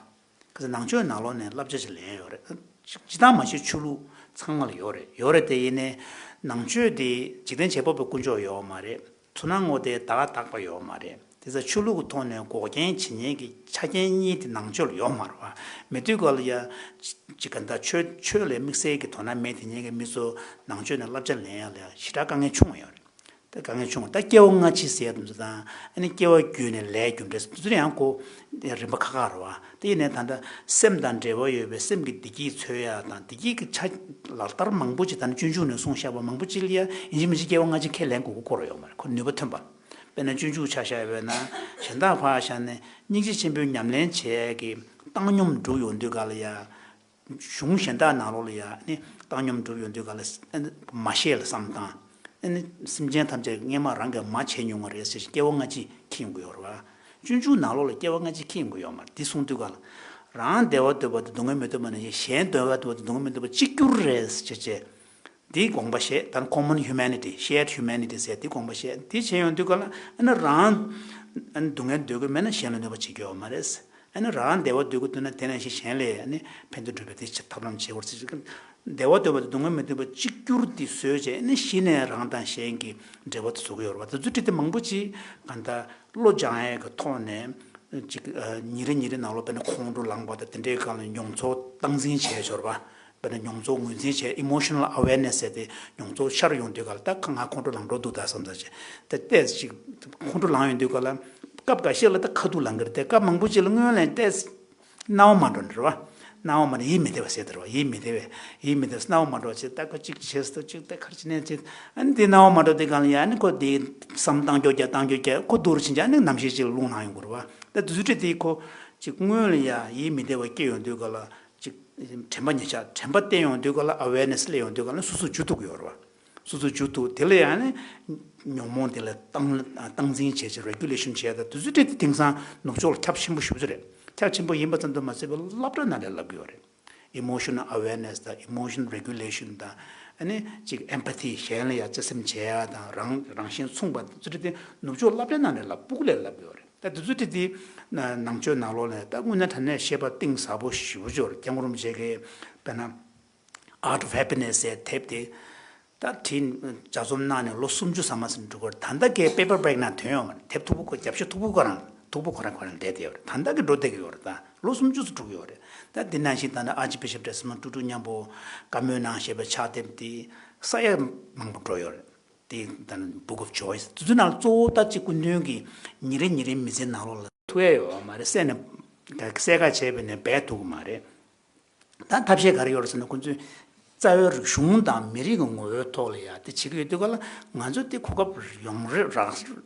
ཁ་སང་ནང་ཆོས་ནང་ལོགས་ནས་བསླབ་བྱ་ཞིག་ལེན་ཡོད་རེད། སྤྱི་བཏང་མ་གཞི་ཆོས་ལུགས་ཚང་མ་ལ་ཡོད་རེད། ཡོད་རེད་དེ། ཡིན་ནའི་ནང་ཆོས་དེ་འཇིག་རྟེན་བྱེད་པ་པོའི་དཀོན་མཆོག་ཡོད་མ་རེད། ཚུར་སྣང་ངོ་དེ་བདག་བདག་པ་ཡོད་མ་རེད། དེ་ཚ་ཆོས་ལུགས་ཀྱི་ཐོག་ནས་འགོག་རྐྱེན་བྱེད་མཁན་གྱི་ཆ་རྐྱེན་གཉིས་དེ་ནང་ཆོས་ལ་ཡོད་མ་རེད་བ། མེད་དུས་ག་ལ་ཡ་ཅིག་ག་ད་ཆོས་ཆོས་ལ་དམིགས་བསལ་གྱི་དོ་སྣང་མེད་དེ་མཁན་གྱི་མི་ཚོ་ནང་ཆོས་ནས་བསླབ་བྱ་ལེན་ཡ་ལ་ཞེ་དྲག་དཀའ་ངལ་བྱུང་བ་ཡོད་རེད། ད་དཀའ་ངལ་བྱུང་བ། ད་སྐྱེ་བ་སྔ་ཕྱི་ཟེར་ཡ་དེ་ཚོ་དང་། ཨ་ནི་སྐྱེ་བ་བརྒྱུད་ནས་ལས་རྒྱུ་འབྲས་དེ་ཚོ་ཡང་ཁོ་རིམ་པ་ཁག་ཁག་རེད་བ། དེ་ཡིན་ནའི་ད་ལྟ་སེམས་དང་འབྲེལ་བ་ཡོད་པའི་སེམས་ཀྱི་བདེ་སྐྱིད་འཚོལ་ཡ་དང་། བདེ་སྐྱིད་ཀྱི་ཆ་ལག་བསྟར་མང་པོ་ཅིག་ད་ནི་སྤྱོད་འཇུག་ནས་གསུངས་བཞག་པ་མང་པོ་ཅིག་ལ་ཡ་ཡིན་གཅིག་མིན་གཅིག་སྐྱེ་བ་སྔ་ཕྱི་ཁས་ལེན་དགོས་ཀྱི་སྐོར་ཡོད་མ་རེད། ཁོ་ནུས་པ་ཐོན་པ། དཔེར་ན་སྤྱོད་འཇུག་ཆ་བཞག་ཡོད་ན། གཞན་དག་ཕར་བཞག་ནས་སྙིང་རྗེ་ཆེན་པོའི་ཉམས་ལེན་བྱེད་ཡ་གི་བཏང་སྙོམས་འགྲུབ་ཡོང་དུས་ག་ལ་ཡ། གཞུང་གཞན་དག་ནང་ལོགས་ལ་ཡ་ནི་བཏང་སྙོམས་འགྲུབ་ཡོང་དུས་ག་ལ་ཨ་ནི་མ་ཤེས་ལ་བསམ་བཏང་། ཨ་ནི་སེམས་ཅན་ཐམས་ཅད་སྔས་མ་རང་གིས་མ་བྱས་མྱོང་བ་རེད་ཟེར་སྐྱེ་བ་སྔ་ཕྱི་འཁྱེར་ཡོང་གི་ཡོད་རེད་བ། སྤྱོད་འཇུག་ནང་ལོགས་ལ་སྐྱེ་བ་སྔ་ཕྱི་འཁྱེར་ཡོང་གི་ཡོད་མ་རེད། འདི་གསུང་དུས་ག་ལ་རང་བདེ་བ་འདོད་པ་དང་སྡུག་བསྔལ་མི་འདོད་པ་ནང་བཞིན་གཞན་བདེ་བ་འདོད་པ་དང་སྡུག་བསྔལ་མི་འདོད་པ་གཅིག་གྱུར་རེད་ཟེར་བྱས་བྱས། འདིའི་དགོངས་པ་བཞེས། ད་common humanity, shared humanity ཟེར་འདིའི་དགོངས་པ་བཞེས། འདི་བྱས་ཡོང་དུས་ག་ལ་ཨ་ནི་རང་ཨ་ནི་སྡུག་བསྔལ་འདོད་ཀྱི་མེད་ན་གཞན་ལ་གནོད་པ་བྱེད་རྒྱུ་ཡོད་མ་རེད། ཨ་ནི་རང་བདེ་བ་འདོད་ཀྱི་འདུག་ན་དེ་ནང་བཞིན་གཞན་ལ་ཨ་ནི་ཕན་བདེ་སྒྲུབ་པའི་དེ་ཐབས་ལམ་བྱེད་དགོས་ཟེར། བདེ་བ་འདོད་པ་དང་སྡུག་བསྔལ་མི་འདོད་པ་གཅིག་གྱུར་དེ་བཟོས་བྱས་ཨ་ནི་གཞི་ནས་རང་དང་གཞན་གྱི་འབྲེལ་བ་དེ་བཟོ་གི་ཡོད་རེད་བ། དེ་ཚོ་བྲིས་ཏེ་མང་པོ་ཅིག་གང་ལྟར་བློ་སྦྱང་ཡས་ཀྱི་ཐོག་ནས་ཅིག་ཉིན་རེ་ཉིན་རེ་ནང་ལོགས་དཔེར་ན་ཁོང་ཁྲོ་ལངས་པ་དང་དེ་འདྲའི་སྒང་ལ་མྱོང་ཚོར་སྟངས་འཛིན་བྱས་ཡོད་རེད་བ། དཔེར་ན་མྱོང་ཚོར་ངོས་འཛིན་བྱས། emotional awareness ཟེར་ཏེ་མྱོང་ཚོར་ཤར་ཡོང་དུས་ག་ལ་ད་ང་ཁོང་ཁྲོ་ལངས་འགྲོ་འདུག་ད་བསམ་ཚར་བྱས། ད་ཏོག་ཙམ་ཅིག་ཁོང་ཁྲོ་ལངས་ཡོང་དུས་ག་ལ་སྐབས་འགའ་ཤས་ལ་ད་ཁ་ཐུག་ལངས་ཀྱི་རེད་དེ། སྐབས་མང་པོ་ཅིག་ལ་སྔོན་ལ་ཏོག་ཙམ་སྣང་བ་མ་འགྲོ་ནི་རེད་བ། སྣང་བ་མ་འགྲོ་ཡིད་མི་བདེ་བ་ཟེར་དེ་རེད་བ། ཡིད་མི་བདེ་བས། ཡིད་མི་བདེ་བས་སྣང་བ་མ་འགྲོ་བྱས་ད་ཁ་ཅིག་བྱས་སུ་ཅིག་ད་ཁར་ཅི་ནས་ཅིག་ཨ་ནི་དེ་སྣང་བ་མ་འགྲོ་དེ་གང་ལ་ཡ་ཨ་ནི་ཁོ་དེ་བསམ་བཏང་རྒྱུ་རྒྱ་བཏང་རྒྱུ་རྒྱ་ཁོ་སྡུག་རུ་ཕྱིན་ཅིག་ཨ་ནི་ནམ་ཞིག་ཅིག་རླུང་ལངས་ཡོང་གི་རེད་བ། ད་དུས་ཚོད་དེ་ཁོ་ཅིག་སྔོན་ལ་ཡ་ཡིད་མི་བདེ་བ་སྐྱེ་ཡོང་དུས་ག་ལ་ཅིག་དྲན་པ་ཉེ་ཆར་དྲན་པ་བསྟེན་ཡོང་དུས་ག་ལ་ཨ་ཝེར་ནེ་སི་སླེབས་ཡོང་དུས་ག་ལ་སོ་སོ་འཇུ་ཐུབ་ཀྱི་ཡོད་རེད་བ། སོ་སོ་འཇུ་ཐུབ་དེ་ལ་ཡང་ནི་ཉོན་མོངས་དེ་ལ་སྟངས་སྟངས་འཛིན་བྱས་བྱས་རེ་གུ་ལེ་ཤན་བྱས་ད་དུས་ཚོད་དེ་དེང་སང་ནུབ་ཕྱོགས་ལ་ཁྱབ་ཆེན་པོ་ཞེ་པོ་ཅིག་རེད། ཁྱབ་ཆེན་པོ་ཡིན་པ་ཙམ་དུ་མ་ཟད་པའི་སློབ་གྲྭ་ནང་ལ་བསླབ་ཀྱི་ཡོད་རེད། Emotional awareness དང་emotion regulation དང་ཨ་ནི་ཅིག་empathy གཞན་ལ་ཡང་བརྩེ་སེམས་བྱེད་ཡ་དང་རང་རང་བཞིན་མཚུངས་པ་དེ་ཚོ་དེ་ནུབ་ཕྱོགས་སློབ་གྲྭ་ནང་ནས་བསླབ་སྤུ་གུ་ལ་བསླབ་ཀྱི་ཡོད་རེད། ད་དེ་ཚོ་དེ་དེ་ནང་ཆོས་ནང་ལོགས་ནས་ད་དངོས་གནས་དྲང་གནས་བཤད་པ་གཏིང་ཟབ་པོ་ཞེ་པོ་ཅིག་ཡོད་རེད། སྐྱབས་མགོན་རིན་པོ་ཆེ་གིས་དཔེར་ན་Art of Happiness ཟེར་དེབ་དེ་ད་བྲིས་ལྗགས་རྩོམ་གནང་ནས་ལོ་སུམ་ཅུ་ཙམ་མ་ཟིན་འགྲོ་གི་རེད། ད་ལྟ་གའི་paperback ནང་ཐོན་ཡོད་མ་རེད། དེབ་མཐུག་པོ་ཁོ་རྒྱབ་ཤ་མཐུག་པོ་ཁོ་རང་མཐུག་པོ་ཁོ་རང་ཁོ་རང་བསྡད་དེ་ཡོད་རེད། ད་ལྟ་གི་འགྲོ་བསྡད་ཀྱི་ཡོད་རེད། ད་ལོ་སུམ་ཅུ་ཙམ་འགྲོ་གི་ཡོད་རེད། ད་འདི་ནང་བཞིན་ད་ནི་Archbishop Desmond Tutu མཉམ་པོ་བཀའ་མོལ་གནང་བཞིན་པའི་ཕྱག་དེབ་དེ་ས་ཡ་མང་པོ་འགྲོ་ཡོད་རེད། དེ་ད་ནི་Book of Joys དེ་ཚོའི་ནང་གཙོ་བོ་ད་ཅིག་སྐུ་མདུན་གྱི་ཉིན་རེ་ཉིན་རེའི་མི་ཚེའི་ནང་ལོགས་ལ་ཐུག་ཡ་ཡོད་མ་རེད། གསན་ནས་གསལ་ཁ་བྱས་པས་ནས་འབད་ཐུབ་ཀྱི་མ་རེད། ད་ཐབས་ཤེས་ག་རེ་ཡོད་རེད་ཟེར་ན་ཁོང་ཚོས་རྩ་བའི་རིག་གཞུང་དང་མི་རིགས་ཀྱི་ངོ་བོའི་ཐོག་ལ་ཡ་དེ་བྱེད་ཀྱི་ཡོད་དུས་ག་ལ་ང་ཚོ་དེ་གོ་སྐབས་ཡོང་རེ་རག་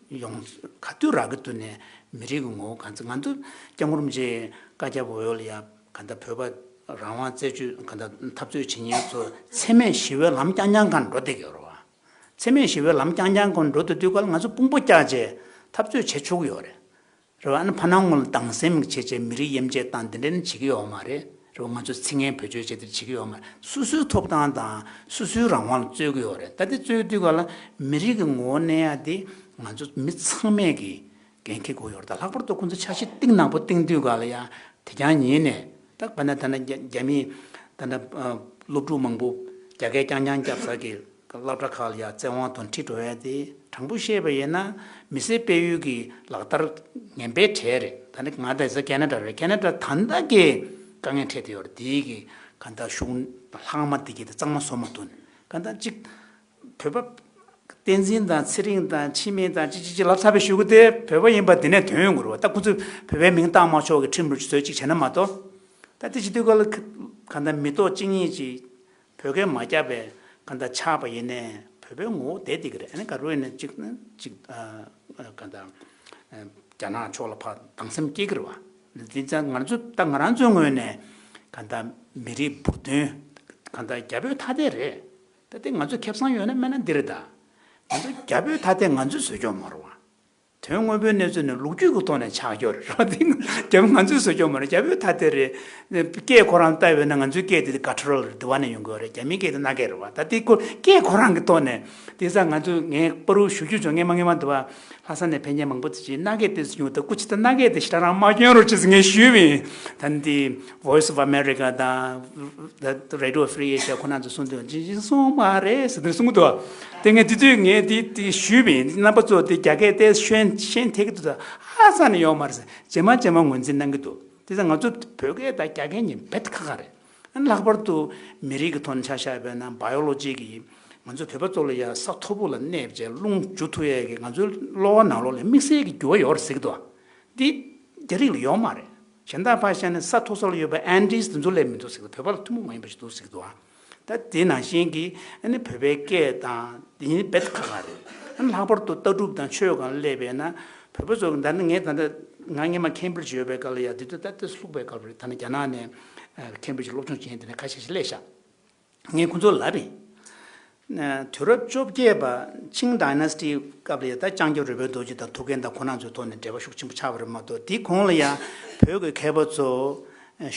ཡོང་ག་དུས་རག་གི་འདུག་ནས་མི་རིགས་ཀྱི་ངོ་བོ་གང་ཚེ་ང་ཚོ་སྐྱབས་མགོན་རིན་པོ་ཆེའི་བཀའ་ཁྱབ་འོག་ལ་ཡ་ག་ད་བོད་པ་རང་དབང་རྩད་གཅོད་ག་ད་འཐབ་རྩོད་བྱེད་མཁན་ཚོ་འཚེ་མེད་ཞི་བའི་ལམ་རྐྱང་རྐྱང་སྒང་འགྲོ་བསྡད་ཀྱི་ཡོད་རེད་བ། འཚེ་མེད་ཞི་བའི་ལམ་རྐྱང་རྐྱང་སྒང་འགྲོ་དུས་དུས་ག་ལ་ང་ཚོ་དཔུང་པ་བཀྱག་བྱས་འཐབ་རྩོད་བྱེད་ཆོག་གི་ཡོད་རེད། རེད་བ། ཨ་ནི་ཕ་ནང་ངོ་ལ་སྡང་སེམས་བྱས་བྱས་མི་རིགས་དབྱེ་འབྱེད་བཏང་འདི་འདྲ་ནི་བྱེད་ཀྱི་ཡོད་མ་རེད། རེད་བ། ང་ཚོ་ཚིག་ངན་བེད་སྤྱོད་བྱས་འདི་བྱེད་ཀྱི་ཡོད་མ་རེད། སོ་སོའི་ཐོབ་ཐང་དང་སོ་སོའི་རང་དབང་ལ་རྩོད་ཀྱི་ཡོད་རེད། ད་དེ་རྩོད་དུས་ག་ལ་མི་རིགས་ཀྱི་ངོ་བོ་གནས་ཡ་དེ་ང་ཚོ་མི་ཚང་མས་ཀྱི་འགན་འཁྱེར་དགོས་ཡོད་རེད། ད་ལྷག་པར་དུ་ཁོང་ཚོ་འཆར་གཞི་གཏིང་ནག་པོ་བཏིང་དུས་ག་ལ་ཡ་དེ་རྐྱང་ཉིད་ནས་ད་དཔེར་ན་ད་ནི་རྒྱ་རྒྱ་མིའི་ད་ནི་སློབ་ཕྲུག་མང་པོ་རྒྱ་སྐད་རྐྱང་རྐྱང་རྒྱབ་ས་གི་སློབ་གྲྭ་ཁག་ལ་ཡ་བཙན་དབང་དང་ཁྲིད་འགྲོ་ཡ་དེ་དྲང་པོ་བཤད་པ་ཡིན་ན་མི་སེར་སྤེལ་ཡུལ་གྱི་ལག་བསྟར་ངན་པའི་གྲས་རེད། ད་ནི་ང་ད་ས་ཁེ་ན་ཌ་རེད། ཁེ་ན་ཌ་ད་ལྟ་གི་དཀའ་ངལ་འཕྲད་དེ་ཡོད་རེད། དེའི་གི་ག་ད་གཞུང་ལྷག་མ་དེ་གི་དེ་གཙང་མ་བཟོ་མ་ཐུབ་ནས་ག་ད་གཅིག་བོད་པ་བསྟན་འཛིན་དང་ཚེ་རིང་དང་འཆི་མེད་དང་ཅི་ཅི་ཅི་ལབ་ཚར་བའི་གཞུག་གུ་དེ་བོད་པ་ཡིན་པ་དེ་ནས་ཐོན་ཡོང་གི་རེད་བ། ད་ཁོ་ཚོས་བོད་པའི་མིང་བཏགས་མ་ཆོག་གི་ཁྲིམས་རུ་བཟོས་གཅིག་བྱས་ན་མ་གཏོགས་ད་དེ་བྱེད་དུས་ག་ལ་ག་ད་མི་ཐོག་གཅིག་གཉིས་ཅིག་བོད་སྐད་མ་རྒྱབ་པའི་ག་ད་ཆགས་པ་ཡིན་ནའི་བོད་པའི་ངོ་བོ་བསྡད་བསྡད་ཀྱི་རེད། ཨ་ནི་ག་རུ་ཡིན་ནའི་གཅིག་ན་གཅིག་ག་ད་རྒྱ་ནག་ཕྱོགས་ལ་ཕར་སྡང་སེམས་སྐྱེ་གི་རེད་བ། འདི་ཙང་ང་ཚོ་ད་ང་རང་ཚོའི་ངོས་ནས་ག་ད་མི་རིགས་འབུར་ཐོན་ག་ད་རྒྱ་བོད་ཐ་དད་རེད། ད་དེ་ང་ཚོ་ཁེ་བཟང་ཡོད་ན་མེད་ན་འདི་རེད་ད། ང་ཚོ་རྒྱ་བོད་ཐ་དད་ང་ཚོས་བཟོས་ཀྱོག་མ་རུང་བ། དོན་དངོས་པོའི་གནས་ཚུལ་ནི་ལོ་རྒྱུས་ཀྱི་ཐོག་ནས་ཆགས་ཀྱོག་རེད་རོ། དེ་རྒྱ་བོད་ང་ཚོས་བཟོས་ཀྱོག་མ་རུང་། རྒྱ་བོད་ཐ་དད་རེད། སྐད་ཁོ་རང་ལྟ་བས་ན་ང་ཚོའི་སྐད་དེ་དེ་ག་ཊ་རལ་རེད། དེ་བ་ནས་ཡོང་གི་ཡོད་རེད། རྒྱ་མིའི་སྐད་དེ་མནའ་སྐད་རེད་བ། ད་དེ་ཁོ་སྐད་ཁོ་རང་གི་ཐོག་ནས་དེ་ས་ང་ཚོས་ངས་པ་རུ་ཞུ་རྒྱུ་བྱུང་། ངས་མ་ངས་མ་འདུག་བ། ལྷ་ས་ནས་ཕེབས་མཁན་མང་པོ་ཅིག་མནའ་སྐད་དེ་ཞུ་ད་སྐུ་ཅི་ད་མནའ་སྐད་དེ་ཞེ་དྲག་རང་མ་སྐྱོན་རོགས་བྱེད་ཟེར་ངས་ཞུས་པ་ཡིན། ད་འདི་Voice of America དང་Radio Free Asia ཁོ་ན་ཚོ་གསུང་དུས་ཅི་ཅི་གསུང་མ་རེད་ཟེར་དེ་གསུང་གི་འདུག་དེ་ངས་དེ་དུས་ངས་དེ་དེ་ཞུས་པ་ཡིན། རྣམ་པ་ཚོ་དེ་རྒྱ་སྐད་དེ་ཤེས་ཤེས་ཐེག་གི་འདུག་ད་ཧ་ས་ནས་ཡོང་མ་རེད་ཟེར་རྗེས་མ་རྗེས་མ་ངོས་འཛིན་གནང་གི་འདུག་དེ་ཚོ་ང་ཚོ་བོད་སྐད་དང་རྒྱ་སྐད་གཉིས་རྦད་ཁག་ཁག་རེད། ཨ་ནི་ལྷག་པར་དུ་མི་རིགས་ཀྱི་ཐོག་ནས་ཆ་བཞག་པ་ཡིན་ན་Biology གི་ང་ཚོ་བོད་པ་ཚོ་ལ་ཡ་ས་མཐོ་པོ་ལ་གནས་བྱས་རླུང་རྒྱུ་ཐུབ་ཡས་ཀྱི་ང་ཚོའི་གློ་བ་ནང་ལོགས་ལ་དམིགས་བསལ་གྱི་འགྱུར་བ་ཡོད་རེད་ཟེར་གྱི་འདུག་དེ་རྒྱ་རིགས་ལ་ཡོད་མ་རེད། གཞན་དག་ཕར་བཞག་ནས་ས་མཐོ་ས་ལ་ཡོད་པའི་Andes དེ་ཚོ་ལ་མི་འདུག་ཟེར་གྱི་འདུག་བོད་པ་ལ་ཐུན་མོང་མ་ཡིན་པ་ཞིག་འདུག་ཟེར་གྱི་འདུག་ད་དེ་ནང་བཞིན་གྱི་ཨ་ནི་བོད་པའི་སྐད་དང་དེ་ཡིན་རྦད་ཁག་ཁག་རེད། ཨ་ནི་ལྷག་པར་དུ་ལྟ་གྲུབ་དང་ཆོས་སྒང་སླེབས་པས་ན་བོད་པ་ཚོ་ད་ནི་ངས་ད་ལྟ་ང་སྔོན་མ་Cambridge ཡོད་པའི་སྐབས་ལ་ཡ་དེ་དུས་ད་ལྟ་ལྷུག་པའི་སྐབས་རེད། ད་ནི་རྒྱ་ནག་ནས་Cambridge སློབ་སྦྱོང་བྱེད་མཁན་དེ་ནས་ཁ་ཤས་ཤིག་སླེབས་ཤག་ངས་ཁོ་ཚོར་ལབ་པས། དུས་རབས་བཅོ་བརྒྱད་པ་Qing Dynasty སྐབས་ལ་ཡ་ད་ལྕང་སྐྱ་རོལ་པའི་རྡོ་རྗེ་དང་ཐུའུ་བཀྭན་དང་ཁོ་རང་ཚོའི་ཐོག་ནས་འབྲེལ་བ་ཤུགས་ཆེན་པོ་ཆགས་པ་རེད་མ་གཏོགས་དེའི་གོང་ལ་ཡ་བོད་ཀྱི་མཁས་པ་ཚོ་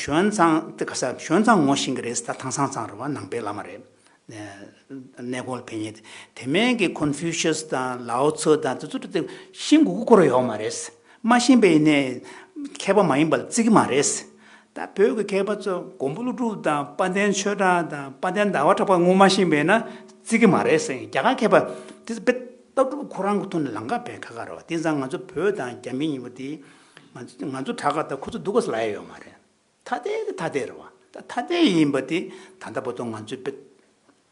ཞོན་ཙང་དེ་ག་ས་ཞོན་ཙང་ངོ་ཤེས་ཀྱི་རེད། ད་ཐང་སང་ཙང་རེད་བ། ནང་པའི་བླ་མ་རེད། གནས་སྐོར་ལ་ཕེབས་མཁན་དེ་མིན་གྱི་Confucius དང་Lao Tzu དང་དེ་ཚོ་དེ་ཤེས་དགོས་ཀྱི་སྐོར་ཡོད་མ་རེད། མ་ཤེས་པ་ཡིན་ནའི་མཁས་པ་མ་ཡིན་པ་ལ་བརྩི་གི་མ་རེད། ད་བོད་ཀྱི་མཁས་པ་ཚོ་མགོན་པོ་ཀླུ་སྒྲུབ་དང་དཔལ་ལྡན་ཆོས་གྲགས་དང་དཔལ་ལྡན་ཟླ་བ་གྲགས་པ་ངོ་མ་ཤེས་པས་ན་བརྩི་གི་མ་རེད་ཟེར། རྒྱ་གར་མཁས་པ་དེ་ཚོ་དཔེ་ལྟ་གྲུབ་ཁོ་རང་གི་ཐོག་ནས་ལམ་ཁ་དཔེ་ཁག་ཁག་རེད་བ། དེ་ཙང་ང་ཚོ་བོད་དང་རྒྱ་མི་གཉིས་པོ་དེ་ང་ཚོ་ང་ཚོ་དྲག་ག་ད་ཁོ་ཚོ་སྡུག་ག་ལ་ཡ་ཡོད་མ་རེད། ཐ་དད་དེ་ཐ་དད་རེད་བ། ད་ཐ་དད་ཡིན་པ་དེ་ད་ལྟ་བར་དུ་ང་ཚོས་དཔེ་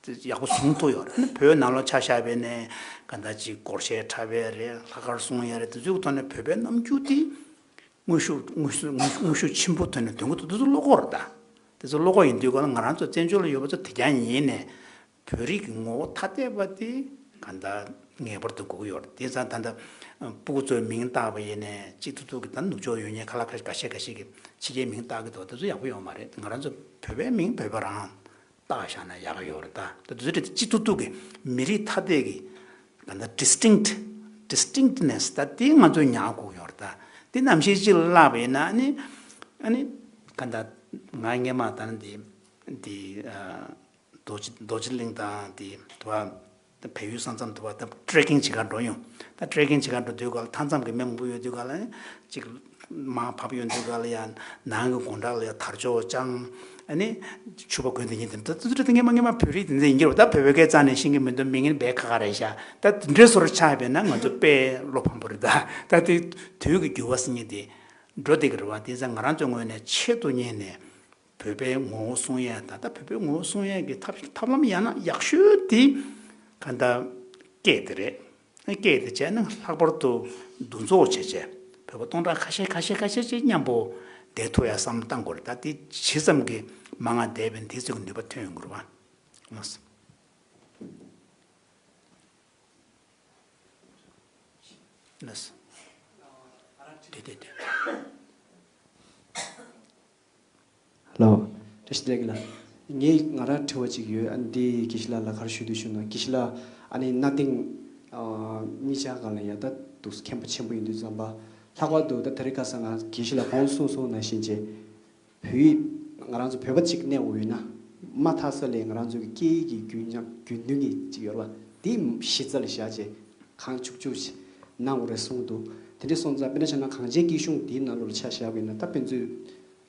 ཡག་པོ་བཟུང་ཐུབ་ཡོད་རེད། ཨ་ནི་བོད་ནང་ལོགས་ཆ་བཞག་པ་ཡིན་ནའི་ག་འདྲ་ཅིག་སྒོར་གཞས་འཁྲབ་ཡས་རེད། ལྷག་དཀར་གསུང་ཡས་རེད། དེ་ཚོའི་ཐོག་ནས་བོད་པའི་རྣམ་འགྱུར་དེ་དངོས་ཤུགས་དངོས་ཤུགས་དངོས་ཤུགས་དངོས་ཤུགས་ཆེན་པོ་ཐོན་ནས་དོན་གོ་དེ་ཚོ་བློ་ཁོག་རེད་ད། དེ་ཚོ་བློ་ཁོག་ཡིན་དུས་ག་ལ་ང་རང་ཚོ་བཙན་བྱོལ་ལ་ཡོད་པ་ཚོ་དེ་རྐྱང་ཡིན་ནས། བོད་རིགས་ཀྱི་ངོ་བོ་ཐ་དད་པ་དེ་གང་ལྟར་ངེས་པར་དུ་དགོས་ཀྱི་ཡོད་རེད། དེ་ཙང་ད་ལྟ་སྤུ་གུ་ཚོའི་མིང་བཏགས་པ་ཡིན་ནའི་གཅིག་ཐུག་ཐུག་གི། ད་ནུབ་ཕྱོགས་ཡོད་མཁན་ཁ་ལག་ཁ་ཤས་ཁ་ཤས་ཀྱིས་ཕྱི་རྒྱལ་མིང་བཏགས་ཀྱི་འདུག་དེ་ཚོ་ཡག་པོ་ཡོད་མ་རེད། ང་རང་ཚོ་བོད་པའི་མིང་བོད་པ་རང་བཏགས་བཞག་ན་ཡག་གི་ཡོད་རེད། ད་དེ་ཚོ་རེད། གཅིག་ཐུག་ཐུག་གི་མི་རིགས་ཐ་དད་ཀྱི་གང་ལྟར་distinct distinctness ད་དེ་ང་ཚོས་ཉར་དགོས་ཡོད་རེད། ད་དེ་ནམ་ཞིག་ཅིག་ལ་བརླག་པ་ཡིན་ན། ཨ་ནི་ཨ་ནི་གང་ལྟར་ང་སྔས་མ་ད་ནི་དེ་དེ་ཨ། རྡོ་རྗེ་རྡོ་རྗེ་གླིང་དང་དེ་དུ་བ་བལ་ཡུལ་ས་མཚམས་དུ་བ་ད་trekking བྱེད་གར་འགྲོ་ཡོང་། ད་trekking བྱེད་གར་འགྲོ་དུས་ག་ལ་མཐའ་མཚམས་ཀྱི་མི་མང་པོ་ཡོད་དུས་ག་ལ་ཅིག་མར་བབས་ཡོང་དུས་ག་ལ་ཡང་ནང་གི་དགོང་དག་ལ་ཡང་དར་ལྕོག་བཅངས། ཨ་ནི་ཕྱུ་པ་གོན་དེ་ཉིན་དེ་ད་དུ་དུ་དུ་སྔས་མ་སྔས་མ་བོད་རིགས་དེ་འདྲ་ཡིན་གྱི་རེད་པ། ད་བོད་པའི་སྐད་རྩ་ནས་ཤེས་ཀྱི་མི་འདུག་མི་ངན་བས་ཁ་ཁ་རེད་ཤག་ད་དེ་འདྲའི་བཟོ་འདྲ་ཆགས་པས་ན་ང་ཚོ་དཔེ་བློ་ཕམ་པོ་རེད། ད་ད་དེ་དུས་ཀྱི་འགྱུར་བ་ཟེར་མཁན་དེ་འགྲོ་བསྡད་ཀྱི་རེད་པ། དེ་ཙང་ང་རང་ཚོའི་ངོས་ནས་ཆེད་དུ་གཉེར་ནས། བོད་པའི་ངོ་བོ་སྲུང་ཡས་དང་། ད་བོད་པའི་ངོ་བོ་སྲུང་ཡས་ཀྱི་ཐབས་ཐབས་ལམ་ཡང་ན་ཡག་ཤོས་དེ་ག་འདྲ་སྐད་དེ་རེད། སྐད་དེ་བྱས་ན་ལྷག་པར་དུ་འདུ་ཚོགས་བྱས་བྱས་བོད་པ་སྟོང་ཕྲག་ཁ་ཤས་ཁ་ཤས་ཁ་ཤས་ཅིག་མཉམ་པོ་བསྡད་ཐུབ་ཡ་བསམ་བློ་བཏང་དགོས་རེད། ད་དེ་ཇི་ཙམ་གྱིས་མང་ང་བསྡད་པས་དེ་ཙམ་གྱི་ནུས་པ་ཐོན་ཡོང་གི་རེད་པ། ལགས་སོ། ལགས་སོ། དེ་དེ་དེ། ལགས། བཀྲ་ཤིས་བདེ་ལེགས་ལགས། ངས་ང་རང་དྲི་བ་གཅིག་ཡོད། ཨ་ནི་འདི་དགེ་བཤེས་ལགས་ལ་ག་རེ་ཞུ་འདོད་བྱུང་ན། དགེ་བཤེས་ལགས་ཨ་ནི་གནའ་དེང་ཨ་གཉིས་ཆ་སྒང་ལ་ཡ་ད་འདུག་མཁྱེན་པ་ཆེན་པོ་ཡིན་དུས་ཙམ་པ། ལྷག་པར་དུ་ད་དེ་རིང་ཁ་སང་ང་དགེ་བཤེས་ལགས་གོང་གསུངས་སོང་ནང་བཞིན་བྱས། བོད་ཡིག་ང་རང་ཚོ་བོད་པ་གཅིག་གནས་འོ་ཡོད་ན། མ་མཐའ་ས་ལས་ང་རང་ཚོ་གི་སྐད་ཡིག་གི་རྒྱུན་ཉམས་རྒྱུན་མཐུད་ཀྱི་གཅིག་ཡོད་རེད་པ། དེ་གཞི་རྩ་ལ་བཞག་བྱས་གང་བྱུག་བྱུག་བྱས་གནང་དགོས་རེད་གསུངས་འདུག་དེ་འདྲ་སོང་ཙང་དཔེར་ན་ཆ་ན་གངས་ཅན་སྐྱིད་གཤོངས་དེའི་ནང་ལོགས་ལ་ཆ་བཞག་པ་ཡིན་ན། ད་དཔེ་མཛོད་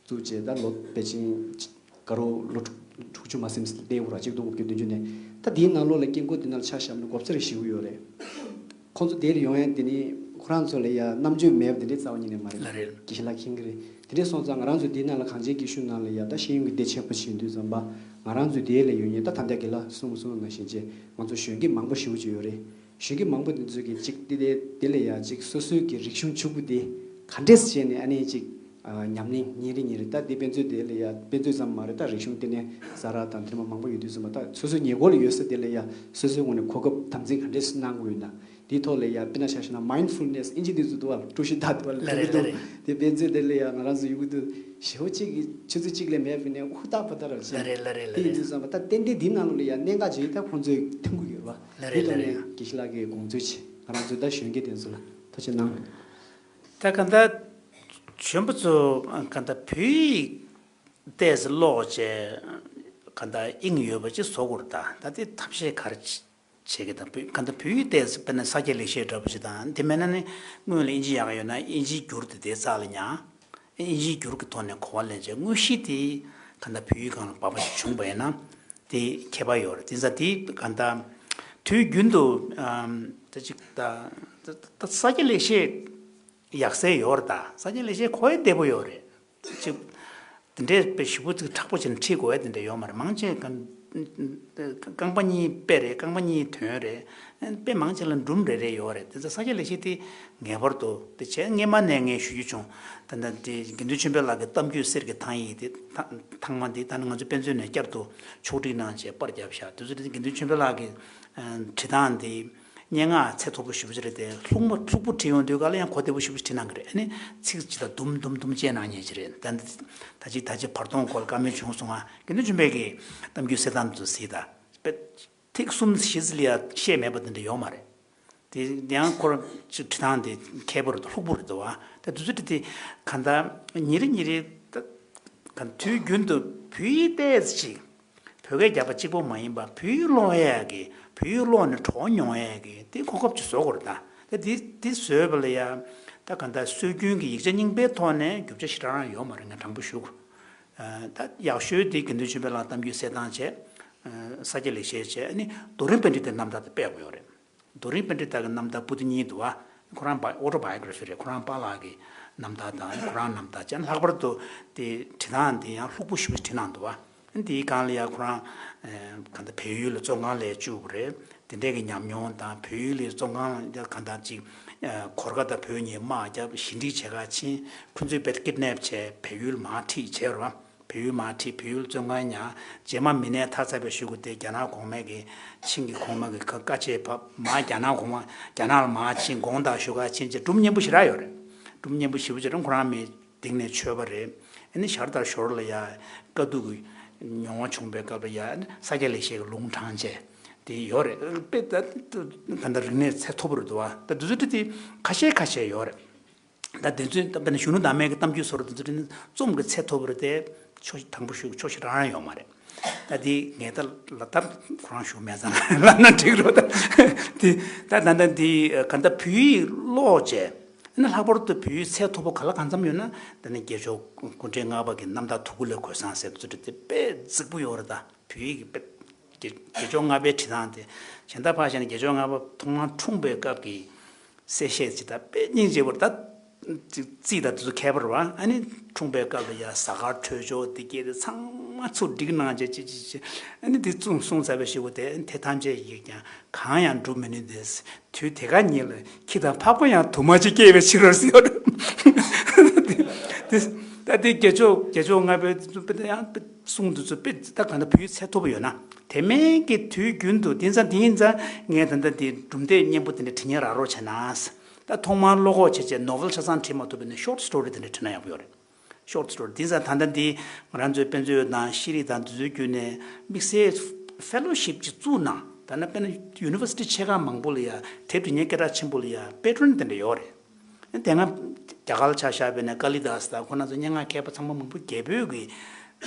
བཙུགས་བྱས་ད་ལོ་ཕལ་ཆེར་དགའ་རོགས་ལོ་དྲུག་དྲུག་ཅུ་མ་ཟིན་ཙམ་གནས་འོ་ར། གཅིག་སྟོང་དགུ་བརྒྱ་བདུན་ཅུ་ནས། ད་དེའི་ནང་ལོགས་ལ་སྐྱེ་འགོ་དེ་ནང་ལ་ཆ་བཞག་ན་གོ་ཚེར་ཞེ་པོ་ཡོད་རེད། ཁོང་ཚོ་དེ་ལ་ཡོང་ཡ་དེ་ནི་ཁོ་རང་ཚོ་ལ་ཡ་རྣམ་དཔྱོད་མེད་པ་དེ་འདྲའི་རྩ་བ་ཉིད་ནས་མ་རེད། ལགས་རེད། དགེ་བཤེས་ལགས་མཁྱེན་གྱི་རེད། དེ་འདྲ་སོང་ཙང་ང་རང་ཚོ་འདི་ནང་ལ་གངས་ཅན་སྐྱིད་གཤོངས་ནང་ལ་ཡ་ད་ཤེས་ཡོན་གྱི་སྡེ་ཆེན་པོ་ཞིག་ཡིན་དུས་ཙམ་པ། ང་རང་ཚོའི་དེ་ལ་ཡོད་མཁན་ད་ད་ལྟ་དགེ་ལགས་གསུངས་སོང་ནང་བཞིན་བྱས་ང་ཚོ་གཞོན་སྐྱེས་མང་པོ་ཞེ་པོ་ཅིག་ཡོད་རེད། གཞོན་སྐྱེས་མང་པོ་དེ་ཚོ་གིས་གཅིག་དེ་དེ་དེ་ལ་ཡ་གཅིག་སོ་སོའི་གི་རིག་གཞུང་ཕྱུག་པོ་དེ་ག་འདྲས་བྱས་ནས་ཨ་ནི་གཅིག་ཨ་ཉམས་ལེན་ཉིན་རེ་ཉིན་རེ། ད་དེ་དཔེ་མཛོད་དེ་ལ་ཡ་དཔེ་མཛོད་ཙམ་མ་རེད། ད་རིག་གཞུང་ལྟེ་གནས་ཟ་ར་དང་དེ་མ་མང་པོ་ཡོད་དུས་ཙམ་པ། ད་སོ་སོའི་ཉེ་འཁོར་ལ་ཡོད་ས་དེ་ལ་ཡ་སོ་སོའི་ངོས་ནས་གོ་སྐབས་དམ་འཛིན་ག་འདྲས་གནང་དགོས་ཡོད་ན། དེའི་ཐོག་ལ་ཡ་དཔེར་ན་ཆ་བཞག་ན་mindfulness ཨིན་ཇི་དེ་ཚོ་འདུག་བ། བཀྲ་ཤིས་རྟགས་བརྟན་པ་ལ་ལབ་ཀྱི་འདུག་དེ་དཔེ་མཛོད་དེ་ལ་ཡ་ང་རང་ཚོ་ཡོང་གི་འདུག་ཞེ་པོ་གཅིག་གི་ཆུ་ཚོད་གཅིག་ལས་མེད་པ་ནས་ཧུར་ཐག་ཧུར་ཐག་ར་བྱས། ལགས་རེད་ལགས་རེད་ལགས་རེད། དེ་ཡིན་དུས་ཙམ་པ་ད་ཏན་ཏན་འདི་ནང་ལོགས་ལ་ཡ་གནད་འགག་ཅིག་ད་ཁོང་ཚོས་མཐོང་གི་ཡོད་པ། ལགས་རེད་ལགས་རེད། དེ་ཐོག་ནས་དགེ་བཤེས་ལགས་ཀྱིས་དགོངས་ཚུལ་ཅིག་ང་རང་ཚོ་ད་གཞོན་སྐྱེས་དེ་ཚོ་ལ་ཐུགས་རྗེ་གནང་། ད་ག་ད་གཞོན་པ་ཚོ་ག་ད་བོད་ཡིག་ཏོག་ཙམ་ཀློག་བྱས་ག་ད་དབྱིངས་ཡོད་པ་ཅིག་བཟོ་དགོས་རེད། ད་ད་དེ་ཐབས་ཤེས་ག་རེ་བྱེད། བྱེད་ཀྱི་དང་། བོད་གང་ལྟར་བོད་ཡིག་ཏོག་ཙམ་དཔེར་ན་ས་སྐྱ་ལེགས་བཤད་འདྲ་པོ་ཞིག་དང་། དེ་མིན་ན་ནི་སྔོན་ལ་ཨིན་ཇི་ཡག་ག་ཡོད་ན་ཨིན་ཇིའི་འགྱུར་དེ་དེའི་རྩ་ལ་ཉར། ཨིན་ཇིའི་འགྱུར་གྱི་ཐོག་ནས་གོ་བ་ལེན་བྱས་དངོས་གཞི་དེ་གང་ལྟར་བོད་ཡིག་སྒང་ལ་བབས་པ་ཞིག་བྱུང་བ་ཡིན་ན་དེ་ཁྱད་པར་ཡོད་རེད། དེ་ཙང་དེ་གང་ལྟར་དུས་རྒྱུན་དུ་ཨམ་ད་ཅིག་ད་ད་ད་ས་སྐྱ་ལེགས་བཤད་ཡག་ས་ཡོད་རེད། ད་ས་སྐྱ་ལེགས་བཤད་གོ་ཡ་བདེ་པོ་ཡོད་རེད། ཅིག་དེ་འདྲའི་དཔེ་ཞེ་པོ་ཅིག་མཁྲེགས་པོ་བྱས་ནས་ཁྲིད་དགོས་ཡ་དེ་འདྲ་ཡོད་མ་རེད། མང་ཆེ་གང་རྐང་པ་གཉིས་དཔེ་རེད། རྐང་པ་གཉིས་དོན་རེད། དཔེ་མང་ཆེ་ལ་སྒྲུང་རེ་རེ་ཡོད་རེད། དེ་ཚོ་ས་སྐྱ་ལེགས་བཤད་དེ་ངེས་པར་དུ་དེ་བྱས། སྔས་མ་ནས་ངས་ཞུ་རྒྱུ་བྱུང་། ད་ལྟ་དེ་དགེ་འདུན་ཆོས་འཕེལ་ལགས་ཀྱི་གཏམ་རྒྱུད་གསེར་གྱི་ཐང་ཡིག་དེ་ཐ་ཐང་མ་འདི་ད་ནི་ང་ཚོ་དཔེ་མཛོད་ནས་བསྐྱར་དུ་ཕྱོགས་སྒྲིག་གནང་བྱས་པར་བརྒྱབ་བཞག་དེ་ཚོ་དེ་དགེ་འདུན་ཆོས་འཕེལ་ལགས་ཀྱི་བྲིས་སྟངས་དེ། སྙན་ངག་ཚད་མཐོ་པོ་ཞེ་པོ་ཅིག་རེད་དེ། ལྷུག་མ་ལྷུག་པོ་བྲིས་ཡོང་དུས་ག་ལ་ཡང་གོ་བདེ་པོ་ཞེ་པོ་ཅིག་བྲིས་གནང་གི་རེད། ཨ་ནི་ཚིག་ཅིག་ད་དུམ་དུམ་དུམ་བཅད་གནང་མཁན་ཅིག་རེད། ད་ད་ཅིག་ད་ཅིག་བར་སྟོང་སྐོར་བཀའ་མོལ་བྱུང་སོང་ང་། དགེ་འདུན་ཆོས་འཕེལ་གྱི་གཏམ་རྒྱུད་གསེར་ཐང་དུ་གཟིགས་དང་། དཔེ་ཐིག་གསུམ་བཞི་ཙམ་ལས་བཤད་མེད་པ་དེ་འདྲ་ཡོད་མ་རེད། དེ་ཡང་ཁོ་རང་ཅིག་བྲིས་སྟངས་དེ་མཁས་པོ་རེད་དོ། ལྷུག་པོ་རེད་དོ། ད་དུས་ཚོད་དེ་གང་ལྟར་ཉིན་རེ་ཉིན་རེ་ད་གང་དུས་རྒྱུན་དུ་བོད་ཡིག་ཏོག་ཙམ་ཅིག་བོད་སྐད་རྒྱག་པ་གཅིག་པོ་མ་ཡིན་པ། བོད་ཡིག་ཀློག་ཡས་ཀྱི། བོད་ཡིག་ཀློག་ནས་གྲོགས་མྱོང་ཡས་ཀྱི་དེ་གོ་སྐབས་ཅིག་བཟོ་དགོས་རེད་ད། ད་དེ་དེ་བཟོས་པ་ལ་ཡ་ད་གང་ལྟར་སྲོལ་རྒྱུན་གྱི་ཡིག་ཆ་རྙིང་པའི་ཐོག་ནས་རྒྱུ་ཆ་ཞེ་དྲག་རང་ཡོད་མ་རེད། ངས་དྲང་པོ་ཞུ་དགོས། ད་ཡག་ཤོས་དེ་དགེ་འདུན་ཆོས་འཕེལ་ལགས་གཏམ་རྒྱུད་གསེར་ཐང་བྱས། ས་སྐྱ་ལེགས་བཤད་བྱས། ཨ་ནི་རྡོ་རིང་པཎྜི་ཏའི་རྣམ་ཐར་དེ་དཔེ་ཡག་པོ་ཡོད་རེད། རྡོ་རིང་པཎྜི་ཏ་གི་རྣམ་ཐར་པོ་ཏི་གཉིས་འདུག་བ། ཁོ་རང་ཨོ་ཊོ་བྷའི་ཡོ་གྷི་ར་ཕི་རེད། ཁོ་རང་པཱ་ལགས་ཀྱི་རྣམ་ཐར་དང་ཁོ་རང་རྣམ་ཐར་བྱས། ལྷག་པར་དུ་དེ་བྲིས་སྟངས་དེ་ཡང་ལྷུག་པོ་ཞེ་པོ་བྲིས་གནང་འདུག་བ། དེའི་སྒང་ལ་ཡང་ཁོ་རང་གང་ལྟར་བལ་ཡུལ་ལ་བཙོན་ཁང་ལ་བཅུག་པ་རེད། དེ་འདྲས་ཀྱི་ཉམས་མྱོང་དང་། བལ་ཡུལ་ལ་བཙོན་ཁང་ལ་གང་ལྟར་ཅིག་གོར་ཁ་ད་བོད་གཉིས་དམག་བརྒྱབ། ཞི་འགྲིག་བྱེད་ག་ཕྱིན། ཁོ་ཚོས་དཔེ་ཀིཌ་ནེབ་བྱས་བལ་ཡུལ་མར་ཁྲིད་བྱས་རོ། བོད་ཡིག་མར་ཁྲིད། བོད་ཡིག་བཙོན་ཁང་ཉར། རྗེས་མ་མི་སྣའི་མཐར་འཚབ་པའི་གཞུག་གུ་དེ་རྒྱ་ནག་གོང་མའི་གི་ཆིང་གི་གོང་མ་གི་བཀའ་བཀའ་ཆད་བབས། མར་རྒྱ་ནག་གོང་མ་རྒྱ་ནག་ལ་མར་ཕྱིན། དགོངས་དག་ཞུ་གར་ཕྱིན་བྱས་སྒྲུང་སྙན་པོ་ཞེ་དྲག་ཡོད་རེད། སྒྲུང་སྙན་པོ་ཞེ་པོ་ཅིག་རེད། ཁོ་རང་མི་སྡིག་ནས་ཆོས་པ་རེད། ཨ་ནི་ཞར་དང་ཞོར་ལ་ཡ་དཀའ་སྡུག་གི་མྱོང་བ་བྱུང་བའི་སྐབས་ལ་ཡ་ས་སྐྱ་ལེགས་བཤད་ཀྱི་ལུང་དྲངས་བྱས་དེ་ཡོད་རེད། དཔེ་ད་ད་ད་རིག་གནས་ཚད་མཐོ་པོ་རེད་འདུག་བ། ད་དུས་ཚོད་དེ་ཁ་ཤས་ཁ་ཤས་ཡོད་རེད། ད་དེ་ཚོའི་ད་དཔེར་ན་གཞོན་ནུ་དར་མའི་གི་གཏམ་རྒྱུད་སོགས་དེ་ཚོ་དེ་ནི་རྩོམ་གྱི་ཚད་མཐོ་པོ་རེད་དེ། ཕྱོགས་དང་པོ་ཞུ་ཕྱོགས་ཞེ་དྲག་ཡོད་མ་རེད། ད་དེ་ངས་ད་ལ་ད་ཁོ་རང་ཞུ་མེད་ཙང་ལབ་ན་འགྲིག་རོགས། ད་དེ་ད་ད་ད་དེ་ག་ད་བོད་ཡིག་ཀློག་བྱས་ཨ་ནི་ལྷག་པར་དུ་བོད་ཡིག་ཚད་མཐོ་པོ་ག་ལ་གང་འཚམ་ཡོད་ན། ད་ནི་དགེ་ཕྱོགས་སྐུ་ཕྲེང་ལྔ་པ་གི་རྣམ་ཐར་དུ་ཀཱུ་ལའི་གོས་བཟང་ཟེར་དེ་ཚོ་དེ་དཔེ་རྫིག་པོ་ཡོད་རེད། ད་བོད་ཡིག་གི་དཔེ་དགེ་དགེ་ཕྱོགས་ལྔ་པའི་བྲིས་སྟངས་དེ་གཞན་དག་ཕར་བཞག་ན་དགེ་ཕྱོགས་ལྔ་པ་ཐོག་མར་འཁྲུངས་པའི་སྐབས་ཀྱི་གསལ་བཤད་ཅིག་ད་དཔེ་སྙིང་རྗེ་པོ་རེད། ད་རྩིས་དང་དེ་ཚོ་མཁས་པོ་རེད་བ། ཨ་ནི་འཁྲུངས་པའི་སྐབས་ལ་ཡ་གཟའ་སྐར་འཕྲོད་ཕྱོགས་དེ་སྐད་དེ་ཚང་མ་ཚུར་བསྒྲིགས་གནང་བྱས་ཅི་ཅི་ཅི། ཨ་ནི་དེ་གསུངས་གསུངས་ཚར་བའི་གཞུག་གུ་དེ་དེ་ཐམས་ཅད་ཡིག་ཀྱང་གང་ཡང་འགྲུབ་མི་ནུས་ཏེ། དུས་དེ་ག་ཉིད་ལ་ཁྱི་དང་ཕག་པ་ཡང་དུ་མ་ཅིག་སྐྱེས་པའི་ཕྱིར་རོ་ཟེར་བ་རེད། དེ་ད་དེ་དགེ་ཕྱོགས་དགེ་ཕྱོགས་ལྔ་པའི་དེ་ཚོ་དཔེ་ད་ཡང་དཔེ་གསུང་དེ་ཚོ་དཔེ་ད་གང་ལྟར་བོད་ཡིག་ཚད་མཐོ་པོ་ཡོད་ན། དེ་མིན་གྱི་དུས་རྒྱུན་དུ་དེང་སང་དེ་ཡིན་ཙང་ངས་ད་ལྟ་དེ་གྲུབ་འབྲས་སྙན་པོ་དེ་འདྲ་བྲིས་མཁན་རག་རོགས་བྱས་ན། ད་ཐོག་མར་བློ་ཁོག་བྱས་བྱས་ནོ་ཝེལ་ཆ་ཚང་བྲིས་མ་ཐུབ་པ་ཡིན་ན་ཤོར་ཊི་སི་ཊོ་རི་དེ་འདྲ་བྲིས་ན་ཡག་པོ་ཡོད་རེད། ཤོར་ཊི་སི་ཊོ་རི་དེང་སང་ད་ལྟ་འདི་ང་རང་ཚོའི་དཔེ་མཛོད་དང་ཤེས་རིག་དང་དེ་ཚོའི་བརྒྱུད་ནས་དམིགས་བསལ་ཕེ་ལོ་ཤིབ་ཅིག་བཙུགས་གནང་། ད་ནི་དཔེར་ན་ཡུ་ནི་ཝར་སི་ཊི་ཆེ་ཁག་མང་པོ་ལ་ཡ་དེབ་འབྲི་མཁན་སྐད་གྲགས་ཆེན་པོ་ལ་ཡ་པེ་ཊོན་དེ་འདྲ་ཡོད་རེད། དེ་སྔ་རྒྱ་གར་ལ་ཆ་བཞག་པ་ཡིན་ན་ཀ་ལི་དཱ་སི་དང་ཁོ་རང་ཚོ་སྙན་ངག་མཁས་པ་ཚང་མ་མང་པོ་རྒྱ་བོད་ཀྱི་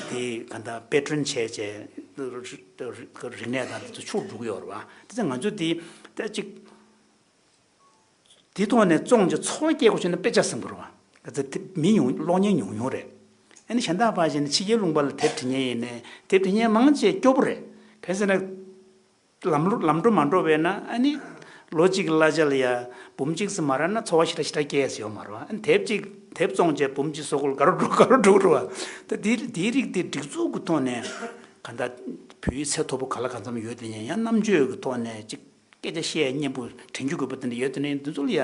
དེ་ག་འདྲ་པེ་ཊོན་བྱས་བྱས་རིག་གནས་དང་དེ་ཚོ་ཕྱོགས་འགྲོ་གི་ཡོད་རེད་བ། དེ་ཚོ་ང་ཚོ་དེ་ད་ཅིག་དེ་ཐོག་ནས་བཙོང་བྱས་ཚོར་བ་སྐྱེ་དགོས་བྱུང་ན་དཔེ་ཆ་ཟིན་པ་རེད་བ། ག་ཚོད་དེ་མི་ཉུང་གློག་བརྙན་ཉུང་ཉུང་རེད། ཨ་ནི་གཞན་དག་ཕར་བཞག་ན་ཕྱི་རྒྱལ་ལུང་པ་ལ་དེབ་འབྲི་མཁན་ཡིན་ནའི་དེབ་འབྲི་མཁན་མང་ཆེ་སྐྱོ་པོ་རེད། གང་ཟེར་ན། ལམ་ལམ་འགྲོ་མ་འགྲོ་བས་ན་ཨ་ནི། ལོ་གཅིག་གི་གླ་ཆ་ལ་ཡ་འབུམ་གཅིག་ཙམ་མ་རག་ན་ཚོར་བ་ཞེ་དྲག་ཞེ་དྲག་སྐྱེ་ཡས་ཡོད་མ་རེད་བ། ཨ་ནི་དེབ་གཅིག་དེབ་བཙོང་བྱས་འབུམ་གཅིག་སོ་གོལ་ག་རུ་འགྲོ་ག་རུ་འགྲོ་རེད་བ། ད་དེ་དེའི་རིགས་དེ་སྒྲིག་འཛུགས་ཀྱི་ཐོག་ནས་ག་འདྲ་བོད་ཡིག་ཚད་མཐོ་པོ་ག་ལ་གང་འཚམ་ཡོད་དེ་ཡིན་ཡང་རྣམ་དཔྱོད་ཀྱི་ཐོག་ནས་གཅིག་སྐད་ཆ་བཤད་སྙན་པོ་དྲན་རྒྱུ་དགོས་པ་དེ་འདྲ་ཡོད་དེ་ནས་འདི་ཚོ་ལ་ཡ་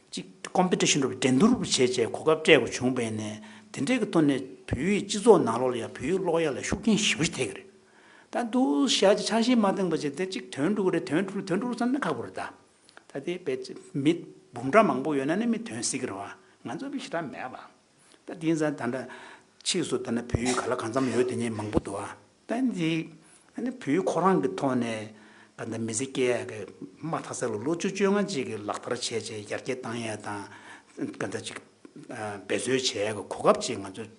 གཅིག་ཀོམ་པི་ཊི་ཤན་རུ་འགྲན་བསྡུར་བྱས་བྱས་གོ་སྐབས་སྤྲད་དགོས་བྱུང་བས་ནས་དེ་འདྲའི་གི་ཐོག་ནས་བོད་ཡིག་སྤྱི་ཚོགས་ནང་ལོགས་ལ་ཡ་བོད་ཡིག་ཀློག་ཡ་ལ་ཤུགས་རྐྱེན་ཞེ་པོ་ཞིག་ཐེབས་ཀྱི་རེད། ད་འདུག་བཞག་ཅིག་འཆར་གཞི་མ་བཏིང་བ་བྱས་དེ་གཅིག་ཐོན་འགྲོ་གི་རེད། ཐོན་འགྲོ་ཐོན་འགྲོ་བསམ་ན་ཁག་པོ་རེད་ད། ད་དེ་བས་མི་འབུམ་ཕྲག་མང་པོ་ཡོད་ན་ནི་མི་ཐོན་སྲིད་ཀྱི་རེད་བ། ང་ཚོ་བས་ཞེ་དྲག་མེད་པ། ད་དེང་སང་ད་ལྟ་ཕྱིས་སུ་ད་ལྟ་བོད་ཡིག་ག་ལ་གང་འཚམ་ཡོད་དེ་ཉིད་མང་པོ་འདུག་ཨ། ད་འདི་ཨ་ནི་བོད་ཡིག་ཁོ་རང་གི་ཐོག་ནས་ག་འདྲ་མི་ཚེ་སྐྱེལ་ཡག་གི་མ་མཐའ་ས་ལ་ལོ་བཅུ་བཅོ་ལྔ་ཅིག་གི་ལག་བསྟར་བྱས་བྱས་ཡར་རྒྱས་བཏང་ཡག་དང་ག་འདྲ་ཅིག་འབད་རྩོལ་བྱེད་ཡག་གི་གོ་སྐབས་ཅིག་ང་ཚོས་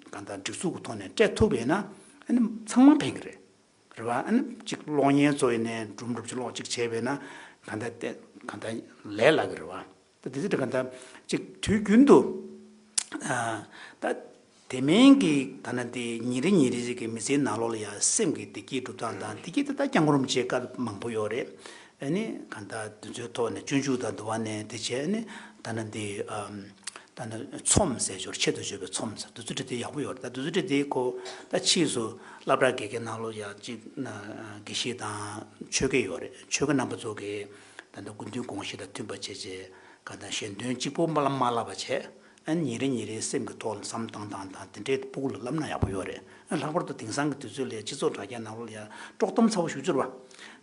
ག་འདྲ་སྒྲིག་འཛུགས་ཀྱི་ཐོག་ནས་སྤྲད་ཐུབ་པ་ཡིན་ན་ཨ་ནི་ཚང་མ་ཕན་གི་རེད། རེད་བ། ཨ་ནི་གཅིག་གློག་བརྙན་བཟོ་ཡས་ནས་གྲུབ་གྲུབ་ཅིག་ཀློག་ཅིག་བྱས་པས་ན་གང་ལྟར་ཏེ་གང་ལྟར་ལས་སླ་གི་རེད་བ། ད་དེ་ཚོ་གང་ལྟར་གཅིག་དུས་རྒྱུན་དུ་ཨ་ད་དེ་མིན་གྱི་ད་ན་དེ་ཉིན་རེ་ཉིན་རེ་ཅིག་གི་མི་ཚེའི་ནང་ལོགས་ལ་ཡང་སེམས་ཀྱི་བདེ་སྐྱིད་སྒྲུབ་སྟངས་དང་བདེ་སྐྱིད་དེ་ད་སྐྱབས་མགོན་རིན་པོ་ཆེའི་བཀའ་མང་པོ་ཡོད་རེད། ཨ་ནི་གང་ལྟར་དེ་ཚོའི་ཐོག་ནས་སྤྱོད་འཇུག་དང་འདུལ་བ་ནས་དེ་བྱས་ནས་ད་ན་དེ་ཨམ། ད་ནི་ཚོམས་ཟེར་ཞོར་ཆེད་དུ་བརྗོད་པའི་ཚོམས་ཟེར་དུས་ཚོད་དེ་ཡག་པོ་ཡོད་རེད། ད་དུས་ཚོད་དེ་ཁོ་ད་ཕྱིས་སུ་སློབ་གྲྭ་དགེ་རྒན་ནང་ལོགས་ཡང་ཅིག་དགེ་བཤེས་དང་ཆོས་དགེ་ཡོད་རེད། ཆོས་དགེ་རྣམ་པ་ཚོ་གིས་ད་ལྟ་སྐུ་མདུན་དགོངས་གཞི་དང་མཐུན་པ་བྱས་བྱས་ག་ད་ཞལ་འདོན་གཅིག་པོ་མ་ལབ་མ་ལབ་པ་བྱས་ཨ་ཉིན་རེ་ཉིན་རེ་སེམས་ཀྱི་ཐོག་ལ་བསམ་བཏང་སྟངས་དང་དེ་འདྲའི་སྤུ་གུ་ལ་བསླབ་ན་ཡག་པོ་ཡོད་རེད། ལྷག་པར་དུ་དེང་སང་གི་དུས་ཚོད་ལ་སྤྱི་ཚོགས་དྲ་རྒྱ་ནང་ལོགས་ལ་ཡང་དཀྲོག་གཏམ་ཚ་པོ་ཞེ་པོ་ཅིག་རེད་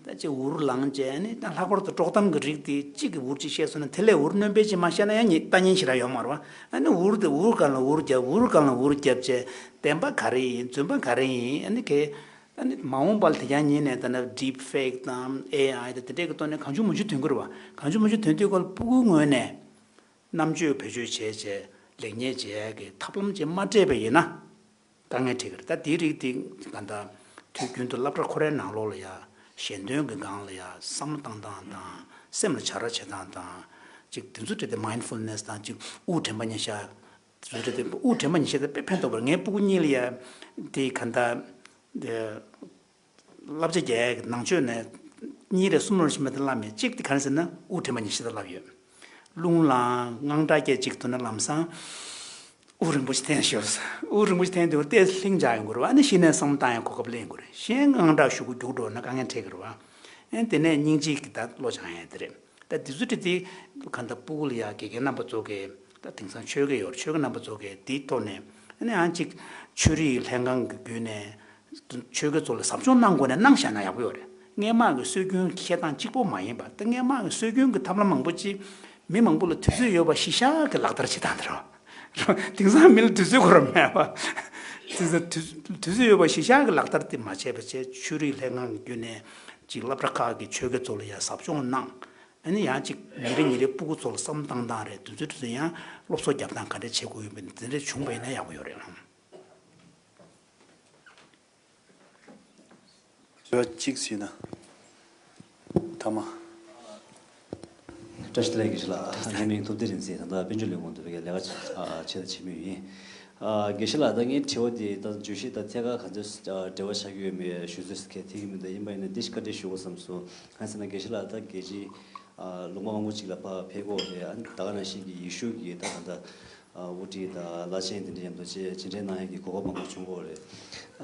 བ། ད་ཅིག་འུར་ལངས་བྱས་ནི་ད་ལྷག་པར་དུ་དཀྲོག་གཏམ་གྱི་རིགས་དེ་གཅིག་གིས་འུར་ཅིག་བཤད་སོང་ན་དེ་ལས་འུར་རྣོན་པོ་ཅིག་མ་བཤད་ན་ཡང་ཉེ་ལྟ་ཉན་ཞེ་དྲག་ཡོད་མ་རེད་བ། ཨ་ནི་འུར་དེ་འུར་སྒང་ལ་འུར་རྒྱབ། འུར་སྒང་ལ་འུར་རྒྱབ་བྱས་བདེན་པ་ག་རེ་ཡིན་རྫུན་པ་ག་རེ་ཡིན། ཨ་ནི་གས་ཨ་ནི་མ་འོངས་པ་ལ་དེ་ཀྱང་ཉིན་ནས་ད་ནི་ཌིབ་ཕེག་དང་ཨེ་ཨའི་དང་དེ་འདྲས་ཀྱི་ཐོག་ནས་གང་བྱུང་མང་བྱུང་ཐོན་གྱི་རེད་བ། གང་བྱུང་མང་བྱུང་ཐོན་དུས་སྐབས་ལ་སྤུ་གུའི་ངོས་ནས་རྣམ་དཔྱོད་བེད་སྤྱོད་བྱས་བྱས་ལེགས་ཉེས་འབྱེད་ཡག་གི་ཐབས་ལམ་ཅིག་མ་སྤྲད་པ་ཡིན་ན། དཀའ་ངལ་འཕྲད་ཀྱི་རེད། ད་དེའི་རིགས་དེ་ག་འདྲ་དུས་རྒྱུན་དུ་སློབ་གྲྭ་ཁོ་རའི་ནང་ལོགས་ལ་ཡ་ཞལ་འདོན་གྱི་སྒང་ལ་ཡ་བསམ་བློ་བཏང་སྟངས་དང་སེམས་ལ་བྱ་ར་བྱེད་སྟངས་དང་ཅིག་དེ་ཚོ་འདྲ་དེ་མའིན་ཌ་ཕུལ་ནེ་སི་དང་ཅིག་དབུགས་དྲན་པ་ཉེར་བཞག་དེ་ཚོ་འདྲ་དེ་དབུགས་དྲན་པ་ཉེར་བཞག་དེ་དཔེ་ཕན་ཐོགས་པ་རེད། ངའི་སྤུ་གུ་གཉིས་ལ་ཡ་དེ་ག་འདྲ་དེ་བསླབ་བྱ་རྒྱག་ཡག་གི་ནང་ཆོས་ནས་གཉིས་རེ་གསུམ་རེ་ཞིག་མེད་དེ་བསླབ་མེད། གཅིག་དེ་ག་རེ་ཟེར་ན་དབུགས་དྲན་པ་ཉེར་བཞག་དེ་བསླབ་ཡོད། རླུང་ལའང་དངངས་སྐྲག་སྐད་ཅིག་ཐུག་ན་ལམ་སང་དབུགས་རིང་པོ་ཞིག་འཐེན་ཤོག་དབུགས་རིང་པོ་ཞིག་འཐེན་དུས་ལྟས་ལྷིང་འཇགས་ཡོང་གི་རེད་བ། ཨ་ནི་གཞི་ནས་བསམ་བློ་བཏང་ཡག་གོ་སྐབས་ལེན་དགོས་རེད། གཞན་དངངས་སྐྲག་ཤུགས་ཀྱིས་རྒྱུག་འགྲོ་ན་དཀའ་ངལ་འཕྲད་ཀྱི་རེད་བ། ཨ་ནི་དེ་ནས་སྙིང་རྗེ་གི་ད་བློ་སྦྱང་ཡག་དེ་རེད། ད་དེ་ཚོ་དེ་དེ་ག་འདྲ་སྤུ་གུ་ལ་ཡ་དགེ་རྒན་རྣམ་པ་ཚོ་གིས་ད་དེང་སང་ཆོས་དགེ་ཡོད་རེད། ཆོས་དགེ་རྣམ་པ་ཚོ་གིས་དེའི་ཐོག་ནས་ ནས་ཡང་གཅིག་ཆོས་རིག་ལྷན་ཁང་གི་བརྒྱུད་ནས་ཆོས་དགེ་ཚོ་ལ་ཟབ་སྦྱོང་གནང་དགོས་ནས་གནང་བཞག་ན་ཡག་པོ་ཡོད་རེད། སྔས་མ་གི་སྲོལ་རྒྱུན་འཁྱེར་སྟངས་གཅིག་པོ་མ་ཡིན་པ་དང་། སྔས་མ་གི་སྲོལ་རྒྱུན་གྱི་ཐབས་ལམ་མང་པོ་ཅིག་མི་མང་པོ་ལ་དུས་ཚོད་ཡོད་པ་གཞི་བཞག་གི་ལག་བསྟར་བྱེད་སྟངས་དེ་རེད། དེང་སང་མི་ལ་དུས་ཚོད་ཁོ་རང་མེད་པ། དེང་སང་དུས་དུས་ཚོད་ཡོད་པ་གཞི་བཞག་གི་ལག་བསྟར་དེ་མ་བྱས་པ་བྱས། ཆོས་རིག་ལྷན་ཁང་གི་བརྒྱུད་ནས་ཅིག་སློབ་གྲྭ་ཁག་གི་ཆོས་དགེ་ཚོ་ལ་ཡང་ཟབ་སྦྱོང་གནང་། ཨ་ནི་ཡང་ཅིག་ཉིན་རེ་ཉིན་རེ་སྤུ་གུ་ཚོ་ལ་བསམ་བློ་བཏང་སྟངས་རེད། དུས་ཚོད་དུས་ཚོད་ཡང་སློབ་གསོ་རྒྱབ་སྟངས་ག་འདྲ་བྱེད་དགོས་ཡོད་མེད་དེ་འདྲ་བྱུང་པ་ཡིན་ན་ཡག་པོ་ཡོད་རེད་ལགས། དྲི་བ་གཅིག་ཞུས་ན། ཐ་མ། བཀྲ་ཤིས་བདེ་ལེགས། དགེ་བཤེས་ལགས། ངའི་མིང་ཐུབ་བདེ་རིག་འཛིན། ད་ལྟ་དཔལ་འབྱོར་ལས་ཁུངས་དུ་བའི་ལས་ཀ་བྱེད་ད་བྱེད་མུས་ཡིན། ཨ། དགེ་བཤེས་ལགས། ད་ངའི་དྲི་བ་འདི་ད་བརྗོད་གཞི་དང་ཐད་ཀར་ག་ཚོད་འབྲེལ་བ་བཞག་གི་ཡོད་མེད་ཞུ་ཚོད་གལ་ཐེབས་ཀྱི་མི་འདུག་ཡིན་པ་ཡིན་ན་འདི་ཞིག་བཀའ་འདྲི་ཞུ་དགོས་བསམ་སོང་། གང་ཟེར་ན་དགེ་བཤེས་ལགས་ད་རྒྱལ་སྤྱིའི་ལུང་པ་མང་པོ་ཅིག་ལ་ཕར་ཕེབས་ཀྱི་ཡོད་རེད། ཨ་ནི་ད་ག་ནང་བཞིན་གྱི་ཡེ་ཤུ་གི་ད་ད་ལྟ་དབུ་ཁྲིད་དང་བླ་ཆེན་དེ་འདྲ་མཉམ་དུ་བཅས་མཇལ་འཕྲད་གནང་ཡས་ཀྱི་གོ་སྐབས་མང་པོ་བྱུང་ཡོད་རེད།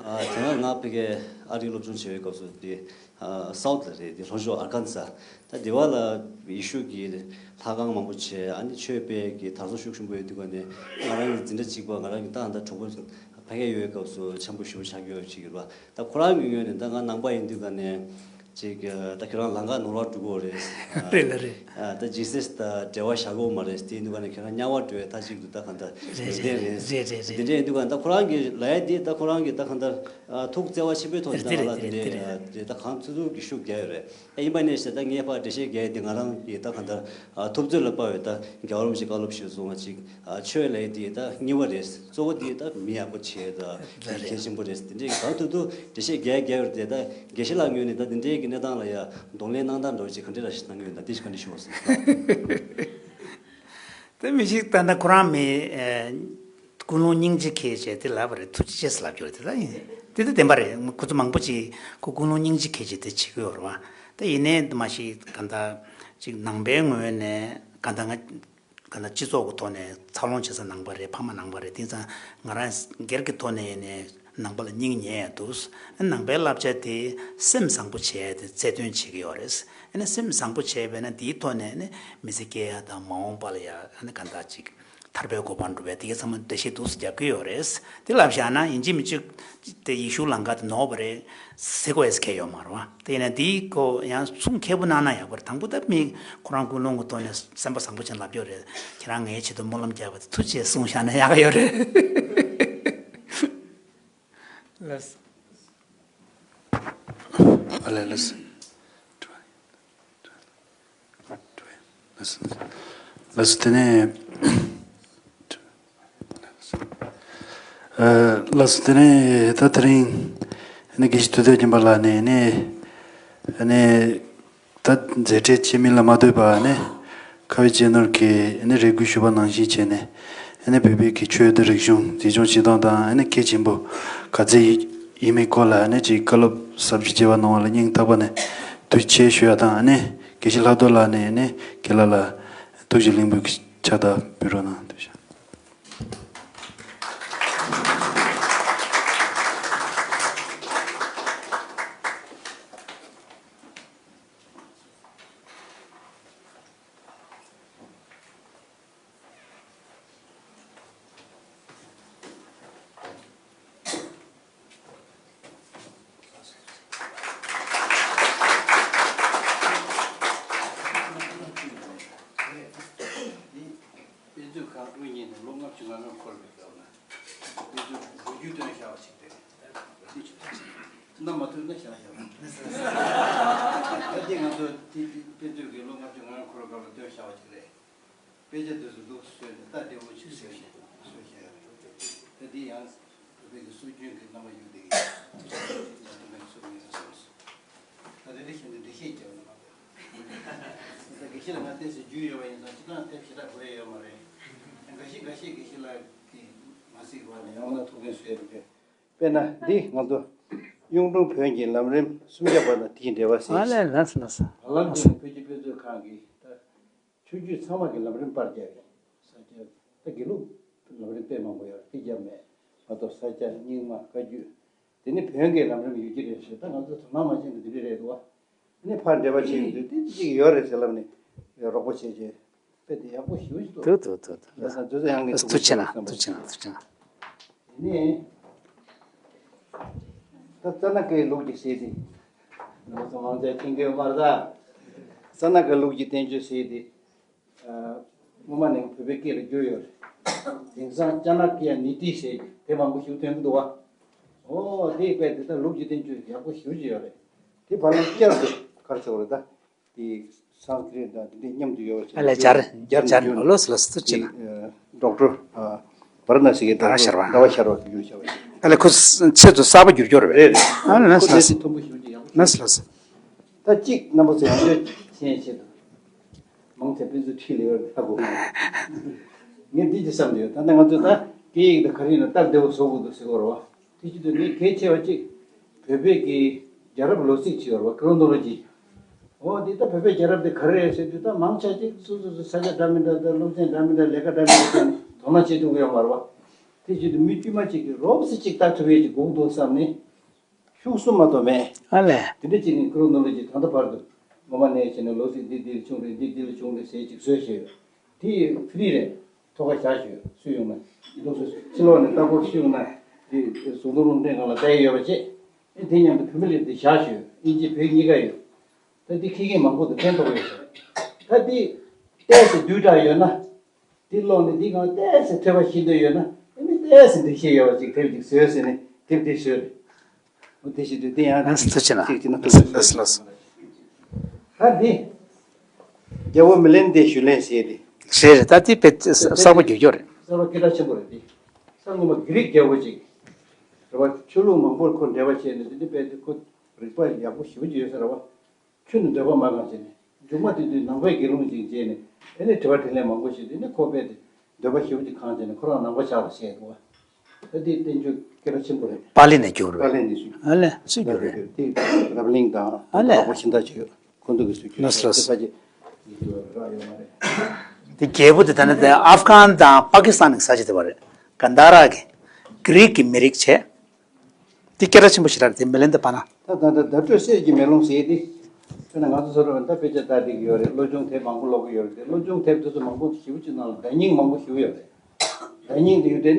ཨ། དེ་སྔ་ང་ཕ་གིར་ཨ་རིའི་སློབ་སྦྱོང་བྱེད་པའི་སྐབས་སུ་དེ་ཨ་སའུ་ཐི་ལ་རེད། དེ་ལྷོ་ཕྱོགས་ཨར་ཁན་ས། ད་དེ་བ་ལ་ཡེ་ཤུ་གི་ལྷ་ཁང་མང་པོ་བྱས། ཨ་ནི་ཆོས་སྤེལ་གྱི་དར་སྲོལ་ཤུགས་ཆེན་པོ་ཡོད་དུས་ག་ནས་ང་རང་གི་འཛིན་གྲྭ་གཅིག་པ་ང་རང་གི་ད་ད་གྲོགས་པོ་ཕ་གིར་ཡོད་པའི་སྐབས་སུ་འཆམ་པོ་ཞེ་པོ་ཆགས་ཀྱི་ཡོད་ཅིག་ཡོད་པ། ད་ཁོ་རང་གི་ངོས་ནས་ད་ང་ནང་པ་ཡིན་དུས་ག་ནས། ཅིག་ད་ཁྱོད་རང་ལམ་ཁ་ནོར་བ་འགྲོ་གི་རེད། རེད་ལ་རེད། ཨ། ད་ཇི་སེས་དང་འབྲེལ་བ་བཞག་གི་ཡོད་མ་རེད། དེ་ཡིན་དུས་ག་ནས་ཁྱོད་རང་དམྱལ་བ་འགྲོ་བའི་མཐའ་གཅིག་ཏུ་ད་གང་ལྟར་རེད། ལུང་བསྟན་རེད། རེད་རེད་རེད། དེ་འདྲ་ཡིན་དུས་ག་ད་ཁོ་རང་གི་ལབ་ཡ་འདི་ད་ཁོ་རང་གི་ད་གང་ལྟར་ཨ་ཐུགས་བརྩེ་བ་ཆེན་པོའི་ཐོག་ནས་ད་རེད་ང་ལ་རེད་དེ་འདྲ་རེད། རེད། ད་གང་ཐུབ་ཐུབ་ཀྱི་ཤུགས་རྒྱག་ཡོད་རེད། ཨ། ཡིན་པ་ནས་ཟེར་ད་ངས་ཕར་འགྲེལ་བཤད་རྒྱག་ཡ་འདི་ང་རང་གི་ད་གང་ལྟར་ཨ་ཐུབ་ཚོད་ལ་དཔག་པའི་ད་རྒྱལ་བ་རིན་པོ་ཆེ་བཀའ་སློབ་ཞུས་སོང་བ་ཅིག་ཨ། ཆོས་ལབ་ཡ་འདི་ད་གཉིས་པ་རེད། གཙོ་བོ་འདི་ད་མི་ཡག་པོ་བྱེད་ད་གལ་ཆེན་པོ་རེད། དེ་འདྲའི་གང་ཐུབ་ཐུབ་འགྲེལ་བཤད་རྒྱག་རྒྱག་ཡོད་རེད། ད་དགེ་བཤེས་ལགས་ངོས་ནས་ད་འདི་འདྲའི་གི་གནས་སྟངས་ལ་ཡ་གདོང་ལེན་གནང་སྟངས་འདྲ་བོ་ཅིག་ག་འདྲ་ར་ཞིག་གནང་གི་ཡོད་ན་དེ་ཞིག་བཀའ་འདྲི་ཞུ་བ་སོང་། དེ་མི་ཞིག་ད་ལྟ་ཁོ་རང་མི་ཨ་ཀུན་སློང་སྙིང་རྗེ་ཁྱེར་བྱས་དེ་ལབ་པ་རེད། ཐུགས་རྗེ་ཆེ་ཟེར་ལབ་རྒྱུ་རེད། དེ་ད་ཡིན་དེ་ད་བདེན་པ་རེད། ཁོ་ཚོ་མང་པོ་ཅིག་ཁོ་ཀུན་སློང་སྙིང་རྗེ་ཁྱེར་བྱས་དེ་བྱེད་ཀྱི་ཡོད་རེད་བ། ད་ཡིན་ནའི་མ་ཞིག་ག་ད་ཅིག་ནང་པའི་ངོས་ནས་ག་ད་ང་ག་ན་སྤྱི་ཚོགས་ཀྱི་ཐོག་ནས་འཚར་ལོངས་བྱེད་ས་ནང་པ་རེད། ཕ་མ་ནང་པ་རེད། དེང་སང་ང་རང་སྒེར་གྱི་ཐོག་ནས་ནས་ནང་པ་ལ་སྙིང་ཉེ་ཡ་འདུག་ནང་པའི་བསླབ་བྱ་དེ་སེམས་བཟང་པོ་བྱས་ཏེ་རྩལ་འདོན་བྱེད་ཀྱི་ཡོད་རེད། ཨ་ནི་སེམས་བཟང་པོ་བྱས་པས་ན་དེའི་ཐོག་ནས་ནི་མི་ཚེ་སྐྱེལ་ཡ་དང་མ་འོངས་པ་ལ་ཡ་ཨ་ནི་ག་འདྲ་ཅིག་ཐར་པའི་གོ་འཕང་སྒྲུབ་ཡ་དེ་གའི་ཚང་མ་འགྲེལ་བཤད་འདུག་སེ་རྒྱབ་ཀྱི་ཡོད་རེད། དེ་ལབ་བཞག་ན་ཡིན་གཅིག་མིན་གཅིག་དེ་ཡེ་ཤུ་ལམ་ཁ་དེ་ནོར་བ་རེད་ཟེར་དགོས་ཡས་ཁེལ་ཡོད་མ་རེད་བ། དེ་ཡིན་ན་དེའི་སྐོར་ཡང་གསུང་མཁས་པོ་གནང་ན་ཡག་པོ་རེད། དང་པོ་ད་མི་ཁོ་རང་ཀུན་སློང་གི་ཐོག་ནས་སེམས་པ་བཟང་པོ་ཅན་ལབ་ཡོད་རེད། ཁྱེད་རང་ངའི་ཆེད་དུ་སྨོན་ལམ་རྒྱག་པ་དེ་ཐུགས་རྗེ་ཆེ་གསུངས་བཞག་ན་ཡག་ཡོད་རེད། ལགས་སོ། ཨ་ལས་ལགས་སོ། ལགས་སོ། དེ་ནས། ཨ། ལགས་སོ། དེ་ནས་ད་དེ་རིང་ནི་དགེ་བཤེས་དུས་ཚོད་རྒྱུན་པ་ལགས་ནས་ནི་ནི་ད་མཛད་འཕྲིན་ཆེ་མིན་ལ་མ་ལྟོས་པ་ནི་ཁ་བའི་སྤྱི་ནོར་གྱིས་ནི་རེ་སྐུལ་ཞུས་པ་ནང་བཞིན་བྱས་ནས་ནི་བོད་པའི་གི་ཆོས་དང་རིག་གཞུང་འཛིན་སྐྱོང་བྱེད་སྟངས་དང་ནི་གལ་ཆེན་པོ་ག་ཚད་ཡིན་མིན་སྐོར་ལ་ནི་ཅིག་བཀའ་སློབ་ཟབ་ཞིང་རྒྱས་པ་གནང་བ་ལ་སྙིང་ཐག་པ་ནས་ཐུགས་རྗེ་ཆེ་ཞུ་ཡ་དང་ནི་དགེ་བཤེས་ལྷག་རྡོར་ལགས་ནས་ནི་དགེ་ལགས་ལ་ཐུགས་རྗེ་ལེགས་འབུལ་གྱི་ཕྱག་རྟགས་འབུལ་རོགས་གནང་། ཐུགས་རྗེ་ཆེ། དཔེ་མཛོད་ཁང་དངོས་གཉེར་ནས་ལོ་ལྔ་བཅུ་ང་ལྔ་འཁོར་བའི་སྐབས་ལ། དཔེ་མཛོད་ལོ་རྒྱུས་སྟོན་བཞག་པ་ཞིག་རེད། བསྣམས་མ་ཐུབ་ན་བཞག་བཞག་པ། ད་དེ་ང་ཚོ་དེ་དཔེ་མཛོད་ཀྱི་ལོ་ལྔ་བཅུ་ང་ལྔ་འཁོར་བའི་སྐབས་ལ་སྟོན་བཞག་པ་ཞིག་རེད། དཔེ་ཆ་དེ་ཚོ་འདུག་བཟོས་ནས་ད་བདེ་བོ་ཅིག་བཟོས་ཤིག་བཟོས་ཤིག་ད་འདི་ཡང་བོད་པའི་གི་སྲོལ་རྒྱུན་གྱི་རྣམ་པ་ཡོད་དེ་གི་ད་དུ་མེད་སྲོལ་ཡིན་ན་བཟོས་སོང་། ད་རེ་རེ་བཞིན་དུ་འགྲེལ་བཤད་རྒྱག་ན་མ་གཏོགས། ད་དགེ་བཤེས་ལགས་ང་ཏོག་ཙམ་རྒྱུས་ཡོད་པ་ཡིན་ཙང་སྤྱིར་བཏང་དེབ་ཞེ་དྲག་དགོས་ཡ་ཡོད་མ་རེད། འགའ་ཤས་འགའ་ཤས་དགེ་བཤེས་ལགས་ཀྱིས་མ་གཟིགས་པ་ནས་ཡང་ན་ཐུགས་ཕན་གསོས་པའི་དཔེར་ན་འདི་ང་ཚོ་གཡུང་དྲུང་བོན་གྱི་ལམ་རིམ་སུམ་བརྒྱ་པ་དང་དེའི་འབྲེལ་བ་ཟེར། ཨ་ལས་ལགས་སོ་ལགས་སོ། བར་ལམ་འདི་བོད་ཀྱི་དཔེ་མཛོད་ཁང་གིས་ད་ཆོས་བརྒྱུད་ཚང་མ་གི་ལམ་རིམ་པར་རྒྱག་གི་ས་སྐྱ་ད་དགེ་ལུགས་ལམ་རིམ་དཔེ་མང་པོ་ཡོད་རེད། དེ་རྒྱབ་ནས་མ་གཏོགས་ས་སྐྱ་རྙིང་མ་བཀའ་བརྒྱུད། དེ་ནི་བོན་གྱི་ལམ་རིམ་ཡོད་ཀྱི་རེད་ཟེར། ད་ང་ཚོ་དོ་སྣང་མ་བྱས་ན་འདི་འདྲ་རེད་འདུག་བ། ནི་ཕར་འབྲེལ་བ་བྱེད་ཀྱི་འདུག་དེ་གཅིག་ཡོད་རེད་ཟེར་ལབ་ནས་རོགས་པ་བྱས་རྗེས་དཔེ་དེ་ཡག་པོ་ཞེ་པོ་ཞིག་འདུག་ཐུགས་ཐུགས་ཐུགས་ཐུགས། ལགས་སོ། དུས་ཚོད་ཡང་གི་ཐུགས་རྗེ་ཆེ་གནང་། ཐུགས་རྗེ་ཆེ་གནང་། ཐུགས་རྗེ་ཆེ་གནང་། ནས་ད་རྩ་ན་ཀའི་ལུགས་ཀྱི་ཟེར་ཏེ། ང་ཚོ་མང་ཆེ་མཁྱེན་གྱི་ཡོད་མ་རེད་ད། རྩ་ན་ཀའི་ལུགས་ཀྱི་བསྟན་བཅོས་ཟེར་ཏེ། སྔོན་མ་ནས་བོད་པའི་སྐད་ལ་བསྒྱུར་ཡོད་རེད། དེང་སང་ཅ་ན་ཀི་ཡ་ནི་ཏི་ཟེར་དེ་མང་པོ་ཞིག་ཐོན་གྱི་འདུག་བ། ཨོ་དེ་དཔེ་དེ་ལྟར་ལུགས་ཀྱི་བསྟན་བཅོས་ཡག་པོ་ཞེ་པོ་ཅིག་ཡོད་རེད། དེ་བར་ལ་བསྐྱར་དུ་ག་རེ་ཟེར་བ་རེད་ད། དེ་སང་སྐྲད་དང་དེ་འདྲས་མཉམ་དུ་ཡོད་པ་ཞིག་ཨ་ལས་སྦྱར་སྦྱར་ནས་སྦྱར་ཡོད། ལོས་ལོས་ཐུགས་རྗེ་ཆེ་གནང་། ཌོག་ཊར་བ་ར་ཎ་སི་གི་ཟླ་བ་ཤར་བ། ཟླ་བ་ཤར་བ་བསྒྱུར་བྱ་བ་ཞིག་ཨ་ལས་ཁོ་ཆེད་དུ་གསར་པ་བསྒྱུར་རྒྱུ་རེད་པས། རེད་རེད། ཨ་ལས་ལོས་ལོས་ཐུགས་ཕན་ཐོགས་པོ་ཞེ་པོ་ཅིག་ཡག་པོ་ལོས་ཞིག་ལོས། ད་གཅིག་རྣམ་པ་ཚོ་ཡང་བསྐྱར་མཁྱེན་ཆེད་དུ། མང་ཆེ་ཕན་ཚུན་ཁྲིད་ལས་ཡོད་ལྟ་བུ། ངས་འདི་ཅིག་བསམ་བསྡད་ཡོད། ད་ལྟ་ང་ཚོས་ད་སྐད་ཡིག་དང་ག་རེ་ཡིན་ན་སྟབས་བདེ་བོ་བཟོ་དགོས་འདུག་ཟེར་གོ་རེད་བ། དེ་བྱེད་དུས་ངས་གལ་ཆེ་བ་གཅིག་བོད་པའི་གི་རྒྱལ་རབས་ལོ་ཚིགས་ཅིག་ཡོད་རེད་བ། ཀྲོ་ནོ་ལོ་ཇི། འོ་འདི་ད་བོད་པའི་རྒྱལ་རབས་དེ་ག་རེ་རེད་ཟེར་དུས་ད་མང་ཆ་གཅིག་སོ་སོ་སོ་ས་ཆ་འདྲ་མི་འདྲ་དང་སློབ་ཚན་འདྲ་མི་འདྲ་ལས་ཀ་འདྲ་མི་འདྲ་བྱས་ནས་དོ་སྣང་བྱེད་ཐུབ་ཀྱི་ཡོད་མ་རེད་བ། དེ་བྱེད་དུས་མི་དཀྱུས་མ་གཅིག་གིས་རོབ་ཙམ་གཅིག་ལྟ་ཐུབ་ཡས་ཅིག་དགོས་འདུག་བསམ་ནས། ཤུགས་གསུམ་མ་གཏོགས་མེད། ཨ་ལས། དེ་འདྲ་བྱས་ནས་ཀྲོ་ནོ་ལོ་ཇི་ད་ལྟ་བར་དུ་སྔོན་མ་ནས་བྱས་ནས་ལོ་ཚིགས་འདི་འདི་ལ་བྱུང་རེད། འདི་འདི་ལ་བྱུང་རེད་ཟེར་ཅིག་བཟོས་བཞག་ཡོད། དེ་ཡི་ཕི་རི་རེད། ཐོག་ཁ་བཞག་ཞུ་སུ་ཡོང་ན་འདུག་སུ་ཕྱི་ལོགས་ནས་ལྟ་སྐོར་ཞུ་ཡོང་ན་དེ་གཟུགས་མཐོང་རླུང་འཕྲིན་སྒང་ལ་བལྟ་ཡི་ཡོད་པ་བྱས། ཨེ་དེ་མཉམ་དུ་བུད་མེད་ལས་དེ་བཞག་ཞུ་ཨིན་ཇི་བོད་གཉིས་ཀ་ཡོད། ད་འདི་ཁྱི་རྒན་མང་པོ་དང་ཕན་ཐོགས་ཡོད་ཟེར། ད་འདི་ཏོག་ཙམ་བསྡུས་དྲགས་ཡོད་ན། འདི་ཀློག་ནས་འདི་སྒང་ཏོག་ཙམ་ཐོས་པ་ཤེས་འདོད་ཡོད་ན་ཨ་ནི་ཏོག་ཙམ་འགྲེལ་བཤད་ཡོད་པ་ཅིག་དེབ་ཅིག་བཟོས་ཟེར་ནས་དེབ་འདི་བཟོས་རེད། འོ་དེ་བྱེད་དུས་དེ་ཡང་ལགས་སོ་ཐུགས་རྗེ་གནང་། ཅིག་ཅིག་ན་ཐུགས་ལགས་སོ་ལགས་སོ། ད་འདི་རྒྱལ་པོ་མི་ལན་དེ་ཞུ་ལེན་ཟེར་ཏེ། རེད་རེད། ད་འདི་དཔེ་གསར་པ་བསྒྱུར་རྒྱུ་རེད། གསར་པ་སྐད་གྲགས་ཆེན་པོ་རེད་འདི། ས་སྔོན་མ་གྷི་རིག་རྒྱལ་པོ་ཅིག་རེད་བ། ཆོས་ལུགས་མང་པོར་ཁོ་འབྲེལ་བ་བྱས་ནས་འདི་འདི་དཔེ་དེ་ཁོ་རིག་པ་ཡག་པོ་ཞེ་པོ་ཅིག་ཡོད་ས་རེད་བ། ཆུ་ནི་འདོད་པ་མ་གང་བྱས་ནས། མཇུག་མ་དེ་དུས་ནང་པའི་དགེ་སློང་ཅིག་མཇལ་ནས། ཨེ་ནས་དྲི་བ་དྲིས་ལན་མང་པོ་ཞུས་དུས་ནི་ཁོ་དཔེ་དེ་འདོད་པ་ཞེ་པོ་ཅིག་གང་བྱས་ནས་ཁོ་རང་ནང་པ་ཆགས་ལ་བཤད་འདུག་བ། ད་དེའི་བསྟན་བཅོས་སྐད་གྲགས་ཆེན་པོ་རེད། པཱ་ལི་ནས་བསྒྱུར་བ་པཱ་ལི་ནས་སུ། ཨ་ལས་སུས་བསྒྱུར་རེད། དེ་རབ་གླིང་དང་ཨ་ལས། ལག་པ་ཤིན་ཏུ་ཆེ་ཁོ་ཚོ་གིས་སུས་བསྒྱུར་ལགས་སོ་ལགས་སོ། དེ་ཕ་གི་ཡིག་ཚོགས་རག་ཡོད་མ་རེད། དེ་རྒྱལ་པོ་དེ་ད་ནི་དེ་ཨབ་གྷན་དང་པ་ཀི་སི་ཐན་གྱི་ས་ཆ་དེ་བ་རེད། གན་དྷ་ར་གི་གྷི་རིག་གི་མི་རིགས་བྱས། འདི་སྐད་གྲགས་ཆེན་པོ་ཞིག་རེད་དེ་མི་ལན་དུ་བ་ན། ད་ད་ད་བརྡ་སྤྲོད་གསེར་གྱི་མེ་ལོང་ཟེར་ཏེ། དཔེར་ན་ང་ཚོ་ཚོ་རེ་བ་ད་དཔེ་ཆ་ལྟ་བསྡད་ཀྱི་ཡོད་རེད། སློབ་སྦྱོང་དེབ་མང་པོ་ཀློག་གི་ཡོད་རེད་དེ་སློབ་སྦྱོང་དེབ་དེ་ཚོ་མང་པོ་ཞེ་པོ་ཅིག་ནང་ལ་བརྡ་རྙིང་མང་པོ་ཞེ་པོ་ཡོད་རེད། བརྡ་རྙིང་དེ་ཡོད་དེ་